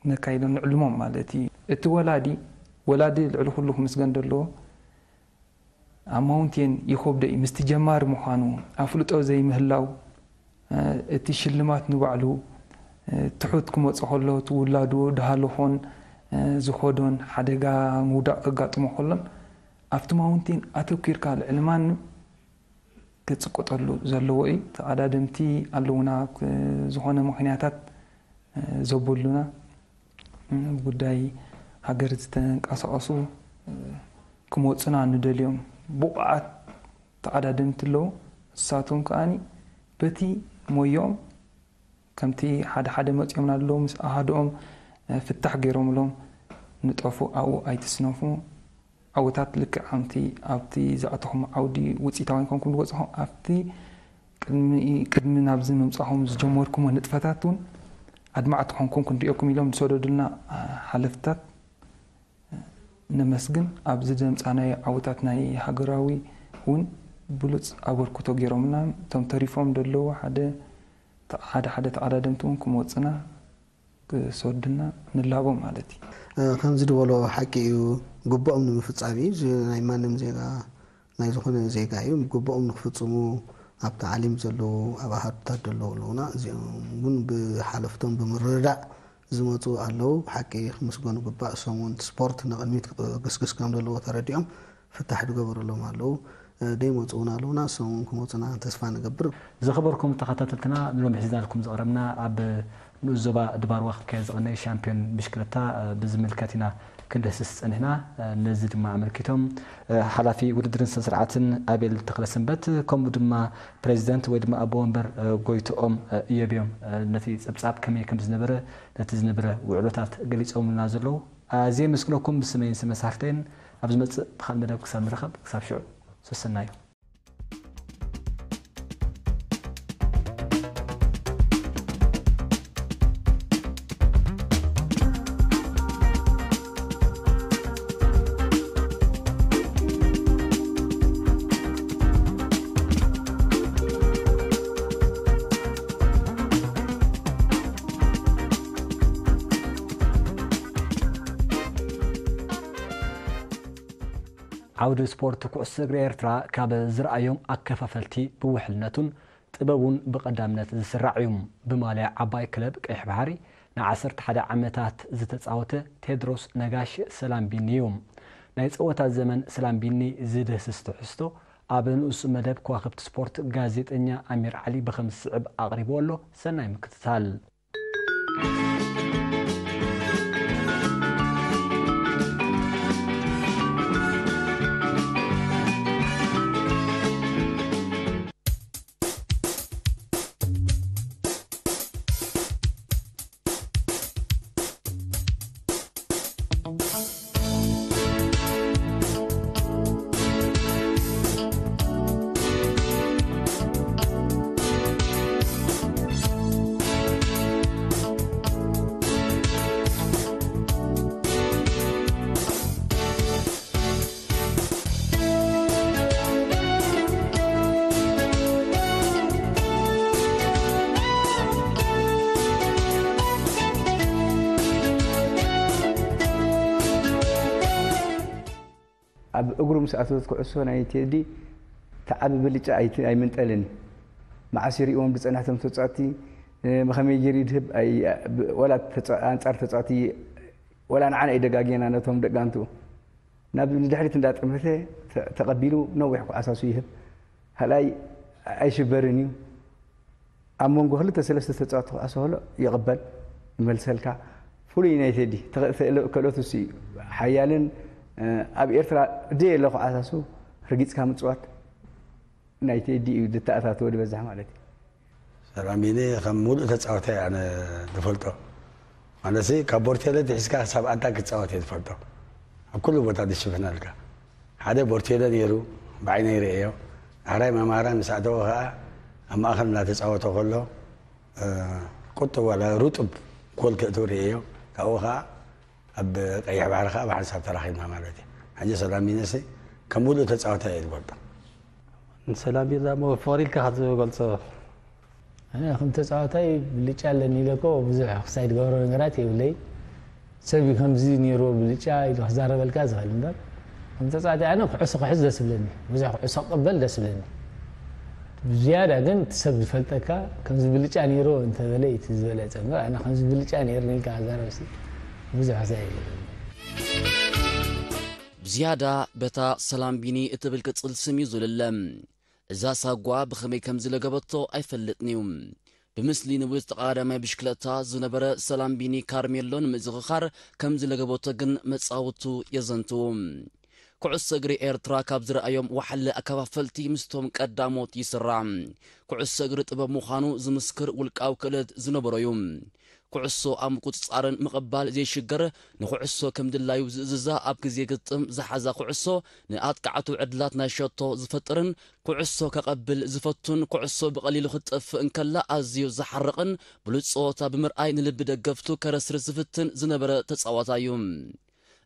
ነካይዶም ንዕልሞም ማለት እዩ። እቲ ወላዲ ወላዲ ልዕሊ ኩሉ ክምስገን ዘለዎ ኣብ ማውንቴን ይኸብዶ እዩ ምስቲ ጀማሪ ምዃኑ ኣፍልጦ ዘይምህላው፣ እቲ ሽልማት ንባዕሉ ትሑት ክመጾ ከሎ እቲ ውላዱ ድሃልኾን ዝኸዶን ሓደጋ ምውዳቕ ከጋጥሞ ከሎን ኣብቲ ማውንቴን ኣተኲርካ ልዕሊ ማንም ክጽቀጠሉ ዘለዎ እዩ። ተቐዳደምቲ ኣለውና፣ ዝኾነ ምኽንያታት ዘብሉና፣ ብጉዳይ ሃገር ዝተንቀሳቐሱ ክመጹና ንደልዮም ብቑዓት ተቐዳደምቲ ኣለዉ። ንሳቶም ከኣ በቲ ሞዮም ከምቲ ሓደ ሓደ መጺኦምና ኣለዉ ምስ ኣሃድኦም ፍታሕ ገይሮምሎም ንጠፉ ኣብኡ ኣይትስነፉ። ዓወታት ልክዕ ከምቲ ኣብቲ ዝኣተኹም ዓውዲ ውፅኢታውያን ኮንኩም ዝወፅኹም ኣብቲ ቅድሚ ቅድሚ ናብዚ ምምፃኹም ዝጀመርኩሞ ንጥፈታት እውን ኣድማዕቲ ኮንኩም ክንሪኦኩም ኢሎም ዝሰደዱልና ሓለፍታት ነመስግን። ኣብዚ ዘምፃናዮ ዓወታት ናይ ሃገራዊ እውን ብሉፅ ኣበርክቶ ገይሮምና። እቶም ተሪፎም ዘለዉ ሓደ ሓደ ሓደ ተቐዳደምቲ እውን ክመፁና ክሰዱና ንላቦ ማለት እዩ። ከምዚ ዝበሎ ሓቂ እዩ፣ ግቡኦም ንምፍፃም እዩ። እዚ ናይ ማንም ዜጋ ናይ ዝኾነ ዜጋ እዩ። ግቡኦም ንክፍፅሙ ኣብ ታዕሊም ዘለዉ ኣብ ኣሃዱታት ዘለዉ ኣለዉና። እዚኦም እውን ብሓለፍቶም ብምርድዳእ ዝመፁ ኣለዉ። ብሓቂ ክምስገኑ ግባእ። እሶም እውን ስፖርት ንቕድሚት ክግስግስ ከም ዘለዎ ተረዲኦም ፍታሕ ዝገበረሎም ኣለዉ። ደይመፁ እውን ኣለዉና። እሶም እውን ክመፁና ተስፋ ንገብር። ዝኸበርኩም ተኸታተልትና ንሎም ሒዝናልኩም ዝቐረብና ኣብ ንኡስ ዞባ ድባርዋ ክካየድ ዝቐነየ ሻምፒዮን ብሽክለታ ብዝምልከት ኢና ክንደስስ ጸኒሕና። ነዚ ድማ ኣመልኪቶም ሓላፊ ውድድርን ስነ ስርዓትን ኣቤል ተኽለሰንበት ከምኡ ድማ ፕሬዚደንት ወይ ድማ ኣቦ ወንበር ጎይትኦም እዮብ እዮም ነቲ ጸብጻብ ከመይ ከም ዝነበረ ነቲ ዝነበረ ውዕሎታት ገሊጾምልና ዘለዉ። ኣዝየ የመስግነኩም ብስመይን ስመ ሳሕፍተይን። ኣብ ዝመጽእ ብኻልእ መደብ ክሳብ ንራኸብ ክሳብ ሽዑ ሰሰናዩ። ዓውዲ ስፖርት ኩዕሶ እግሪ ኤርትራ ካብ ዝረኣዮም ኣከፋፈልቲ ብውሕልነቱን ጥበቡን ብቐዳምነት ዝስራዕ እዩ። ብማልያ ዓባይ ክለብ ቀይሕ ባሕሪ ንዓሰርተ ሓደ ዓመታት ዝተጻወተ ቴድሮስ ነጋሽ ሰላምቢኒ እዩ። ናይ ጸወታ ዘመን ሰላምቢኒ ዝድህስስ ትሕዝቶ ኣብ ንኡስ መደብ ከዋኽብቲ ስፖርት ጋዜጠኛ ኣሚር ዓሊ ብኸም ዝስዕብ ኣቕሪብዎ ኣሎ። ሰናይ ምክትታል። ኣብ እግሩ ምስ ኣተወት ኩዕሶ ናይ ቴዲ ተዓቢ ብልጫ ኣይት- ኣይምንጠልን እዩ። መዓስ ይርእዎም ዝጸንሐ እቶም ተጻወትቲ፣ እ፣ ብኸመይ ገይሩ ይድህብ ኣይ- ብ- ወላ ተጻ- ኣንጻር ተጻወትቲ ወላ ንዓና ኣይደጋጌና ነቶም ደቂ ኣንትኡ። ናብ ንድሕሪት እንዳጠመተ ተ- ተቐቢሉ ነዊሕ ኳዕሳሱ ይህብ። ካልኣይ ኣይሽበርን እዩ። ኣብ መንጎ ክልተ ሰለስተ ተጻወትቲ ክዓሶ ከሎ ይቕበል፣ ይመልሰልካ። ፍሉይ ናይ ቴዲ ተኸ-፣ ተእለ-፣ ክእለቱ እሱ እዩ። ሓያልን፣ እ፣ ኣብ ኤርትራ ደየለ ክዓሳሱ ርጊጽካ ምጽዋት ናይ ቴዲ እዩ ዝተኣታተወ ዝበዝሕ ማለት እዩ። ሰላም ቢኒ ከም ሙሉእ ተጻዋታይ ኣነ ዝፈልጦ። ማለትሲ ካብ ቦርቴለ ትሒዝካ ክሳብ ኣንታ ክጻወት እየ ዝፈልጦ። ኣብ ኩሉ ቦታ ዝሽፍነልካ። ሓደ ቦርቴለ ነይሩ፣ ብዓይነይ ርእየዮ። ዳሕራይ መማህራን ምስ ኣተወ ከኣ ኣብ ማእከል እናተጻወተ ከሎ፣ እ፣ ቁጥብ ዋላ ሩጡብ ጎል ክእትው ርእየዮ። ካብኡ ከኣ ኣብ ቀይሕ ባሕሪ ከኣ ብሓንሳብ ተራኺብና ማለት እዩ። ሕጂ ሰላም ቢኒሲ ከም ሙሉእ ተጻዋታይ እየ ዝፈልጦ። ንሰላም ቢኒ እሞ ፍቕሪ ኢልካ ክትገልጾ? ኣነ ከም ተጻዋታይ ብልጫ ኣለኒ ኢለ እኮ ብዙሕ ክሳይ ዝገብሮ ነገራት የብለይ። ሰብ እዩ ከምዚ ነይርዎ ብልጫ ኢሉ ክዛረበልካ ዝኽእል እምበር፣ ከም ተጻዋታይ ኣነ ኩዕሶ ክሕዝ ደስ ይብለኒ። ብዙሕ ኩዕሶ ክቕበል ደስ ይብለኒ። ብዝያዳ ግን እቲ ሰብ ዝፈልጠካ ከምዚ ብልጫ ነይርዎ እንተበለ እዩ እቲ ዝበለጸ እምበር፣ ኣነ ከምዚ ብልጫ ነይርኒ ኢልካ ክዛረብሲ ብዙሕ ክሳይ የብለኒ። ብዝያዳ በታ ሰላም ቢኒ እትብል ቅጽል ስም እዩ ዝልለ። እዛ ሳጓ ብኸመይ ከም ዝለገበቶ ኣይፈልጥን እዩ። ብምስሊ ንብሉጽ ተቐዳዳማይ ብሽክለታ ዝነበረ ሰላም ቢኒ ካርሜሎ ንምዝኽኻር ከም ዝለገበቶ ግን መጻውቱ የዘንትዉ። ኩዕሶ እግሪ ኤርትራ ካብ ዝረኣዮም ዋሕለ ኣከፋፈልቲ ምስቶም ቀዳሞት ይስራዕ። ኩዕሶ እግሪ ጥበብ ምዃኑ ዝምስክር ውልቃዊ ክእለት ዝነበሮ እዩ። ኩዕሶ ኣብ ምቁጽጻርን ምቕባል ዘይሽገር፣ ንኩዕሶ ከም ድላዩ ዝእዝዛ፣ ኣብ ግዜ ግጥም ዝሓዛ ኩዕሶ ንኣጥቃዕቱ ዕድላት ናይ ሸቶ ዝፈጥርን ኩዕሶ ከቐብል ዝፈቱን ኩዕሶ ብቐሊሉ ክትጠፍእ እንከላ ኣዝዩ ዝሓርቕን ብሉጽ ጸወታ ብምርኣይ ንልቢ ደገፍቱ ከረስርስ ዝፍትን ዝነበረ ተጻዋታይ እዩ።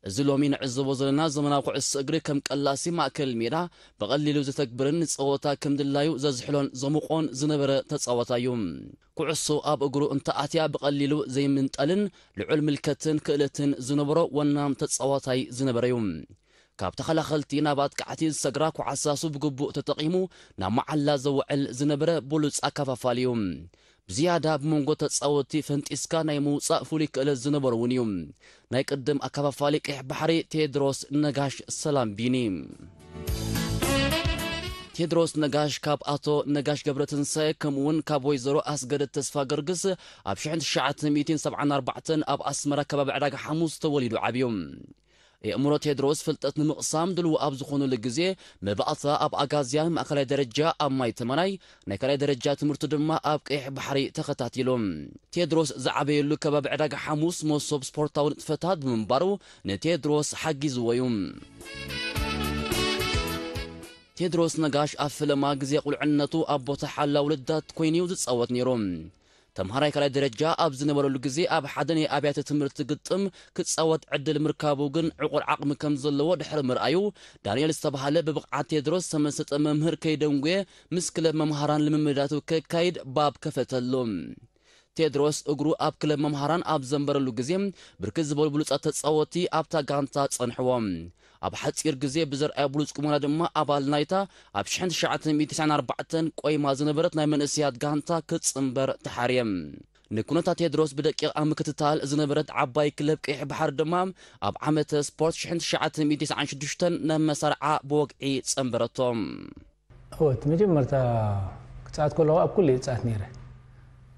እዚ ሎሚ ንዕዘቦ ዘለና ዘመናዊ ኩዕሶ እግሪ ከም ቀላሲ ማእከል ሜዳ ብቐሊሉ ዘተግብርን ንጸወታ ከም ድላዩ ዘዝሕሎን ዘሙቖን ዝነበረ ተጻዋታይ እዩ። ኩዕሶ ኣብ እግሩ እንተኣትያ ብቐሊሉ ዘይምንጠልን ልዑል ምልከትን ክእለትን ዝነበሮ ወናም ተጻዋታይ ዝነበረ እዩ። ካብ ተኸላኸልቲ ናብ ኣጥቃዕቲ ዝሰግራ ኩዓሳሱ ብግቡእ ተጠቒሙ ናብ መዓላ ዘውዕል ዝነበረ ብሉጽ ኣከፋፋሊ እዩ። ብዝያዳ ብመንጎ ተጻወትቲ ፈንጢስካ ናይ ምውጻእ ፍሉይ ክእለት ዝነበሮ እውን እዩ። ናይ ቅድም ኣከፋፋሊ ቀይሕ ባሕሪ ቴድሮስ ነጋሽ ሰላም ቢኒ። ቴድሮስ ነጋሽ ካብ ኣቶ ነጋሽ ገብረትንሳኤ ከምኡውን ካብ ወይዘሮ ኣስገደት ተስፋ ገርግስ ኣብ ሽሕን ትሽዓተ ሚእትን ሰብዓን ኣርባዕተን ኣብ ኣስመራ ከባቢ ዕዳጋ ሓሙስ ተወሊዱ ዓብዩ። የእምሮ ቴድሮስ ፍልጠት ንምቕሳም ድልው ኣብ ዝኾኑሉ ግዜ መባእታ ኣብ ኣጋዝያን ማእከላይ ደረጃ ኣብ ማይ ተመናይ ናይ ካልኣይ ደረጃ ትምህርቱ ድማ ኣብ ቀይሕ ባሕሪ ተኸታቲሉ። ቴድሮስ ዝዓበየሉ ከባቢ ዕዳጋ ሓሙስ መሶብ ስፖርታዊ ንጥፈታት ብምንባሩ ንቴድሮስ ሓጊዝዎ እዩ። ቴድሮስ ነጋሽ ኣብ ፈለማ ግዜ ቁልዕነቱ ኣብ ቦታ ሓላው ልዳት ኮይኑዩ ዝጻወት ነይሩ። ተምሃራይ ካልኣይ ደረጃ ኣብ ዝነበረሉ ግዜ ኣብ ሓደ ናይ ኣብያተ ትምህርቲ ግጥም ክጻወት ዕድል ምርካቡ ግን ዕቑር ዓቕሚ ከም ዘለዎ ድሕሪ ምርኣዩ ዳንኤል ዝተባህለ ብብቕዓት ቴድሮስ ዝተመሰጠ መምህር ከይደንጉየ ምስ ክለብ መምሃራን ልምምዳቱ ከካይድ ባብ ከፈተሉ። ቴድሮስ እግሩ ኣብ ክለብ መምሃራን ኣብ ዘንበረሉ ግዜ ብርክት ዝበሉ ብሉጻት ተጻወቲ ኣብታ ጋንታ ጸንሕዎ። ኣብ ሓጺር ግዜ ብዘርኣዮ ብሉጽ ቁመና ድማ ኣባል ናይታ ኣብ ሽሕን ትሽዓተ ሚእትን ትስዓን ኣርባዕተን ቆይማ ዝነበረት ናይ መንእሰያት ጋንታ ክጽንበር ተሓርየ። ንኩነታት ቴድሮስ ብደቂቕ ኣብ ምክትታል ዝነበረት ዓባይ ክለብ ቀይሕ ባሕሪ ድማ ኣብ ዓመተ ስፖርት ሽሕን ትሽዓተ ሚእትን ትስዓን ሽዱሽተን ናብ መሳርዓ ብወግዒ ጸንበረቶ። እወ እቲ መጀመርታ ክጻወት ከለኹ ኣብ ኩሉ እየ ዝጻወት ነይረ።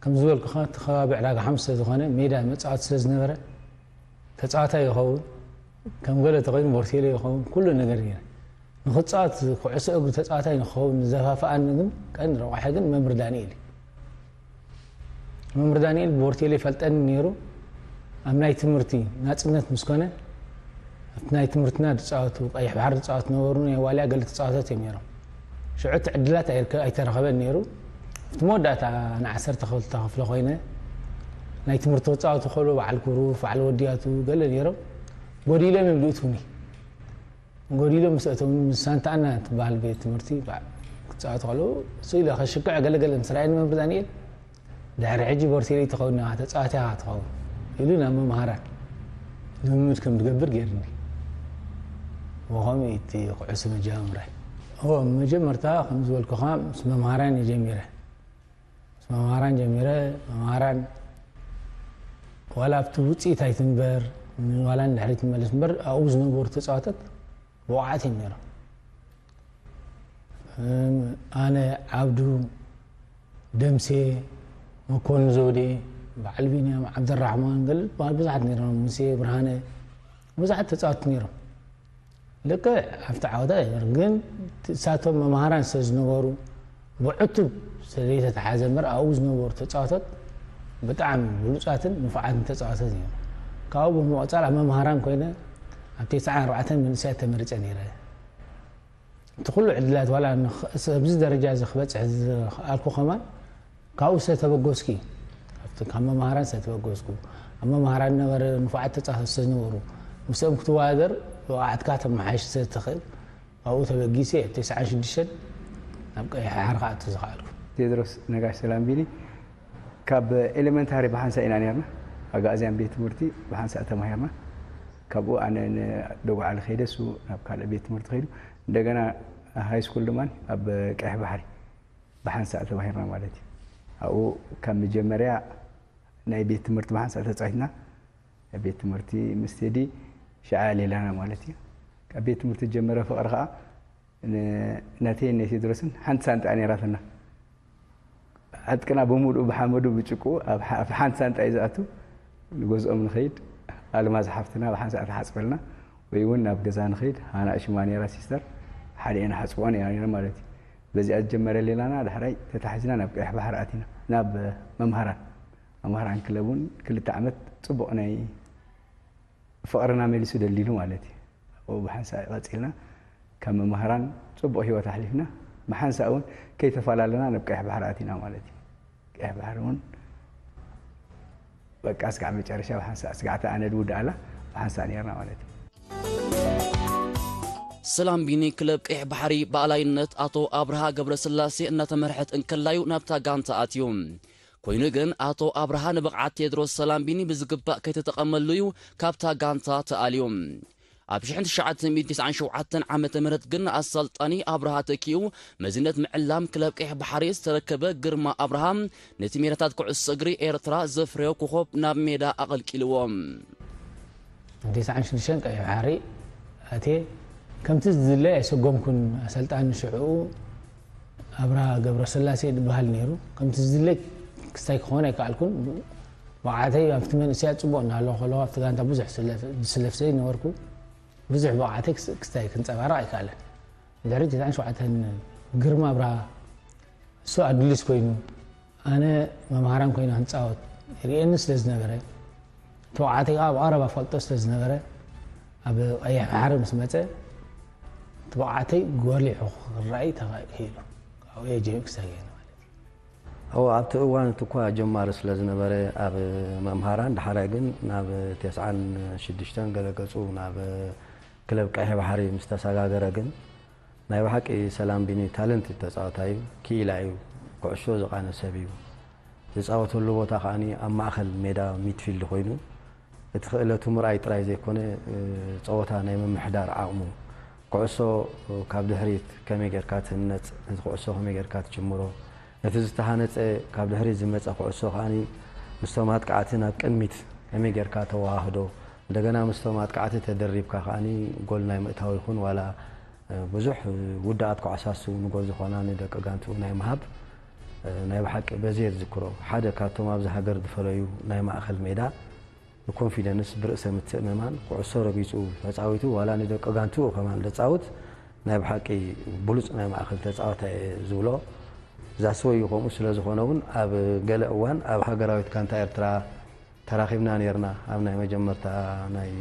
ከም ዝበልኩኻ እቲ ከባቢ ዕዳጋ ሓሙስ ስለ ዝኾነ ሜዳ መጻወቲ ስለ ዝነበረ ተጻዋታይ ይኸውን ከም ገለ ተኾይኑ ቦርቴሎ ይኸውን ኩሉ ነገር ነይረ። ንኽጻወት ኩዕሶ እግሪ ተጻዋታይ ንክኸውን ዘፋፍኣኒ ግን ቀንዲ ረቋሒ ግን መምህር ዳንኤል እዩ። መምህር ዳንኤል ቦርቴሎ ይፈልጠኒ ነይሩ። ኣብ ናይ ትምህርቲ ናጽነት ምስ ኮነ ኣብቲ ናይ ትምህርትና ዝጻወቱ ቀይሕ ባሕሪ ዝጻወቱ ነበሩ ናይ ዋልያ ገለ ተጻወታት እዮም ነይሮም። ሽዑ እቲ ዕድላት ኣይርከ- ኣይተረኸበን ነይሩ። ኣብቲ መወዳእታ ንዓሰርተ ክልተ ክፍለ ኮይነ ናይ ትምህርቲ ክጻወቱ ከሎ በዓል ኩሩፍ በዓል ወዲያቱ ገለ ነይሮም ጎዲሎም እዮም ዝእትውኒ። ጎዲሎም ምስ ኣተውኒ ምስ ሳንታኣና ትበሃል ቤት ትምህርቲ በ- ክጻወቱ ከለዉ ስኢለ ከሽክዕ ገለገለ ምስ ረኣየኒ መምህር ዳንኤል ድሕሪ ሕጂ ቦርቴሎ ኣይትኸውን ኢኻ ተጻዋታይ ኢኻ ትኸውን ኢሉ ናብ መምሃራን ልምምድ ከም ዝገብር ገይርኒ። ብኸምኡ እዩ እቲ ኩዕሶ መጀማምራይ። እወ መጀመርታ ከም ዝበልኩኻ ምስ መምሃራን እየ ጀሚረ። ምስ መምሃራን ጀሚረ መምሃራን ዋላ ኣብቲ ውፅኢት ኣይትንበር ዋላ ንድሕሪት ትመለስ እምበር ኣብኡ ዝነበሩ ተፃዋታት ብቑዓት እዮም ነይሮም። ኣነ፣ ዓብዱ፣ ደምሴ፣ መኮንን ዘውዴ፣ በዓል ቢንያም፣ ዓብደራሕማን፣ ገለ በዓል ብዙሓት ነይሮም፣ ሙሴ ብርሃነ፣ ብዙሓት ተጻወትቲ ነይሮም። ልክዕ ኣብቲ ዓወት ኣይነበረ፣ ግን እሳቶም መምሃራን ስለ ዝነበሩ፣ ብዕቱብ ስለ ዘይተተሓዘ እምበር፣ ኣብኡ ዝነበሩ ተጻወታት ብጣዕሚ ብሉጻትን ንፉዓትን ተጻወታት እዮም። ካብኡ ብምቕጻል ኣብ መምሃራን ኮይነ ኣብ ተስዓን ኣርባዕተን መንእሰያት ተመሪጸ ነይረ። እቲ ኩሉ ዕድላት ዋላ ንኽ-፣ ኣብዚ ደረጃ እዚ ክበጽሕ ዝኸኣልኩ ከማን ካብኡ ስለ ተበገስኩ እዩ። ካብቲ፣ ካብ መምሃራን ስለ ተበገስኩ፣ ኣብ መምሃራን ነበረ ንፉዓት ተጻወታት ስለ ዝነበሩ፣ ምስኦም ክትወዳደር ብቕዓትካ ተመሓይሽ ስለ ትኽእል፣ ኣብኡ ተበጊሰ እየ ተስዓን ሽዱሽተን ናብ ቀይሕ ባሕሪ ክኣቱ ዝኸኣልኩ። ቴድሮስ ነጋሽ ሰላምቢኒ፣ ካብ ኤሌመንታሪ ብሓንሳእ ኢና ነርና፣ ኣጋእዝያን ቤት ትምህርቲ ብሓንሳእ ተማሂርና። ካብኡ ኣነ ንደጉዓሊ ከይደ፣ እሱ ናብ ካልእ ቤት ትምህርቲ ከይዱ፣ እንደገና ሃይ ስኩል ድማ ኣብ ቀይሕ ባሕሪ ብሓንሳእ ተማሂርና ማለት እዩ። ኣብኡ ካብ መጀመርያ ናይ ቤት ትምህርቲ ብሓንሳእ ተጻዊትና፣ ኣብ ቤት ትምህርቲ ምስ ቴዲ ሽዓ ሌላና ማለት እዩ። ካብ ቤት ትምህርቲ ዝጀመረ ፍቕሪ ከኣ ን-፣ ናተይን ናይ ቴድሮስን ሓንቲ ሳንጣ ነይራትና። ዕጥቅና ብምሉኡ ብሓመዱ ብጭቁ ኣብ ሓ-፣ ኣብ ሓንቲ ሳንጣ እዩ ዝኣቱ። ንገዝኦም ንኸይድ፣ ኣልማዝ ሓፍትና ብሓንሳእ ትሓጽበልና፣ ወይ እውን ናብ ገዛ ንኸይድ፣ ሃና ሽማ ነይራ ሲስተር፣ ሓዲኤን ሓጽብኦ ነይራ ነይረን ማለት እዩ። በዚኣ ዝጀመረ ሌላና ዳሕራይ ተታሒዝና ናብ ቀይሕ ባሕሪ ኣቲና፣ ናብ መምሃራን። መምሃራን ክለብ እውን ክልተ ዓመት ጽቡቕ ናይ ፍቕርና መሊሱ ደልዲሉ ማለት እዩ። ኣብኡ ብሓንሳእ ቀጺልና ካብ መምሃራን ጽቡቕ ህይወት ኣሕሊፍና፣ ብሓንሳእ እውን ከይተፈላለና ናብ ቀይሕ ባሕሪ ኣቲና ማለት እዩ። ቀይሕ ባሕሪ እውን በቃ እስካዕ መጨረሻ ብሓንሳእ፣ እስካዕ እታ ኣነ ድውድኣላ ብሓንሳእ ነይርና ማለት እዩ። ሰላም ቢኒ ክለብ ቀይሕ ባሕሪ ብኣላይነት ኣቶ ኣብርሃ ገብረስላሴ እናተመርሐት እንከላዩ ናብታ ጋንታ ኣትዩ። ኮይኑ ግን ኣቶ ኣብርሃ ንብቕዓት ቴድሮስ ሰላም ቢኒ ብዝግባእ ከይተጠቐመሉ እዩ ካብታ ጋንታ ተኣልዩ። ኣብ ሽሕን ትሽዓተ ሚእትን ተስዓን ሸውዓተን ዓመተ ምህረት ግን ኣሰልጣኒ ኣብርሃ ተኪኡ መዝነት ምዕላም ክለብ ቀይሕ ባሕሪ ዝተረከበ ግርማ ኣብርሃ ነቲ ሜዳታት ኩዕሶ እግሪ ኤርትራ ዘፍረዮ ኮኾብ ናብ ሜዳ ኣቐልቂልዎ። ኣብ ተስዓን ሽዱሽተን ቀይሕ ባሕሪ ኣትየ፣ ከምቲ ዝድለ ኣይሰጎምኩን። ኣሰልጣኒ ሽዕኡ ኣብርሃ ገብረስላሴ ዝበሃል ነይሩ። ከምቲ ዝድለ ክስታይ ክኾን ኣይከኣልኩን። ብቕዓተይ ኣብቲ መንእሰያት ጽቡቕ እናሃለኹ ከለኹ ኣብቲ ጋንታ ብዙሕ ዝስለፍ፣ ዝስለፍ ዘይነበርኩ፣ ብዙሕ ብቕዓተይ ክስ-፣ ክስታይ ክንጸባረቕ ኣይከኣለን። ድሕሪ ተስዓን ሸውዓተን ግርማ ኣብርሃ እሱ ኣዱሊስ ኮይኑ፣ ኣነ መምሃራን ኮይነ ክንጻወት ይርእየኒ ስለ ዝነበረ፣ እቲ ብቕዓተይ ከኣ ኣብ ቀረባ ፈልጦ ስለ ዝነበረ፣ ኣብ ቀይሕ ባሕሪ ምስ መጸ፣ እቲ ብቕዓተይ ጎሊሑ ክረኣይ ተኻኢሉ። ካብኡ እየ ጀሚሩ ክሳብ ሕጂ ማለት እዩ። እወ፣ ኣብቲ እዋን እቲ እኳ ጀማሪ ስለ ዝነበረ ኣብ መምሃራን፣ ዳሕራይ ግን ናብ ተስዓን ሽዱሽተን ገለ ገጹ ናብ ክለብ ቀይሕ ባሕሪ ምስ ተሰጋገረ ግን ናይ ብሓቂ ሰላም ቢኒ ታለንት ተጻዋታይ እዩ፣ ክኢላ እዩ፣ ኩዕሾ ዝቓነ ሰብ እዩ። ዝጻወተሉ ቦታ ከኣ ኣብ ማእከል ሜዳ ሚድፊልድ ኮይኑ እቲ ክእለቱ ምርኣይ ጥራይ ዘይኮነ፣ እ፣ ጸወታ ናይ ምምሕዳር ዓቕሙ፣ ኩዕሶ ካብ ድሕሪት ከመይ ጌርካ ትህነጽ፣ ነቲ ኩዕሶ ከመይ ጌርካ ትጅምሮ፣ ነቲ ዝተሃነጸ ካብ ድሕሪት ዝመጸ ኩዕሶ ከኣ ምስቶም ኣጥቃዕቲ ናብ ቅድሚት ከመይ ጌርካ ተወሃህዶ፣ እንደገና ምስቶም ኣጥቃዕቲ ተደሪብካ ከኣ ጎል ናይ ምእታው ይኹን ዋላ፣ እ፣ ብዙሕ ውድኣት ኩዕሳሱ ንጎል ዝኾና ንደቂ ጋንትኡ ናይ ምሃብ፣ እ፣ ናይ ብሓቂ በዚ እየ ዝዝክሮ። ሓደ ካብቶም ኣብዚ ሃገር ዝፈለዩ ናይ ማእከል ሜዳ ብኮንፊደንስ፣ ብርእሰ ምትእምማን፣ ኩዕሶ ረጊጹ ተጻዊቱ፣ ዋላ ንደቂ ጋንትኡ ከማን ዘጻውት ናይ ብሓቂ ብሉጽ ናይ ማእከል ተጻዋታይ እየ ዝብሎ። ዛስወዩ ከምኡ ስለ ዝኾነ እውን ኣብ ገለ እዋን ኣብ ሃገራዊት ጋንታ ኤርትራ ተራኺብና ነይርና። ኣብ ናይ መጀመርታ ናይ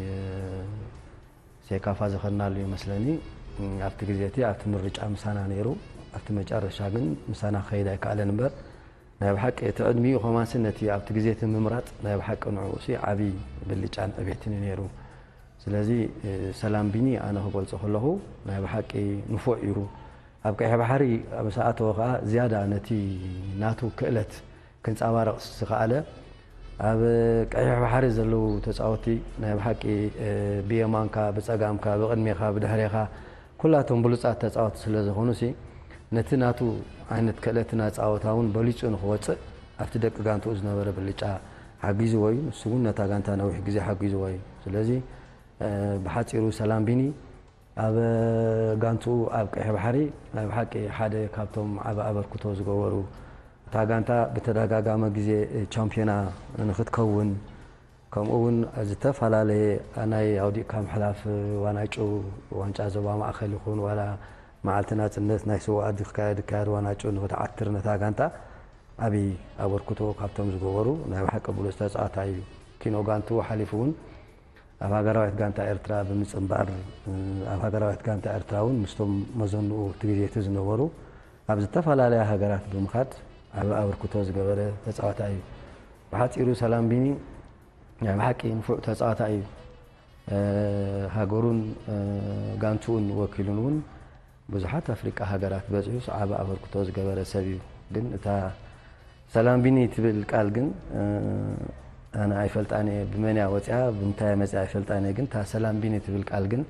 ሴካፋ ዝኸድናሉ ይመስለኒ። ኣብቲ ግዜ እቲ ኣብቲ ምርጫ ምሳና ነይሩ። ኣብቲ መጨረሻ ግን ምሳና ክኸይድ ኣይከኣለን እምበር ናይ ብሓቂ እቲ ዕድሚኡ ከማንሲ ነቲ ኣብቲ ግዜ እቲ ምምራጽ ናይ ብሓቂ ንዕኡሲ ዓቢ ብልጫን ዕቤትን እዩ ነይሩ። ስለዚ፣ እ፣ ሰላም ቢኒ ኣነ ክገልጾ ከለኹ ናይ ብሓቂ ንፉዕ እዩ። ኣብ ቀይሕ ባሕሪ ምስ ኣተወ ከኣ ዝያዳ ነቲ ናቱ ክእለት ክንጸባረቕ ዝኸኣለ፣ ኣብ ቀይሕ ባሕሪ ዘለዉ ተጻወትቲ ናይ ብሓቂ፣ እ፣ ብየማንካ፣ ብጸጋምካ፣ ብቕድሜኻ፣ ብድሕሬኻ ኩላቶም ብሉጻት ተጻወትቲ ስለ ዝኾኑሲ ነቲ ናቱ ዓይነት ክእለትን ኣጻወታ እውን በሊጹ ንኽወጽእ ኣብቲ ደቂ ጋንትኡ ዝነበረ ብልጫ ሓጊዝዎ እዩ። ንሱ እውን ነታ ጋንታ ነዊሕ ግዜ ሓጊዝዎ እዩ። ስለዚ፣ እ፣ ብሓጺሩ ሰላም ቢኒ ኣብ ጋንትኡ ኣብ ቀይሕ ባሕሪ ናይ ብሓቂ ሓደ ካብቶም ዓቢ ኣበርክቶ ዝገበሩ እታ ጋንታ ብተደጋጋሚ ግዜ ቻምፒዮና ንክትከውን፣ ከምኡ እውን ዝተፈላለየ ናይ ኣውዲቕካ ምሕላፍ ዋንጫ፣ ዋንጫ ዞባ ማእኸል ይኹን ዋላ መዓልቲ ናጽነት ናይ ስውኣት ዝካየድ፣ ዝካየድ ዋንጫ ንክትዓትር ነታ ጋንታ ዓብዪ ኣበርክቶ ካብቶም ዝገበሩ ናይ ብሓቂ ብሉጽ ተጻዋታይ እዩ። ኪኖ ጋንቱ ሓሊፉ እውን ኣብ ሃገራዊት ጋንታ ኤርትራ ብምጽንባር፣ ኣብ ሃገራዊት ጋንታ ኤርትራ እውን ምስቶም መዘንኡ እቲ ግዜ እቲ ዝነበሩ ኣብ ዝተፈላለያ ሃገራት ብምኻድ ዓቢ ኣበርክቶ ዝገበረ ተጻዋታይ እዩ። ብሓጺሩ ሰላም ቢኒ ናይ ብሓቂ ንፉዕ ተጻዋታይ እዩ። ሃገሩን ጋንትኡን ወኪሉን እውን ብዙሓት ኣፍሪቃ ሃገራት በጺሑ ዓቢ ኣበርክቶ ዝገበረ ሰብ እዩ። ግን እታ ሰላም ቢኒ ትብል ቃል ግን ኣነ ኣይፈልጣን እየ፣ ብመን እያ ወፂኣ ብምንታይ እያ መፂኣ ኣይፈልጣን እየ። ግን እታ ሰላም ቢኒ ትብል ቃል ግን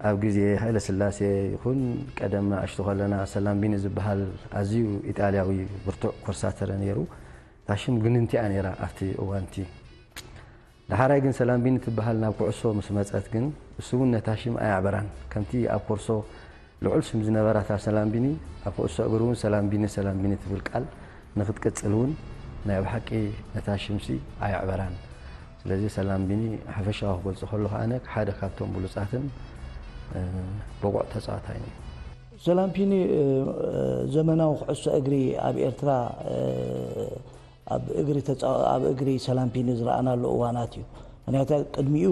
ኣብ ግዜ ሃይለ ስላሴ ይኹን ቀደም ኣሽቱ ከለና ሰላም ቢኒ ዝበሃል ኣዝዩ ኢጣልያዊ ብርቱዕ ኮርሳተረ ነይሩ። እታ ሽም ግንንቲ እያ ነይራ ኣብቲ እዋንቲ። ዳሕራይ ግን ሰላም ቢኒ ትበሃል ናብ ኩዕሶ ምስ መጸት ግን እሱ እውን ነታ ሽም ኣየዕበራን። ከምቲ ኣብ ኮርሶ ልዑል ሽም ዝነበራ እታ ሰላም ቢኒ፣ ኣብ ኩዕሶ እግሪ እውን ሰላም ቢኒ ሰላም ቢኒ ትብል ቃል ንክትቅጽል እውን ናይ ብሓቂ ነታ ሽምሲ ኣየዕበራን። ስለዚ ሰላም ቢኒ ሓፈሻዊ ክገልጾ ከለኹ ኣነ ሓደ ካብቶም ብሉጻትን ብቑዕ ተጻዋታይን እዩ። ሰላም ቢኒ ዘመናዊ ኩዕሶ እግሪ ኣብ ኤርትራ ኣብ እግሪ ተፃ- ኣብ እግሪ ሰላም ቢኒ ዝረኣናሉ እዋናት እዩ። ምክንያቱ ቅድሚኡ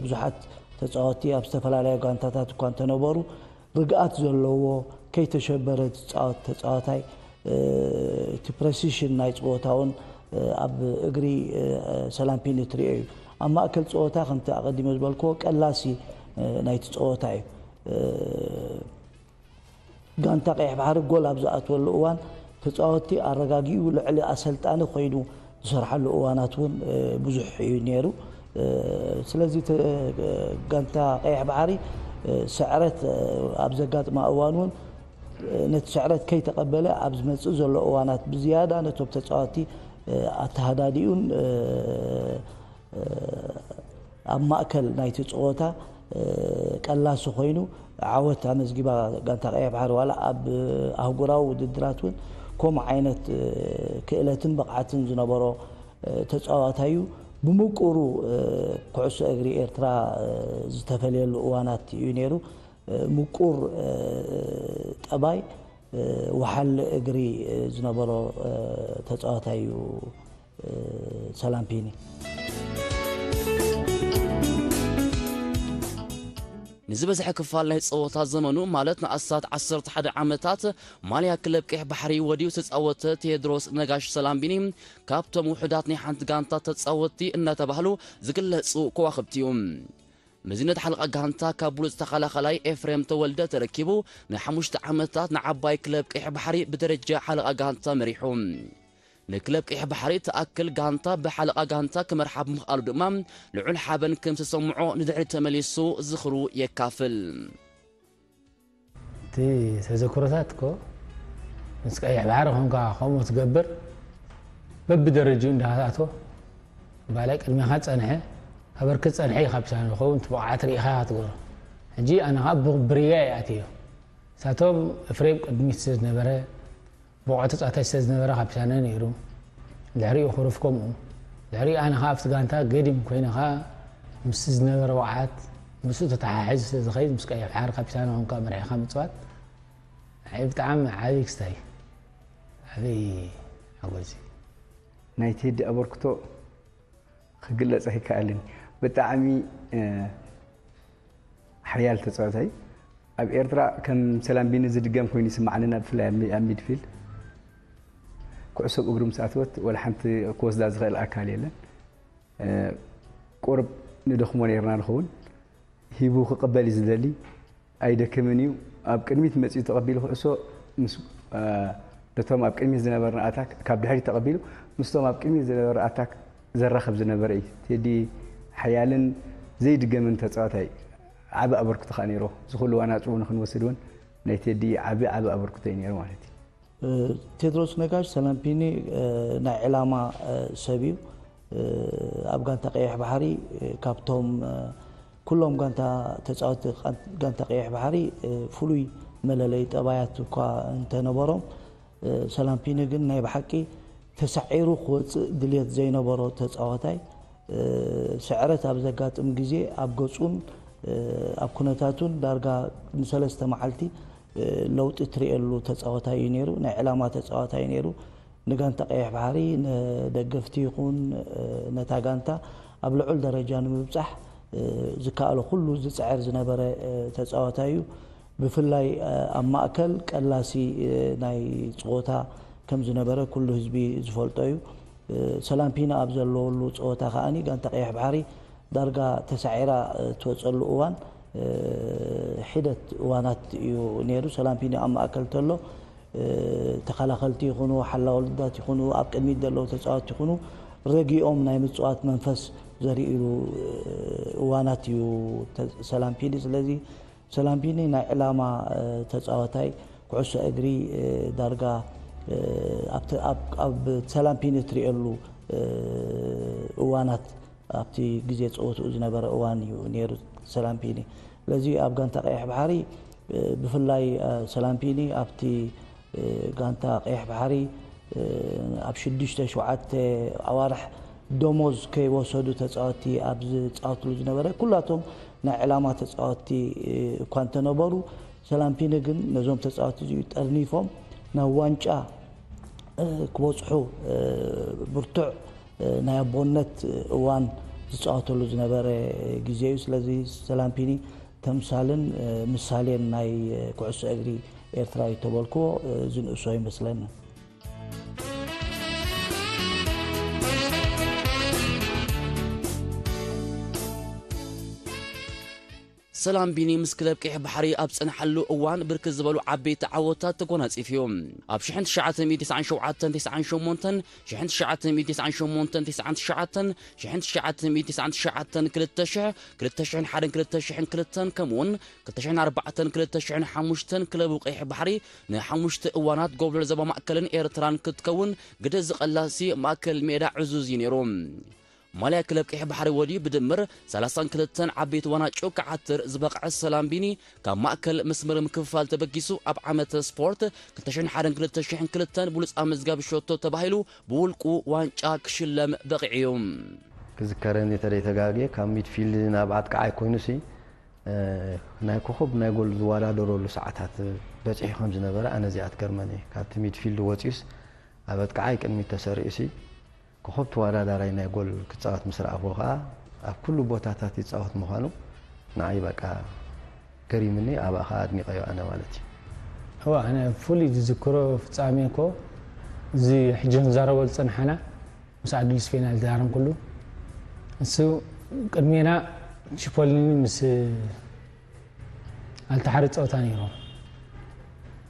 ብዙሓት ተፃወትቲ ኣብ ዝተፈላለዩ ጋንታታት እኳ እንተነበሩ ርግኣት ዘለዎ ከይተሸበረ ዝፃወት ተፃዋታይ እቲ ፕረሲሽን ናይ ፀወታ እውን ኣብ እግሪ ሰላም ቢኒ ትሪኦ እዩ። ኣብ ማእከል ፀወታ ከምቲ ኣቐዲመ ዝበልክዎ ቀላሲ ናይቲ ፀወታ እዩ። ጋንታ ቀይሕ ባሕሪ ጎል ኣብ ዝኣትወሉ እዋን ተፃወትቲ ኣረጋጊኡ ልዕሊ ኣሰልጣኒ ኮይኑ ዝሰርሓሉ እዋናት እውን ብዙሕ እዩ ነይሩ። ስለዚ ጋንታ ቀይሕ ባሕሪ ስዕረት ኣብ ዘጋጥማ እዋን እውን ነቲ ስዕረት ከይተቐበለ ኣብ ዝመፅእ ዘሎ እዋናት ብዝያዳ ነቶም ተፃወትቲ ኣተሃዳዲኡን ኣብ ማእከል ናይቲ ፀወታ ቀላሲ ኮይኑ ዓወት ኣመዝጊባ ጋንታ ቀይሕ ባሕሪ ዋላ ኣብ ኣህጉራዊ ውድድራት እውን ከምኡ ዓይነት ክእለትን ብቕዓትን ዝነበሮ ተፃዋታይ እዩ። ብምቁሩ ኩዕሶ እግሪ ኤርትራ ዝተፈልየሉ እዋናት እዩ ነይሩ። ምቁር ጠባይ ወሓሊ እግሪ ዝነበሮ ተፃዋታይ እዩ። ሰላም ቢኒ። ንዝበዝሐ ክፋል ናይ ጸወታ ዘመኑ ማለት ንኣስታት ዓሰርተ ሓደ ዓመታት ማልያ ክለብ ቀይሕ ባሕሪ ወድዩ ዝተጻወተ ቴድሮስ ነጋሽ ሰላም ቢኒ ካብቶም ውሑዳት ናይ ሓንቲ ጋንታ ተጻወትቲ እናተባህሉ ዝግለጹ ከዋኽብቲ እዩ። መዚነት ሓለቓ ጋንታ ካብ ብሉጽ ተኸላኸላይ ኤፍሬም ተወልደ ተረኪቡ ንሓሙሽተ ዓመታት ንዓባይ ክለብ ቀይሕ ባሕሪ ብደረጃ ሓለቓ ጋንታ መሪሑ። ንክለብ ቀይሕ ባሕሪ ትኣክል ጋንታ ብሓለቓ ጋንታ ክመርሓ ብምኽኣሉ ድማ ልዑል ሓበን ከም ዝተሰምዖ ንድሕሪት ተመሊሱ ዝኽሩ የካፍል። እቲ ተዘክሮታት እኮ ምስ ቀይሕ ባሕሪ ኮንካ ከምኡ ትገብር በብደረጅኡ እንዳትኣትዎ ባላይ ቅድሜኻ ዝጸንሐ ኣበርክት ጸንሐ እዩ ካብ ሳኒ ዝኸውን እቲ ብቕዓት ርኢኻ ኢኻ ትገብሮ። ሕጂ ኣነ ኸዓ ብርያ እየ ኣትዮ። ንሳቶም እፍሬም ቅድሚት ስለ ዝነበረ ብቑዕ ተጻዋታይ ስለ ዝነበረ ካፒታነ ነይሩ። ድሕሪኡ ክሩፍ ከምኡ። ድሕሪኡ ኣነ ኸኣ ኣብቲ ጋንታ ገዲም ኮይነ ኸኣ ምስቲ ዝነበረ ብቕዓት ምስኡ ተተሓሒዙ ስለ ዝኸይድ ምስ ቀይሕ ባሕሪ ካፒታነ ኮንካ መሪሕኻ ምጽዋት ንዓይ ብጣዕሚ ዓቢ ክስታይ ዓቢ ሓጎስ እዩ። ናይ ቴዲ ኣበርክቶ ክግለጽ ኣይከኣልን። ብጣዕሚ ሓያል ተጻዋታይ ኣብ ኤርትራ ከም ሰላም ቢኒ ዝድገም ኮይኑ ይስምዓኒ ብፍላይ ኣብ ሚድፊልድ ኩዕሶ ብእግሩ ምስ ኣተወት ወላ ሓንቲ ክወስዳ ዝኽእል ኣካል የለን። ቁሩብ ንደኽሞ ነይርና ንኸውን ሂቡ ክቕበል እዩ ዝደሊ ኣይደክምን እዩ ኣብ ቅድሚት መጺኡ ተቐቢሉ ኩዕሶ ምስ ነቶም ኣብ ቅድሚት ዝነበርና ኣታክ ካብ ድሕሪት ተቐቢሉ ምስቶም ኣብ ቅድሚት ዝነበረ ኣታክ ዘራኽብ ዝነበረ እዩ። ቴዲ ሓያልን ዘይድገምን ተጻዋታይ ዓቢ ኣበርክቶ ከኣ ነይሮ። እዚ ኩሉ ዋንጫ ንኽንወስድ እውን ናይ ቴዲ ዓቢ ዓቢ ኣበርክቶ እዩ ነይሩ ማለት እዩ። ቴድሮስ ነጋሽ ሰላምፒኒ ናይ ዕላማ ሰብ እዩ። ኣብ ጋንታ ቀይሕ ባሕሪ ካብቶም ኩሎም ጋንታ ተጻወቲ ጋንታ ቀይሕ ባሕሪ ፍሉይ መለለይ ጠባያት እኳ እንተነበሮም ሰላምፒኒ ግን ናይ ብሓቂ ተሳዒሩ ክወፅእ ድልየት ዘይነበሮ ተፃዋታይ፣ ስዕረት ኣብ ዘጋጥም ግዜ ኣብ ገፁን ኣብ ኩነታቱን ዳርጋ ንሰለስተ መዓልቲ ለውጢ ትርእየሉ ተፃዋታይ እዩ ነይሩ። ናይ ዕላማ ተፃዋታይ ነይሩ። ንጋንታ ቀይሕ ባሕሪ፣ ንደገፍቲ ይኹን ነታ ጋንታ ኣብ ልዑል ደረጃ ንምብፃሕ ዝከኣሎ ኩሉ ዝፅዕር ዝነበረ ተፃዋታይ እዩ። ብፍላይ ኣብ ማእከል ቀላሲ ናይ ፀወታ ከም ዝነበረ ኩሉ ህዝቢ ዝፈልጦ እዩ። ሰላምፒኒ ኣብ ዘለወሉ ፀወታ ከኣ ጋንታ ቀይሕ ባሕሪ ዳርጋ ተሳዒራ ትወፀሉ እዋን ሒደት እዋናት እዩ ነይሩ። ሰላምፒኒ ኣብ ማእከል ተሎ ተኸላኸልቲ ይኹኑ፣ ሓላወልዳት ይኹኑ፣ ኣብ ቅድሚት ዘለዉ ተፃወትቲ ይኹኑ ረጊኦም ናይ ምፅዋት መንፈስ ዘርእሉ እዋናት እዩ ሰላምፒኒ። ስለዚ ሰላምፒኒ ናይ ዕላማ ተፃዋታይ ኩዕሶ እግሪ ዳርጋ ኣብ ሰላምፒኒ እትርእየሉ እዋናት ኣብቲ ግዜ ፀወትኡ ዝነበረ እዋን እዩ ነይሩ ሰላምፒኒ። ስለዚ ኣብ ጋንታ ቀይሕ ባሕሪ ብፍላይ ሰላምፒኒ ኣብቲ ጋንታ ቀይሕ ባሕሪ ኣብ ሽዱሽተ ሸውዓተ ኣዋርሕ ደሞዝ ከይወሰዱ ተፃወቲ ኣብ ዝፃወትሉ ዝነበረ ኩላቶም ናይ ዕላማ ተፃወቲ እኳ እንተነበሩ፣ ሰላምፒኒ ግን ነዞም ተፃወቲ እዚኡ ጠርኒፎም ናብ ዋንጫ ክበፅሑ ብርቱዕ ናይ ኣቦነት እዋን ዝፃወተሉ ዝነበረ ግዜ እዩ። ስለዚ ሰላምፒኒ ተምሳልን ምሳሌን ናይ ኩዕሶ እግሪ ኤርትራ እዩ ተበልክዎ ዝንእሶ ይመስለኒ። ሰላም ቢኒ ምስ ክለብ ቀይሕ ባሕሪ ኣብ ዝጸንሓሉ እዋን ብርክት ዝበሉ ዓበይቲ ዓወታት ተጎናጺፉ እዩ። ኣብ ሽሕን ትሽዓተ ሚእቲ ተስዓን ሸውዓተን ተስዓን ሸሞንተን፣ ሽሕን ትሽዓተ ሚእቲ ተስዓን ሸሞንተን ተስዓን ትሽዓተን፣ ሽሕን ትሽዓተ ሚእቲ ተስዓን ትሽዓተን፣ ክልተ ሽሕ፣ ክልተ ሽሕን ሓደን ክልተ ሽሕን ክልተን፣ ከምኡውን ክልተ ሽሕን ኣርባዕተን ክልተ ሽሕን ሓሙሽተን ክለቡ ቀይሕ ባሕሪ ንሓሙሽተ እዋናት ጎብለል ዞባ ማእከልን ኤርትራን ክትከውን ግደ ዝቐላሲ ማእከል ሜዳ ዕዙዝ እዩ ነይሩ። ማልያ ክለብ ቀይሕ ባሕሪ ወድዩ ብድምር ሰላሳን ክልተን ዓበይቲ ዋናጩ ክዓትር ዝበቕዐ ሰላም ቢኒ፣ ካብ ማእከል መስመር ምክፍፋል ተበጊሱ ኣብ ዓመተ ስፖርት ክልተ ሽሕን ሓደን ክልተ ሽሕን ክልተን ብሉጽ ኣመዝጋቢ ሸቶ ተባሂሉ ብውልቁ ዋንጫ ክሽለም በቒዑ እዩ። ክዝከረኒ ተደይተጋግየ ካብ ሚድፊልድ ናብ ኣጥቃዓይ ኮይኑሲ ናይ ኮኾብ ናይ ጎል ዝወዳደረሉ ሰዓታት በፂሑ ከም ዝነበረ ኣነ እዚኣ ትገርመኒ። ካብቲ ሚድፊልድ ወፂኡስ ኣብ ኣጥቃዓይ ቅድሚት ተሰሪዑሲ ኮኾብ ተወዳዳራይ ናይ ጎል ክጻወት ምስ ረኣኽዎ ከኣ ኣብ ኩሉ ቦታታት ይጻወት ምዃኑ ንዓይ በቃ ገሪምኒ፣ ኣብኣ ከኣ ኣድኒቐዮ ኣነ ማለት እዩ። እዋ ኣነ ፍሉይ ዝዝክሮ ፍጻሜ እኮ እዚ ሕጂ ክንዛረበሉ ዝጸናሓና ምስ ኣዱልስ ፔናልቲ ዝሃረምኩሉ እሱ ቅድሜና ቺፖሊኒ ምስ ኣልተሓሪ ጸወታ ነይሩ።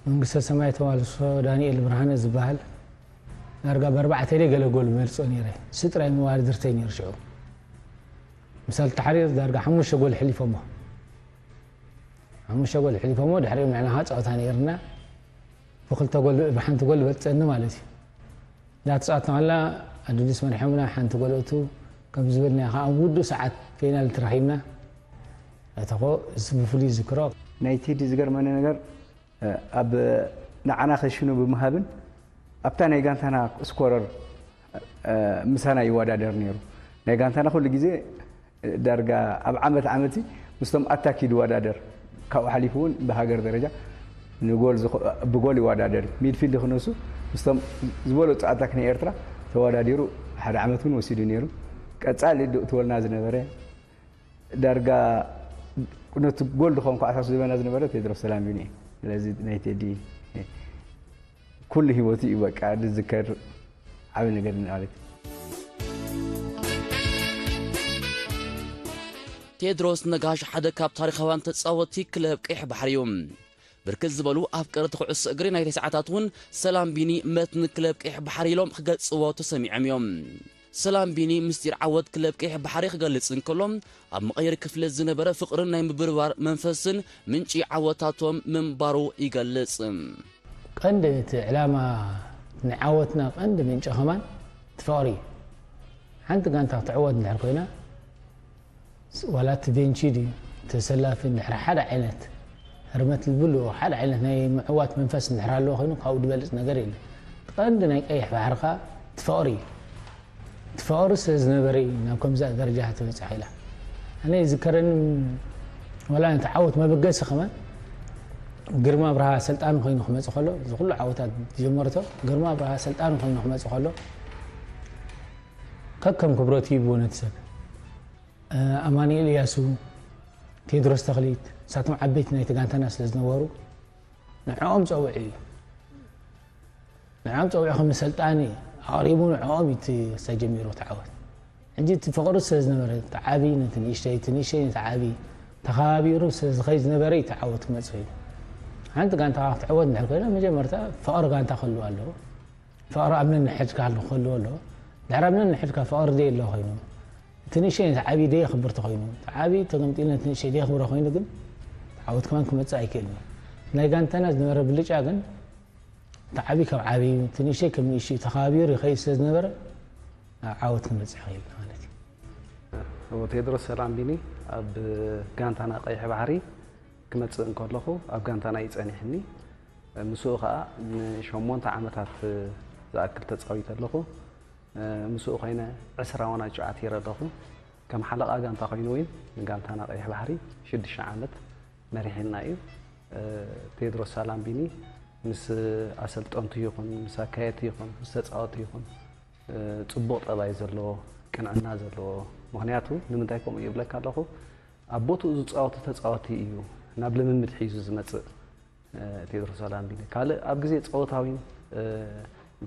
መንግስተ ሰማይ ተዋልሶ ዳንኤል ብርሃነ ዝበሃል ዳርጋ ብኣርባዕተ ኢለ ገለ ጎል በልጾ ነይረ። እሱ ጥራይ መዋድርተይ ነይሩ ሽዑ። ምስ ኣልተሓሪ ዳርጋ ሓሙሽተ ጎል ሕሊፎሞ። ሓሙሽተ ጎል ሕሊፎሞ ድሕሪኡ ንሕና ኸዓ ጸወታ ነይርና። ብክልተ ጎል ብሓንቲ ጎል በልጸኒ ማለት እዩ። እንዳተጻወትና ከለና ኣዱሊስ መሪሖምና ሓንቲ ጎል እቱ ከም ዝበልናዮ ከኣ ኣብ ውዱእ ሰዓት ፔናልቲ ረኺብና። ኣተኾ እዚ ብፍሉይ ዝዝክሮ። ናይ ቴዲ ዝገርመኒ ነገር ኣብ ንዓና ከሽኑ ብምሃብን ኣብታ ናይ ጋንታና ስኮረር ምሳና ይወዳደር ነይሩ። ናይ ጋንታና ኩሉ ግዜ ዳርጋ ኣብ ዓመት ዓመት ምስቶም ኣታክ ይወዳደር። ካብኡ ሓሊፉ እውን ብሃገር ደረጃ ንጎል ብጎል ይወዳደር እዩ። ሚድፊልድ ክነሱ ምስቶም ዝበለፁ ኣታክ ናይ ኤርትራ ተወዳዲሩ ሓደ ዓመት እውን ወሲዱ ነይሩ። ቀፃሊ ድኡ ትወልና ዝነበረ ዳርጋ ነቲ ጎል ዝኾን ኳዕታ ዝበና ዝነበረ ቴድሮስ ሰላም ቢኒ እዩ። ስለዚ ናይ ቴዲ ኩሉ ህይወቱ እዩ በቃ ዝዝከር ዓቢ ነገር ማለት እዩ። ቴድሮስ ነጋሽ ሓደ ካብ ታሪኻውያን ተጻወትቲ ክለብ ቀይሕ ባሕሪ እዩ። ብርክት ዝበሉ ኣፍቀርቲ ኩዕሶ እግሪ ናይ ተስዓታት እውን ሰላም ቢኒ መትኒ ክለብ ቀይሕ ባሕሪ ኢሎም ክገልጽዎ ተሰሚዖም እዮም። ሰላም ቢኒ ምስጢር ዓወት ክለብ ቀይሕ ባሕሪ ክገልጽ እንከሎ ኣብ መቐየሪ ክፍሊ ዝነበረ ፍቕርን ናይ ምብርባር መንፈስን ምንጪ ዓወታቶም ምንባሩ ይገልጽ። ቀንዲ እቲ ዕላማ ናይ ዓወትና ቀንዲ ምንጪ ከማን እቲ ፍቕሪ እዩ። ሓንቲ ጋንታ ክትዕወት እንድሕር ኮይና ዋላ እቲ ቤንቺ ድዩ ተሰላፊ እንድሕር ሓደ ዓይነት ህርመት ልብሉ ሓደ ዓይነት ናይ ምዕዋት መንፈስ እንድሕር ኣለዎ ኮይኑ ካብኡ ዝበልፅ ነገር የለ። ቀንዲ ናይ ቀይሕ ባሕርኻ ትፈቕሪ እዩ። ትፈቕሪ ስለ ዝነበረ እዩ ናብ ከምዛ ደረጃ ተበፅሐ ኢላ። ኣነ ዝከረኒ ዋላ ነቲ ዓወት መበገሲ ከማን ግርማ ብርሃ ሰልጣኑ ኮይኑ ክመፅእ ከሎ እዚ ኩሉ ዓወታት ዝጀመርቶ ግርማ ብርሃ ሰልጣኑ ኮይኑ ክመፅእ ከሎ ከከም ክብረቱ ይብዎ ነቲ ሰብ ኣማኒኤል እያሱ፣ ቴድሮስ ተኽሊት፣ ንሳቶም ዓበይቲ ናይቲ ጋንታና ስለ ዝነበሩ ንዕኦም ፀውዒ እዩ። ንዕኦም ፀውዒ ከም ሰልጣኒ ኣቕሪቡ ንዕኦም እዩ እቲ ክሳብ ጀሚሩ እቲ ዓወት። ሕጂ እቲ ፍቕሪ ስለ ዝነበረ እቲ ዓቢ ነቲ ንእሽተይ እቲ ንእሽተይ ነቲ ዓቢ ተኸባቢሩ ስለ ዝኸይድ ዝነበረ እዩ እቲ ዓወት ክመፅእ ኮይኑ። ሓንቲ ጋንታ ክትዕወት እንድሕር ኮይና መጀመርታ ፍቕሪ ጋንታ ክህልዋ ኣለዎ። ፍቕሪ ኣብ ነንሕድካ ክህልዎ ኣለዎ። ድሕሪ ኣብ ነንሕድካ ፍቕሪ ደይ ኣሎ ኮይኑ እቲ ንእሽተይ ነቲ ዓብዪ ደየኽብር ተኾይኑ፣ እቲ ዓብዪ ተገምጢሉ ነቲ ንእሽተይ ደየኽብሮ ኮይኑ ግን፣ ዓወት ከማን ክመጽእ ኣይክእልን እዩ። ናይ ጋንታና ዝነበረ ብልጫ ግን፣ እቲ ዓብዪ ካብ ዓብዪ፣ እቲ ንእሽተይ ከም ንእሽተይ ተኸባቢሩ ይኸይድ ስለ ዝነበረ፣ ናብ ዓወት ክንበጽሕ ኽኢልና ማለት እዩ። እሞ ቴድሮስ ሰላም ቢኒ ኣብ ጋንታና ቀይሕ ባሕሪ ክመጽእ እንከለኹ ኣብ ጋንታና እዩ ጸኒሕኒ። ምስኡ ኸኣ ንሸሞንተ ዓመታት ዝኣክል ተጻዊተ ኣለኹ። ምስኡ ኮይነ ዕስራ ዋንጫ ኣቲረ ኣለኹ። ከም ሓለቓ ጋንታ ኮይኑ እውን ንጋንታና ቀይሕ ባሕሪ ሽዱሽተ ዓመት መሪሕና እዩ። ቴድሮስ ሳላምቢኒ ምስ ኣሰልጠንቱ ይኹን ምስ ኣካየድቲ ይኹን ምስ ተጻወትቲ ይኹን ጽቡቕ ጠባይ ዘለዎ ቅንዕና ዘለዎ ምኽንያቱ ንምንታይ ከምኡ ይብለካ ኣለኹ ኣብ ቦትኡ ዝጻወቱ ተጻወቲ እዩ ናብ ልምምድ ሒዙ ዝመጽእ ቴድሮስ ኣላምቢኒ ካልእ ኣብ ግዜ ጸወታ ዊን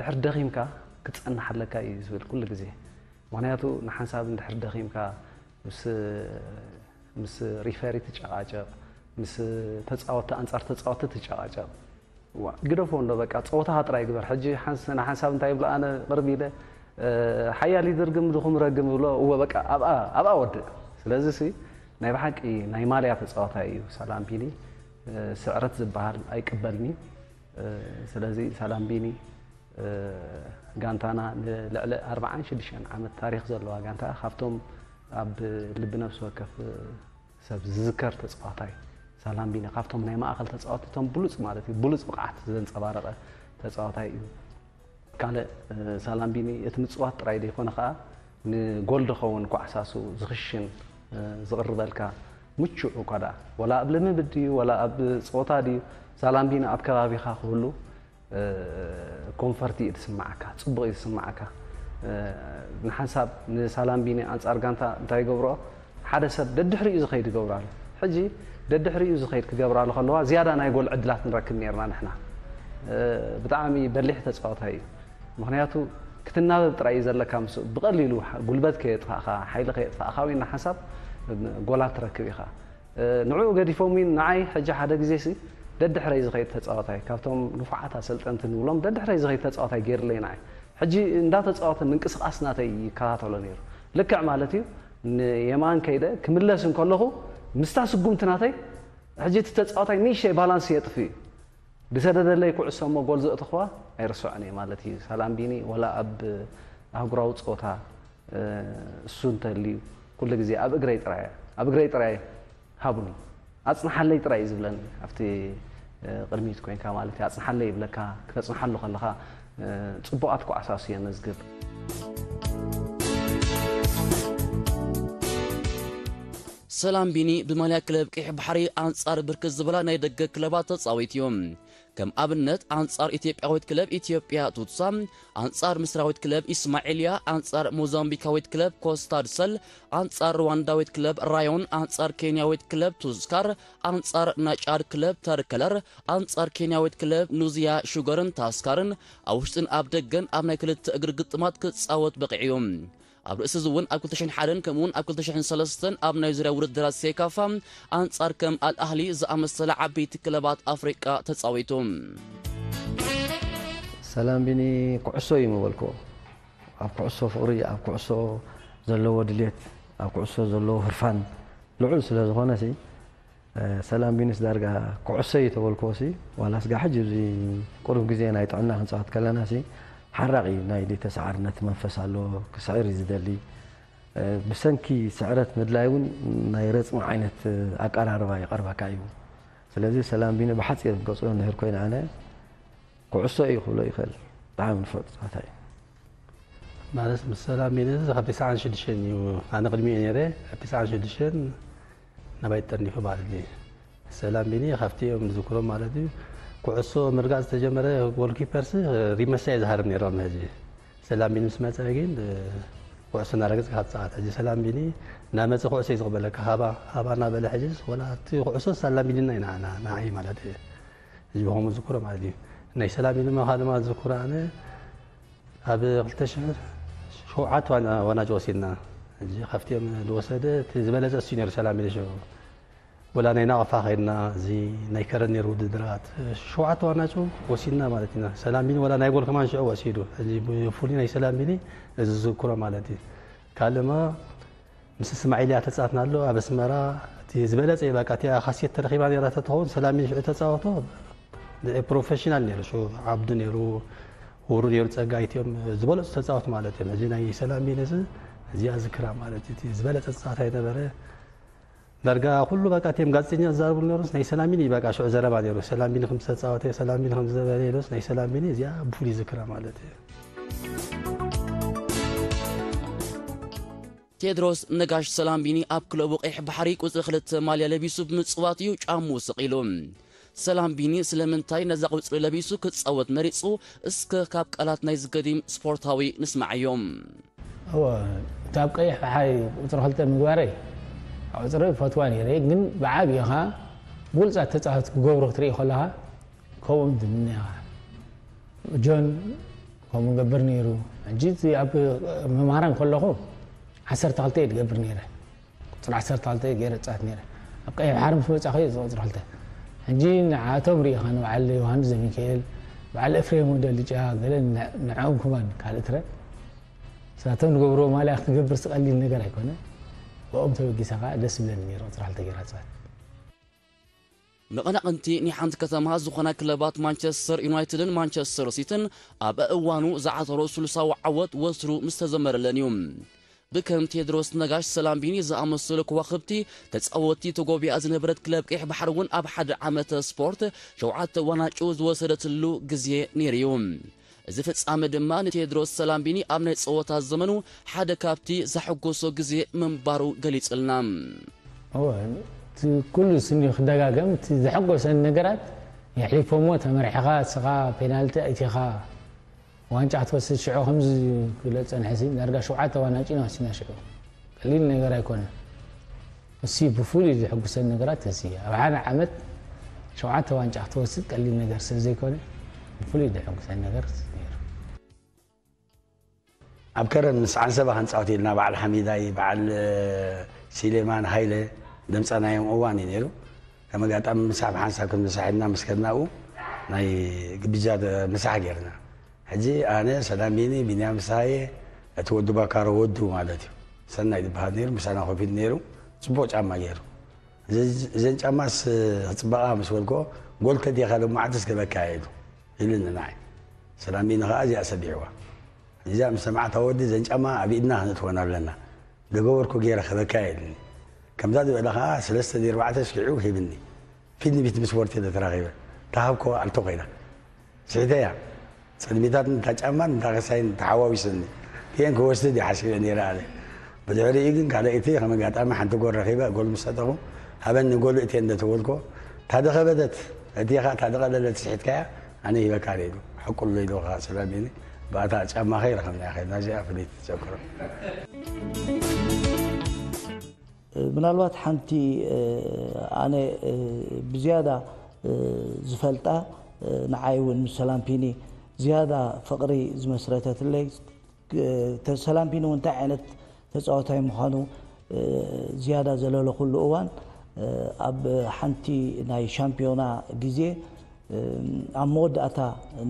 ድሕር ደኺምካ ክትጸንሕ ኣለካ እዩ ዝብል ኩሉ ግዜ ምኽንያቱ ንሓንሳብ እንድሕር ደኺምካ ምስ ምስ ሪፈሪ ትጨቃጨቅ ምስ ተጻወቲ ኣንጻር ተጻወቲ ትጨቃጨቅ ግደፎ እንዶ በቃ ጸወታኻ ጥራይ ግበር ሕጂ ንሓንሳብ እንታይ ይብሎ ኣነ ቅርብ ኢለ ሓያል ይድርግም ድኹም ረግም ይብሎ እወ በቃ ኣብኣ ኣብኣ ወድእ ስለዚ ሲ ናይ ብሓቂ ናይ ማልያ ተጻዋታይ እዩ ሳላምቢኒ ስዕረት ዝበሃል ኣይቅበልኒ ስለዚ ሳላምቢኒ ጋንታና ንልዕሊ ኣርባዓን ሽዱሽተን ዓመት ታሪኽ ዘለዋ ጋንታ ካብቶም ኣብ ልቢ ነፍሲ ወከፍ ሰብ ዝዝከር ተጻዋታይ ሳላምቢኒ ካብቶም ናይ ማእኸል ተጻወቲ እቶም ብሉጽ ማለት እዩ ብሉጽ ብቕዓት ዘንጸባረቐ ተጻዋታይ እዩ ካልእ ሳላምቢኒ እቲ ምጽዋት ጥራይ ዘይኮነ ከኣ ንጎል ዝኸውን ኳዕሳሱ ዝኽሽን ዝቕርበልካ ምቹእ እኳ ደኣ ወላ ኣብ ልምምድ ድዩ ወላ ኣብ ጸወታ ድዩ ሳላምቢኒ ኣብ ከባቢኻ ክህሉ ኮንፈርት እዩ ዝስምዓካ፣ ፅቡቕ እዩ ዝስምዓካ። ንሓንሳብ ንሳላምቢኒ ኣንፃር ጋንታ እንታይ ይገብርኦ? ሓደ ሰብ ደድሕሪኡ ዝኸይድ ይገብሮ ኣሎ። ሕጂ ደድሕሪኡ ዝኸይድ ክገብራሉ ከለዋ ዝያዳ ናይ ጎል ዕድላት ንረክብ ነይርና ንሕና። ብጣዕሚ በሊሕ ተፃዋታይ እዩ። ምኽንያቱ ክትናበብ ጥራይ እዩ ዘለካ ምስኡ። ብቐሊሉ ጉልበት ከየጥፋእኻ፣ ሓይሊ ከየጥፋእኻ ወይ ንሓንሳብ ጎላት ትረክብ ኢኻ። ንዕኡ ገዲፎም ውን ንዓይ ሕጂ ሓደ ግዜ ሲ ደድሕረይ ዝኸይድ ተጻዋታይ ካብቶም ንፉዓት ኣሰልጠንቲ ንብሎም ደድሕረይ ዝኸይድ ተጻዋታይ ገይርለይ ንዓይ ሕጂ እንዳተጻወተ ምንቅስቃስ ናተይ ይከታተሎ ነይሩ ልክዕ ማለት እዩ ንየማን ከይደ ክምለስ እንከለኹ ምስታ ስጉምቲ ናተይ ሕጂ እቲ ተጻዋታይ ንእሽተይ ባላንስ የጥፍ እዩ ዝሰደደለይ ኩዕሶ እሞ ጎል ዘእተኽዋ ኣይርስዖን እየ ማለት እዩ። ሳላምቢኒ ወላ ኣብ ኣህጉራዊ ጸወታ እሱ እንተልዩ ኩሉ ግዜ ኣብ እግረይ ጥራይ ኣብ እግረይ ጥራይ ሃቡኒ ኣጽንሓለይ ጥራይ እዩ ዝብለኒ ኣብቲ ቅድሚት ኮይንካ ማለት እዩ ኣጽንሓለይ ይብለካ ክተጽንሓሉ ከለኻ ጽቡቓት ኳዕሳሱ የመዝግብ ሰላም ቢኒ ብማልያ ክለብ ቀይሕ ባሕሪ ኣንጻር ብርክት ዝበላ ናይ ደገ ክለባት ተጻዊቱ እዩ። ከም ኣብነት ኣንጻር ኢትዮጵያዊት ክለብ ኢትዮጵያ ቱትሳ፣ ኣንጻር ምስራዊት ክለብ ኢስማዒልያ፣ ኣንጻር ሞዛምቢካዊት ክለብ ኮስታድ ሰል፣ ኣንጻር ሩዋንዳዊት ክለብ ራዮን፣ ኣንጻር ኬንያዊት ክለብ ቱስካር፣ ኣንጻር ናይ ጫድ ክለብ ተርከለር፣ ኣንጻር ኬንያዊት ክለብ ኑዚያ ሹገርን ታስካርን ኣብ ውሽጥን ኣብ ደገን ኣብ ናይ ክልተ እግሪ ግጥማት ክጻወት በቒዑ እዩ። ኣብ ርእሲ እዚ እውን ኣብ ክልተ ሽሕን ሓደን ከምኡውን ኣብ ክልተ ሽሕን ሰለስተን ኣብ ናይ ዙርያ ውድድራት ሴካፋ ኣንጻር ከም ኣልኣህሊ ዝኣመሰለ ዓበይቲ ክለባት ኣፍሪቃ ተጻዊቱ። ሰላም ቢኒ ኩዕሶ እዩ ምበልክዎ ኣብ ኩዕሶ ፍቕሪ ኣብ ኩዕሶ ዘለዎ ድሌት ኣብ ኩዕሶ ዘለዎ ህርፋን ልዑል ስለ ዝኾነ ሲ ሰላም ቢኒስ ዳርጋ ኩዕሶ እዩ ተበልክዎ ሲ ዋላስ ጋሕጅ እዚ ቁሩብ ግዜ ናይ ጥዕና ክንፃወት ከለና ሲ ሓራቕ እዩ ናይ ደይተሰዓርነት መንፈስ ኣለዎ ክስዕር እዩ ዝደሊ ብሰንኪ ስዕረት ምድላይ እውን ናይ ረፅሚ ዓይነት ኣቀራርባ ይቐርበካ እዩ ስለዚ ሰላም ቢኒ ብሓፂር ክገልፆ እንድሕር ኮይነ ኣነ ኩዕሶ እዩ ክብሎ ይኽእል። ብጣዕሚ ንፉዕ ተፃዋታይ እዩ። ማለት ምስ ሰላም ቢኒ እዚ ካብ ተስዓን ሽዱሽተን እዩ። ኣነ ቅድሚኡ ነይረ። ኣብ ተስዓን ሽዱሽተን ናባይ ጠርኒፉ ማለት እዩ። ሰላም ቢኒ ካብቲ እዮም ዝዝክሮም ማለት እዩ። ኩዕሶ ምርጋፅ ዝተጀመረ ጎልኪፐርስ ሪመሳ እዩ ዝሃርም ነይሮም። ሕጂ ሰላም ቢኒ ምስ መፀ ግን ኩዕሶ እናረገፅ ካብ ፀዋት ሕጂ ሰላም ቢኒ እናመፀ ኩዕሶ እዩ ዝቕበለካ። ሃባ ሃባ እናበለ ሕጂ ወላ እቲ ኩዕሶ ሰላም ቢኒና ኢና ንዓይ ማለት እዩ። እዚ ብኸምኡ ዝዝክሮ ማለት እዩ። ናይ ሰላም ቢኒ መኻ ድማ ዝዝክሮ ኣነ ኣብ ክልተ ሽሕ ሸውዓተ ዋና ዋናጭ ወሲድና። እዚ ካብቲኦም ዝወሰደ እቲ ዝበለፀ እሱ ነይሩ ሰላም ቢኒ ሽዑ። ወላ ናይ ናቕፋ ከይድና እዚ ናይ ከረን ነይሩ ውድድራት ሸውዓተ ዋናጭ ወሲድና ማለት ኢና። ሰላም ቢኒ ወላ ናይ ጎል ከማን ሽዑ ወሲዱ። እዚ ብፍሉይ ናይ ሰላም ቢኒ እዚ ዝዝክሮ ማለት እዩ። ካልእማ ምስ እስማዒልያ ተፃትና ኣሎ ኣብ ኣስመራ። እቲ ዝበለፀ እዩ በቃ እቲኣ ካሴት ተረኺባ ነይራ ተትኸውን ሰላም ቢኒ ሽዑ ተፃወቶ ንዒ ፕሮፌሽናል ነይሩ። ሽዑ ዓብዱ ነይሩ፣ ውሩ ነይሩ፣ ፀጋይ እቲኦም ዝበለፁ ተፃወት ማለት እዮም። እዚ ናይ ሰላም ቢኒ እዚ እዚኣ ዝክራ ማለት እዩ። እቲ ዝበለፀ ተፃዋታይ ነበረ። ዳርጋ ኩሉ በቃ እቲኦም ጋዜጠኛ ዝዛረብሉ ነይሩስ ናይ ሰላም ቢኒ እዩ በቃ ሽዑ ዘረባ ነይሩ። ሰላም ቢኒ ከም ዝተፃወተ ሰላም ቢኒ ከም ዝበለ ኢሉስ ናይ ሰላም ቢኒ እዚኣ ብፍሉይ ዝክራ ማለት እዩ። ቴድሮስ ነጋሽ ሰላም ቢኒ ኣብ ክለቡ ቀይሕ ባሕሪ ቁፅሪ ክልተ ማልያ ለቢሱ ብምፅዋት እዩ ጫምኡ ስቕ ኢሉ። ሰላም ቢኒ ስለምንታይ ነዛ ቁፅሪ ለቢሱ ክፃወት መሪፁ? እስከ ካብ ቃላት ናይ ዝገዲም ስፖርታዊ ንስማዓዮ። እወ እቲ ኣብ ቀይሕ ባሕሪ ቁፅሪ ክልተ ምግባረይ ቁፅሪ ፈትዋ ነይረ፣ ግን ብዓብይኻ ብሉፃት ተፃወት ክገብሩ ክትርኢ ከለኻ ከምኦም ትምነኻ። ጆን ከምኡ ገብር ነይሩ። ሕጂ እቲ ኣብ መምሃራን ከለኹ ዓሰርተ ክልተ እየ ዝገብር ነይረ። ቁፅሪ ዓሰርተ ክልተ እየ ገይረ ፃት ነይረ። ኣብ ቀይሕ ባሕሪ ምስ መፃኹ እየ እዚ ቁፅሪ ክልተ። ሕጂ ንዓቶም ርኢኻ ንበዓል ዮሃንስ ዘሚካኤል፣ በዓል ኤፍሬም ወደልጫ፣ ገለ ንዕኦም ክማን ካልእ ትረ ሳቶም ንገብርዎ ማልያ ክትገብር ስቐሊል ነገር ኣይኮነ። ብኦም ተበጊሳ ከዓ ደስ ይብለኒ ነይሩ ቁፅሪ ክልተ ገይራ ፃት። መቐናቕንቲ ናይ ሓንቲ ከተማ ዝኾና ክለባት ማንቸስተር ዩናይትድን ማንቸስተር ሲትን ኣብ እዋኑ ዝዓተሮ ስሉሳዊ ዓወት ወትሩ ምስ ተዘመረለን እዩ። ብከም ቴድሮስ ነጋሽ፣ ሰላም ቢኒ ዝኣመሰሉ ከዋኽብቲ ተጻወትቲ ተጎቢኣ ዝነበረት ክለብ ቀይሕ ባሕሪ እውን ኣብ ሓደ ዓመተ ስፖርት ሸውዓተ ዋንጫ ዝወሰደትሉ ግዜ ነይሩ እዩ። እዚ ፍጻመ ድማ ንቴድሮስ ሰላም ቢኒ ኣብ ናይ ጸወታ ዘመኑ ሓደ ካብቲ ዘሐጎሶ ግዜ ምንባሩ ገሊጹልና። እወ፣ እቲ ኩሉ ስኒ ክደጋገም እቲ ዘሐጎሰኒ ነገራት የሕሊፎሞ ተመሪሕኻ እስኻ ፔናልቲ ኣይቲኻ ዋንጫ ክትወስድ ሽዑ ከምዚ ክብለ ዝጸንሐ ሲ ዳርጋ ሸውዓተ ዋንጫ ኢና ወሲድና ሽዑ ቀሊል ነገር ኣይኮነ። እሲ ብፍሉይ ዘሐጉሰኒ ነገራት እዚ ኣብ ሓደ ዓመት ሸውዓተ ዋንጫ ክትወስድ ቀሊል ነገር ስለ ዘይኮነ ብፍሉይ ዘሐጉሰኒ ነገር ነይሩ። ኣብ ከረን ምስ ዓንሰባ ክንፃወት ኢልና በዓል ሓሚዳይ በዓል ሲሌማን ሃይለ ደምፀናዮም እዋን እዩ ነይሩ። ከም ኣጋጣሚ ምሳሕ ብሓንሳብ ከም ተሳሒብና ምስ ከድናኡ ናይ ግብጃ ምሳሕ ገይርና። ሕጂ ኣነ፣ ሰላም ቢኒ፣ ቢንያም ፍስሃየ፣ እቲ ወዲ ባካሮ ወዱ ማለት እዩ፣ ሰናይ ዝበሃል ነይሩ፣ ምሳና ኮፍ ኢሉ ነይሩ። ፅቡቕ ጫማ ገይሩ። እዚ- እዘን ጫማስ ክፅበቓ ምስ በልኮ፣ ጎል ተዲኻ ሎማዓትስ ክበካ ኢሉ ኢሉኒ ንዓይ። ሰላም ቢኒ ከዓ እዚኣ ሰቢዕዋ። እዚኣ ምስ ሰማዕታ ወዲ እዘን ጫማ ኣብ ኢድና ክነእትወን ኣለና። ደገበርኩ ገይረ ክበካ ኢሉኒ። ከምዛ ዝበለ ከዓ ሰለስተ ድዩ ኣርባዕተ ስኪዑ ሂብኒ። ፊት ንፊት ምስ ወርቴ ተራኺበ። ተሃብኮ ኣልቶ ኮይና ስሒተያ። ፀልሚታት እንታ ጫማን እንታ ከሳይን ተሓዋዊሰኒ። እቲኤን ክወስድ እየ ሓሲበ ነይረ ኣነ። ብድሕሪኡ ግን ካልኣይቲ ከም ኣጋጣሚ ሓንቲ ጎል ረኺበ፣ ጎል ምስ ሰጠኹ፣ ሃበኒ ጎል እቲኤን እንደ ተበልኮ፣ እታ ደኸበደት፣ እቲኻ እታ ደቐለለት ስሒትካያ፣ ኣነ ሂበካ ኢሉ። ሓቁ ኣሎ ኢሉ ከዓ ሰላም ኢሉ። ብኣታ ጫማ ከይረኸብና ከይድና እዚኣ ፍልይቲ ተዘክሮ። ምናልባት ሓንቲ ኣነ ብዝያዳ ዝፈልጣ ንዓይ እውን ምስ ሰላምፒኒ ዝያዳ ፍቕሪ ዝመስረተትለይ ሰላምፒኒ እውን እንታይ ዓይነት ተፃዋታይ ምዃኑ ዝያዳ ዘለለኹሉ እዋን ኣብ ሓንቲ ናይ ሻምፒዮና ግዜ ኣብ መወዳእታ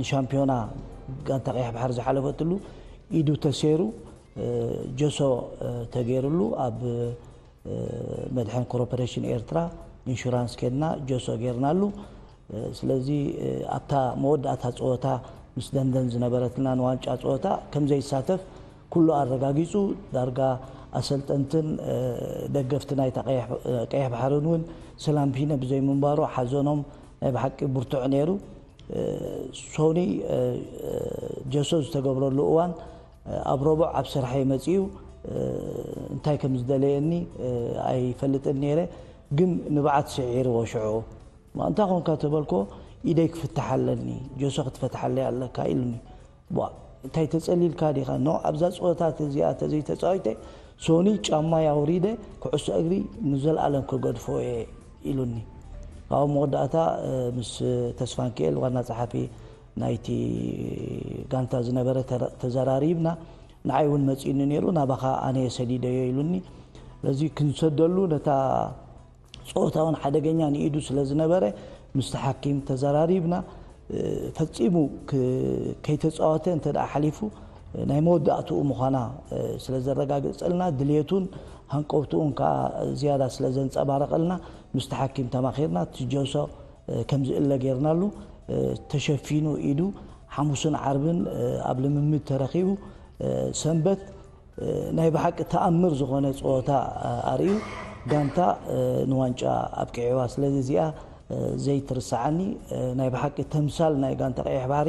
ንሻምፒዮና ጋንታ ቀይሕ ባሕሪ ዝሓለፈትሉ ኢዱ ተሰይሩ ጀሶ ተገይርሉ ኣብ መድሕን ኮርፖሬሽን ኤርትራ ኢንሹራንስ ኬድና ጀሶ ጌርናሉ። ስለዚ ኣብታ መወዳእታ ፀወታ ምስ ደንደን ዝነበረትና ንዋንጫ ፀወታ ከም ዘይሳተፍ ኩሉ ኣረጋጊፁ። ዳርጋ ኣሰልጠንትን ደገፍቲ ናይታ ቀይሕ ባሕርን እውን ሰላምቢኒ ብዘይምንባሩ ሓዘኖም ናይ ብሓቂ ብርቱዕ ነይሩ። ሶኒ ጀሶ ዝተገብረሉ እዋን ኣብ ረቡዕ ኣብ ስርሐይ መጺኡ እንታይ ከም ዝደለየኒ ኣይፈልጥን ነይረ፣ ግን ንብዓት ስዒርዎ ሽዑ። "ማ እንታይ ኾንካ?" ተበልኮ፣ "ኢደይ ክፍትሓ ኣለኒ፣ ጀሶ ክትፈትሓለይ ኣለካ" ኢሉኒ። "ቧ፣ እንታይ ተጸሊልካ ዲኻ? ኖ፣ ኣብዛ ጸወታ እዚኣ ተዘይተጻዊተ ሶኒ ጫማይ ኣውሪደ ኩዕሶ እግሪ ንዘለኣለም ክገድፎ እየ" ኢሉኒ። ኣብ መወዳእታ ምስ ተስፋንክኤል ዋና ጸሓፊ ናይቲ ጋንታ ዝነበረ ተዘራሪብና፣ ንዓይ እውን መጺኡኒ ነይሩ፣ "ናባኻ ኣነ እየ ሰዲደዮ" ኢሉኒ። ስለዚ ክንሰደሉ ነታ ጸወታ እውን ሓደገኛ ንኢዱ ስለ ዝነበረ ምስቲ ሓኪም ተዘራሪብና፣ ፈጺሙ ከይተጻወተ እንተ ደኣ ሓሊፉ ናይ መወዳእትኡ ምዃና ስለ ዘረጋገጸልና፣ ድልየቱን ሃንቀውትኡን ከኣ ዝያዳ ስለ ዘንጸባረቐልና፣ ምስቲ ሓኪም ተማኺርና እቲ ጀሶ ከም ዝእለ ጌርናሉ። ተሸፊኑ ኢዱ ሓሙስን ዓርብን ኣብ ልምምድ ተረኺቡ፣ ሰንበት ናይ ብሓቂ ተኣምር ዝኾነ ጸወታ ኣርእዩ ጋንታ ንዋንጫ ኣብቂዕዋ። ስለዚ እዚኣ ዘይትርሰዓኒ ናይ ብሓቂ ተምሳል ናይ ጋንታ ቀይሕ ባሕሪ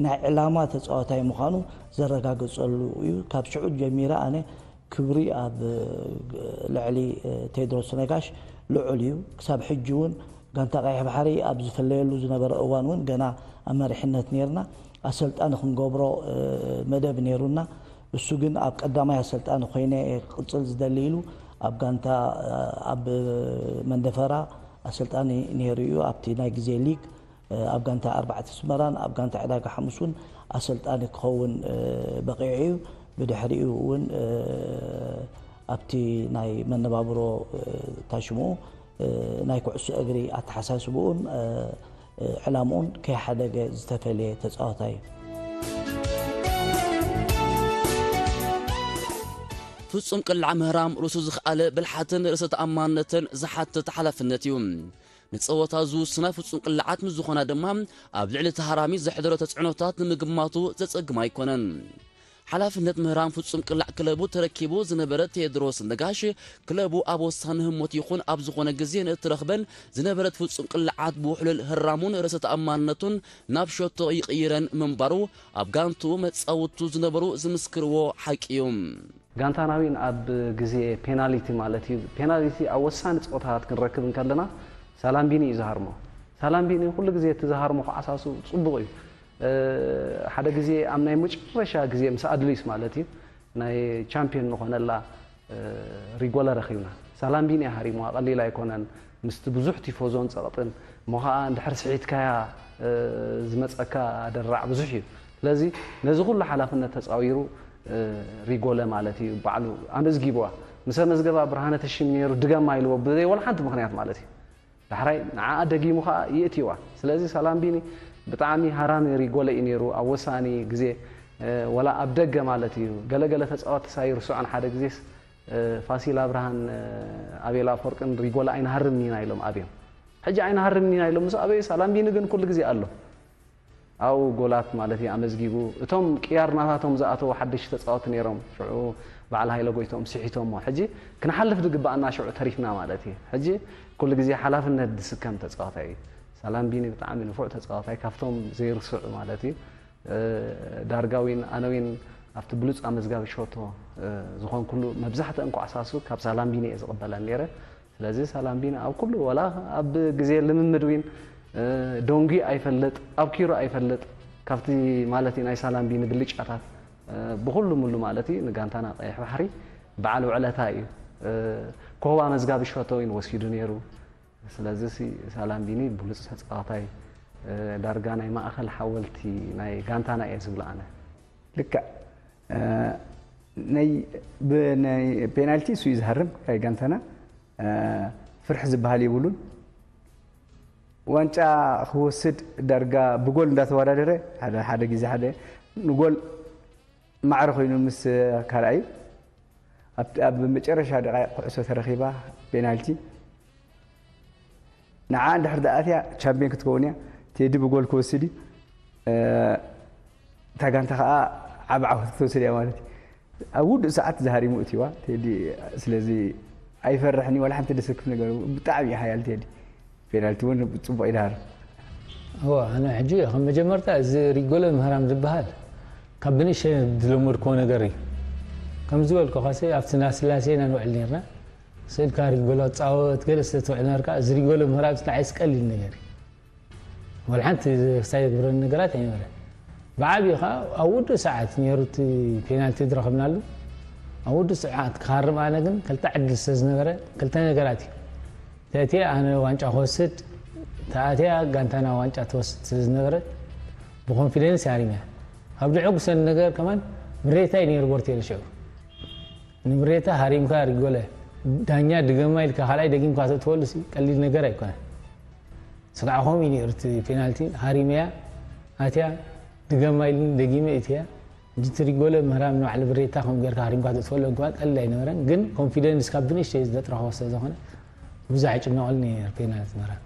ናይ ዕላማ ተጻዋታይ ምዃኑ ዘረጋግጸሉ እዩ። ካብ ሽዑ ጀሚረ ኣነ ክብሪ ኣብ ልዕሊ ቴድሮስ ነጋሽ ልዑል እዩ። ክሳብ ሕጂ እውን ጋንታ ቀይሕ ባሕሪ ኣብ ዝፍለየሉ ዝነበረ እዋን እውን ገና ኣብ መሪሕነት ነይርና። ኣሰልጣኒ ክንገብሮ መደብ ነይሩና። እሱ ግን ኣብ ቀዳማይ ኣሰልጣኒ ኮይነ እየ ክቕጽል ዝደሊ ኢሉ ኣብ ጋንታ ኣብ መንደፈራ ኣሰልጣኒ ነይሩ እዩ። ኣብቲ ናይ ግዜ ሊግ ኣብ ጋንታ ኣርባዕተ ኣስመራን ኣብ ጋንታ ዕዳጋ ሓሙስ እውን ኣሰልጣኒ ክኸውን በቒዑ እዩ። ብድሕሪኡ እውን ኣብቲ ናይ መነባብሮ ታሽምኡ ናይ ኩዕሶ እግሪ ኣተሓሳስብኡን ዕላምኡን ከይሓደገ ዝተፈልየ ተጻዋታይ እዩ። ፍጹም ቅላዕ ምህራም ርእሱ ዝኸኣለ ብልሓትን ርእሰ ተኣማንነትን ዝሓትት ሓላፍነት እዩ። ንጸወታ ዝውስና ፍጹም ቅላዓት ምስ ዝኾና ድማ ኣብ ልዕሊ ተሃራሚ ዘሕደሮ ተጽዕኖታት ንምግማቱ ዘጸግም ኣይኮነን። ሓላፍነት ምህራም ፍጹም ቅላዕ ክለቡ ተረኪቡ ዝነበረ ቴድሮስ ነጋሽ ክለቡ ኣብ ወሳኒ ህሞት ይኹን ኣብ ዝኾነ ግዜ ንእትረኽበን ዝነበረት ፍጹም ቅላዓት ብውሕሉል ህራሙን ርእሰ ተኣማንነቱን ናብ ሸቶ ይቕይረን ምንባሩ ኣብ ጋንትኡ መጻውቱ ዝነበሩ ዝምስክርዎ ሓቂ እዩ። ጋንታና ዊን ኣብ ግዜ ፔናሊቲ ማለት እዩ። ፔናሊቲ ኣብ ወሳኒ ጸወታታት ክንረክብ እንከለና ሳላምቢኒ እዩ ዝሃርሞ። ሳላምቢኒ ኩሉ ግዜ እቲ ዝሃርሞ ክዓሳሱ ጽቡቕ እዩ። ሓደ ግዜ ኣብ ናይ መጨረሻ ግዜ ምስ ኣድሊስ ማለት እዩ ናይ ቻምፒዮን ንኾነላ ሪጎለ ረኺብና። ሳላምቢኒ ሃሪምዋ ቀሊል ኣይኮነን። ምስቲ ብዙሕ ቲፎዞን ጸቕጥን እሞ ኸዓ እንድሕር ስሒትካያ ዝመጸካ ደራዕ ብዙሕ እዩ። ስለዚ ነዚ ኩሉ ሓላፍነት ተጻዊሩ ሪጎለ ማለት እዩ ባዕሉ ኣመዝጊብዋ። ምስ ኣመዝገባ ብርሃነ ተሽም ነይሩ ድገማ ኢልዎ ብዘይ ወላ ሓንቲ ምኽንያት ማለት እዩ። ዳሕራይ ንዓኣ ደጊሙ ኸዓ ይእትይዋ። ስለዚ ሳላምቢኒ ብጣዕሚ ሃራሚ ሪጎለ እዩ ነይሩ ኣብ ወሳኒ ግዜ ወላ ኣብ ደገ ማለት እዩ። ገለገለ ተጻወትቲ ሳይርስዖን ሓደ ግዜስ ፋሲል ኣብርሃን ኣቤል ኣፈወርቅን ሪጎለ ኣይንሃርምን ኢና ኢሎም ኣብዮም። ሕጂ ኣይንሃርምን ኢና ኢሎም ምስ ኣበዩ ሳላምቢኒ ግን ኩሉ ግዜ ኣሎ። ኣብኡ ጎላት ማለት እዩ ኣመዝጊቡ። እቶም ቅያር ናታቶም ዝኣተዉ ሓደሽቲ ተጻወትቲ ነይሮም። ሽዑ በዓል ሃይለ ጎይትኦም ስሒቶሞ። ሕጂ ክንሓልፍ ዝግበኣና ሽዑ ተሪፍና ማለት እዩ። ሕጂ ኩሉ ግዜ ሓላፍነት ዝስከም ተጻዋታይ እዩ። ሳላምቢኒ ብጣዕሚ ንፉዕ ተጻዋታይ ካብቶም ዘይርስዑ ማለት እዩ። ዳርጋ ዊን ኣነ ዊን ኣብቲ ብሉጽ ኣመዝጋቢ ሸቶ ዝኾንኩሉ መብዛሕትአን ኳዕሳሱ ካብ ሳላምቢኒ እየ ዝቕበለን ነይረ። ስለዚ ሳላምቢኒ ኣብ ኩሉ ወላ ኣብ ግዜ ልምምድ ዊን ዶንጊ ኣይፈልጥ ኣብኪሩ ኣይፈልጥ ካብቲ ማለት ናይ ሳላምቢኒ ብልጫታት ብኩሉ ሙሉ ማለት እዩ ንጋንታና ቀይሕ ባሕሪ በዓል ውዕለታ እዩ። ኮባ መዝጋቢ ሸቶ ዊን ወሲዱ ነይሩ። ስለዚ ሳላምቢኒ ብሉፅ ተፃዋታይ ዳርጋ ናይ ማእኸል ሓወልቲ ናይ ጋንታና እየ ዝብሎ ኣነ። ልክዕ ናይ ብናይ ፔናልቲ እሱ እዩ ዝሃርም ናይ ጋንታና ፍርሒ ዝበሃል የብሉን። ዋንጫ ክወስድ ዳርጋ ብጎል እንዳተወዳደረ ሓደ ሓደ ግዜ ሓደ ንጎል ማዕረ ኮይኑ ምስ ካልኣዩ ኣብ መጨረሻ ደቃይቕ ኩዕሶ ተረኺባ ፔናልቲ ንዓ እንድሕር ደኣ ኣትያ ቻምፒዮን ክትከውን እያ። ቴዲ ብጎል ክወስድ እዩ። እታ ጋንታ ከዓ ዓብ ዓወት ክትወስድ እያ ማለት እዩ። ኣብ ውዱእ ሰዓት ዝሃሪሙ እትዋ ቴዲ። ስለዚ ኣይፈርሕን እዩ፣ ዋላ ሓንቲ ደሰክፍ ነገር። ብጣዕሚ እዩ ሓያል ቴዲ። ፔናልቲ እውን ብፅቡቕ ይድሃር። እወ፣ ኣነ ሕጂ ከም መጀመርታ እዚ ሪጎሎ ምህራም ዝበሃል ካብ ብንእሽተይ ዝለመድክዎ ነገር እዩ። ከም ዝበልኩኻሲ ኣብቲ ናስላሴ ኢና ንውዕል ነርና። ስእልካ ሪጎሎ ፃወት ገለ ስለ ትውዕል ነርካ፣ እዚ ሪጎሎ ምህራም ንዓይስ ቀሊል ነገር እዩ። ወላ ሓንቲ ክሳይ ዘግብረኒ ነገራት ኣይነበረ። ብዓብዩ ከዓ ኣብ ውዱእ ሰዓት ነይሩ እቲ ፔናልቲ ዝረኸብናሉ። ኣብ ውዱእ ሰዓት ክሃርም ኣነ ግን ክልተ ዕድል ስለ ዝነበረ ክልተ ነገራት እዩ። ተእትየ ኣነ ዋንጫ ክወስድ፣ ተኣትያ ጋንታና ዋንጫ ትወስድ ስለ ዝነበረት ብኮንፊደንስ ሃሪመያ። ካብ ዘዕጉሰኒ ነገር ከማን ምሬታ እዩ ነይሩ ቦርቴለ ሽዑ። ንምሬታ ሃሪምካ ሪጎለ ዳኛ ድገማ ኢልካ ካልኣይ ደጊምካ ተእትወሉ ሲ ቀሊል ነገር ኣይኮነን። ስጋዕ ከምኡ እዩ ነይሩ እቲ ፔናልቲ። ሃሪመያ ኣትያ ድገማ ኢልኒ ደጊመ እትያ። እንጂ እቲ ሪጎለ ምህራም ንባዕሉ ብሬታ ከም ጌርካ ሃሪምካ ተእትወሉ እንኳን ቀሊል ኣይነበረን፣ ግን ኮንፊደንስ ካብ ብንእሽተይ ዝፈጥረኽዎ ስለ ዝኾነ ብዙሕ ኣይጭነቐሉን እየ ነይረ ፔናልቲ ምህራም።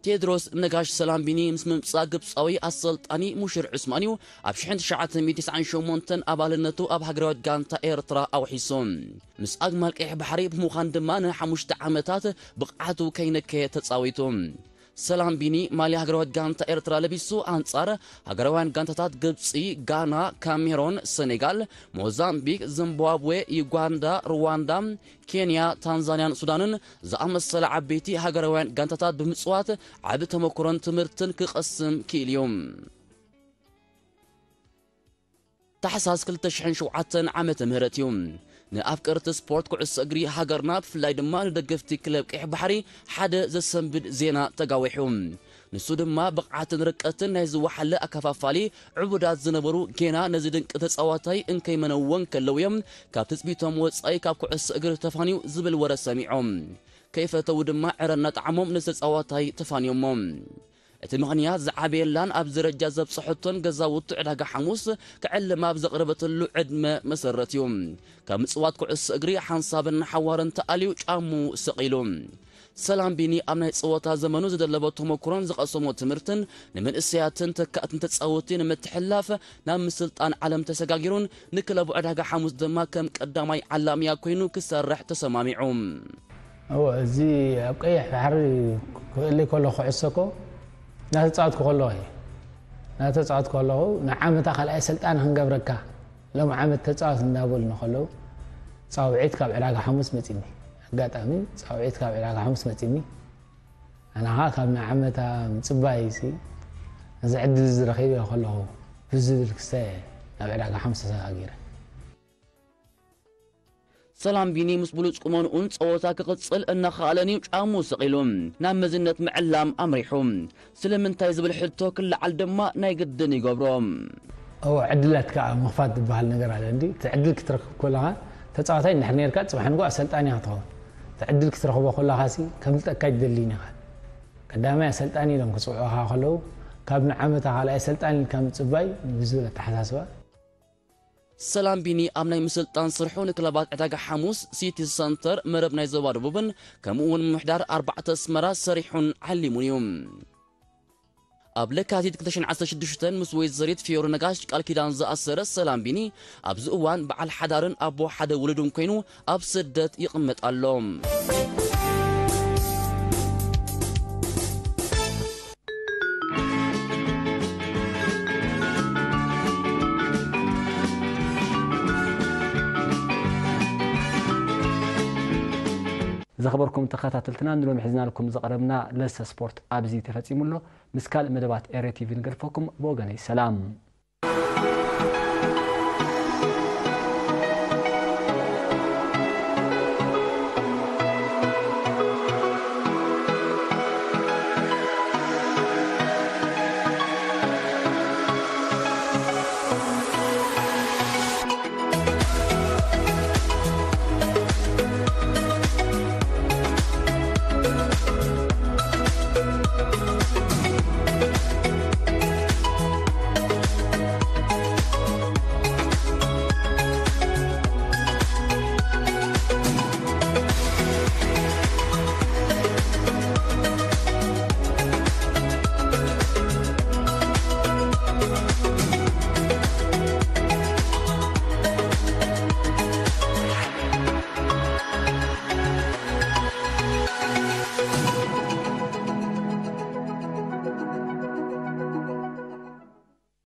ቴድሮስ ነጋሽ ሰላምቢኒ ምስ ምምጻእ ግብጻዊ ኣሰልጣኒ ሙሽር ዑስማን እዩ ኣብ ሽሕን ትሽዓተ ሚእትን ተስዓን ሸሞንተን ኣባልነቱ ኣብ ሃገራዊት ጋንታ ኤርትራ ኣውሒሱ። ምስ ኣግማል ቀይሕ ባሕሪ ብምዃን ድማ ንሓሙሽተ ዓመታት ብቕዓቱ ከይነከየ ተጻዊቱ። ሰላምቢኒ ማልያ ሃገራዊት ጋንታ ኤርትራ ለቢሱ ኣንጻር ሃገራውያን ጋንታታት ግብጺ፣ ጋና፣ ካሜሮን፣ ሰኔጋል፣ ሞዛምቢክ፣ ዚምባብዌ፣ ዩጋንዳ፣ ሩዋንዳ፣ ኬንያ፣ ታንዛንያን ሱዳንን ዝኣመሰላ ዓበይቲ ሃገራውያን ጋንታታት ብምጽዋት ዓቢ ተመክሮን ትምህርትን ክቐስም ክኢሉ እዩ። ታሕሳስ ክልተ ሽሕን ሸውዓተን ዓመተ ምህረት እዩ። ንኣፍቀርቲ ስፖርት ኩዕሶ እግሪ ሃገርና ብፍላይ ድማ ንደገፍቲ ክለብ ቀይሕ ባሕሪ ሓደ ዘሰንብድ ዜና ተጋዊሑ። ንሱ ድማ ብቕዓትን ርቀትን ናይ ዝወሓለ ኣከፋፋሊ ዕቡዳት ዝነበሩ ጌና ነዚ ድንቂ ተጻዋታይ እንከይመነዎ እንከለዉ እዮም ካብ ትጽቢቶም ወጻኢ ካብ ኩዕሶ እግሪ ተፋንዩ ዝብል ወረ ሰሚዖም። ከይፈተዉ ድማ ዕረ እናጠዓሞም ነዚ ተጻዋታይ ተፋንዮሞ። እቲ ምኽንያት ዝዓበየላን ኣብዚ ደረጃ ዘብጽሐቶን ገዛውቱ ዕዳጋ ሓሙስ ክዕልም ኣብ ዘቕረበትሉ ዕድመ መሰረት እዩ። ካብ ምጽዋት ኩዕሶ እግሪ ሓንሳብን ሓዋርን ተኣልዩ ጫሙ ሰቒሉ። ሰላም ቢኒ ኣብ ናይ ጸወታ ዘመኑ ዝደለቦ ተመኩሮን ዝቐሰሞ ትምህርትን ንመንእሰያትን ተካእትን ተጻወቲ ንምትሕልላፍ ናብ ምስልጣን ዓለም ተሰጋጊሩን ንክለቡ ዕዳጋ ሓሙስ ድማ ከም ቀዳማይ ዓላምያ ኮይኑ ክሰርሕ ተሰማሚዑ። እወ፣ እዚ ኣብ ቀይሕ ባሕሪ ክእሊ ከሎ ኩዕሶ እኮ እናተጻወትኩ ከለኹ እየ። እናተጻወትኩ ከለኹ ንዓመታ ካልኣይ ኣሰልጣኒ ክንገብረካ፣ ሎም ዓመት ተጻወት እንዳበሉኒ ከለዉ ጻውዒት ካብ ዕዳጋ ሓሙስ መጺኒ። ኣጋጣሚ ጻውዒት ካብ ዕዳጋ ሓሙስ መጺኒ። ኣነ ኸኣ ካብ ንዓመታ ምጽባይ ሲ ነዚ ዕድል እዚ ረኺበዮ ከለኹ ብዝብል ክስተ እየ ናብ ዕዳጋ ሓሙስ ተሰጋጊረ። ሰላም ቢኒ ምስ ብሉጽ ቁመንኡን ጸወታ ክቕጽል እናኸኣለን እዩ ጫሙ ሰቒሉ ናብ መዝነት ምዕላም ኣምሪሑ። ስለምንታይ ዝብል ሕቶ ክለዓል ድማ ናይ ግድን ይገብሮ። እወ፣ ዕድላት ከዓ ምኽፋት ዝበሃል ነገር ኣሎ እንዲ። እቲ ዕድል ክትረክብ ከለኻ ተጻዋታይ እንድሕር ነርካ ጽባሕ ንግሆ ኣሰልጣኒ ኢኻ ትኸውን። እቲ ዕድል ክትረኽቦ ከለኻ ሲ ከምልጠካ ኣይትደልይን ኢኻ። ቀዳማይ ኣሰልጣኒ ኢሎም ክጽውዑኻ ከለዉ ካብ ንዓመታ ካልኣይ ኣሰልጣኒ ኢልካ ምጽባይ ብዝብል ኣተሓሳስባ ሰላም ቢኒ ኣብ ናይ ምስልጣን ስርሑ ንክለባት ዕዳጋ ሓሙስ፣ ሲቲ ሰንተር፣ መረብ ናይ ዞባ ደቡብን ከምኡ እውን ምምሕዳር ኣርባዕተ ኣስመራ ሰሪሑን ዓሊሙን እዩ። ኣብ ለካቲት ክልተ ሽሕን ዓሰርተ ሽዱሽተን ምስ ወይዘሪት ፊዮሪ ነጋሽ ቃል ኪዳን ዝኣሰረ ሰላም ቢኒ ኣብዚ እዋን በዓል ሓዳርን ኣቦ ሓደ ውሉድን ኮይኑ ኣብ ስደት ይቕመጥ ኣሎ። ዝኸበርኩም ተኸታተልትና ንሎሚ ሒዝናልኩም ዝቐረብና ለሰ ስፖርት ኣብዚ ተፈጺሙ ኣሎ። ምስ ካልእ መደባት ኤረ ቲቪ ንገድፈኩም። ብወገነይ ሰላም።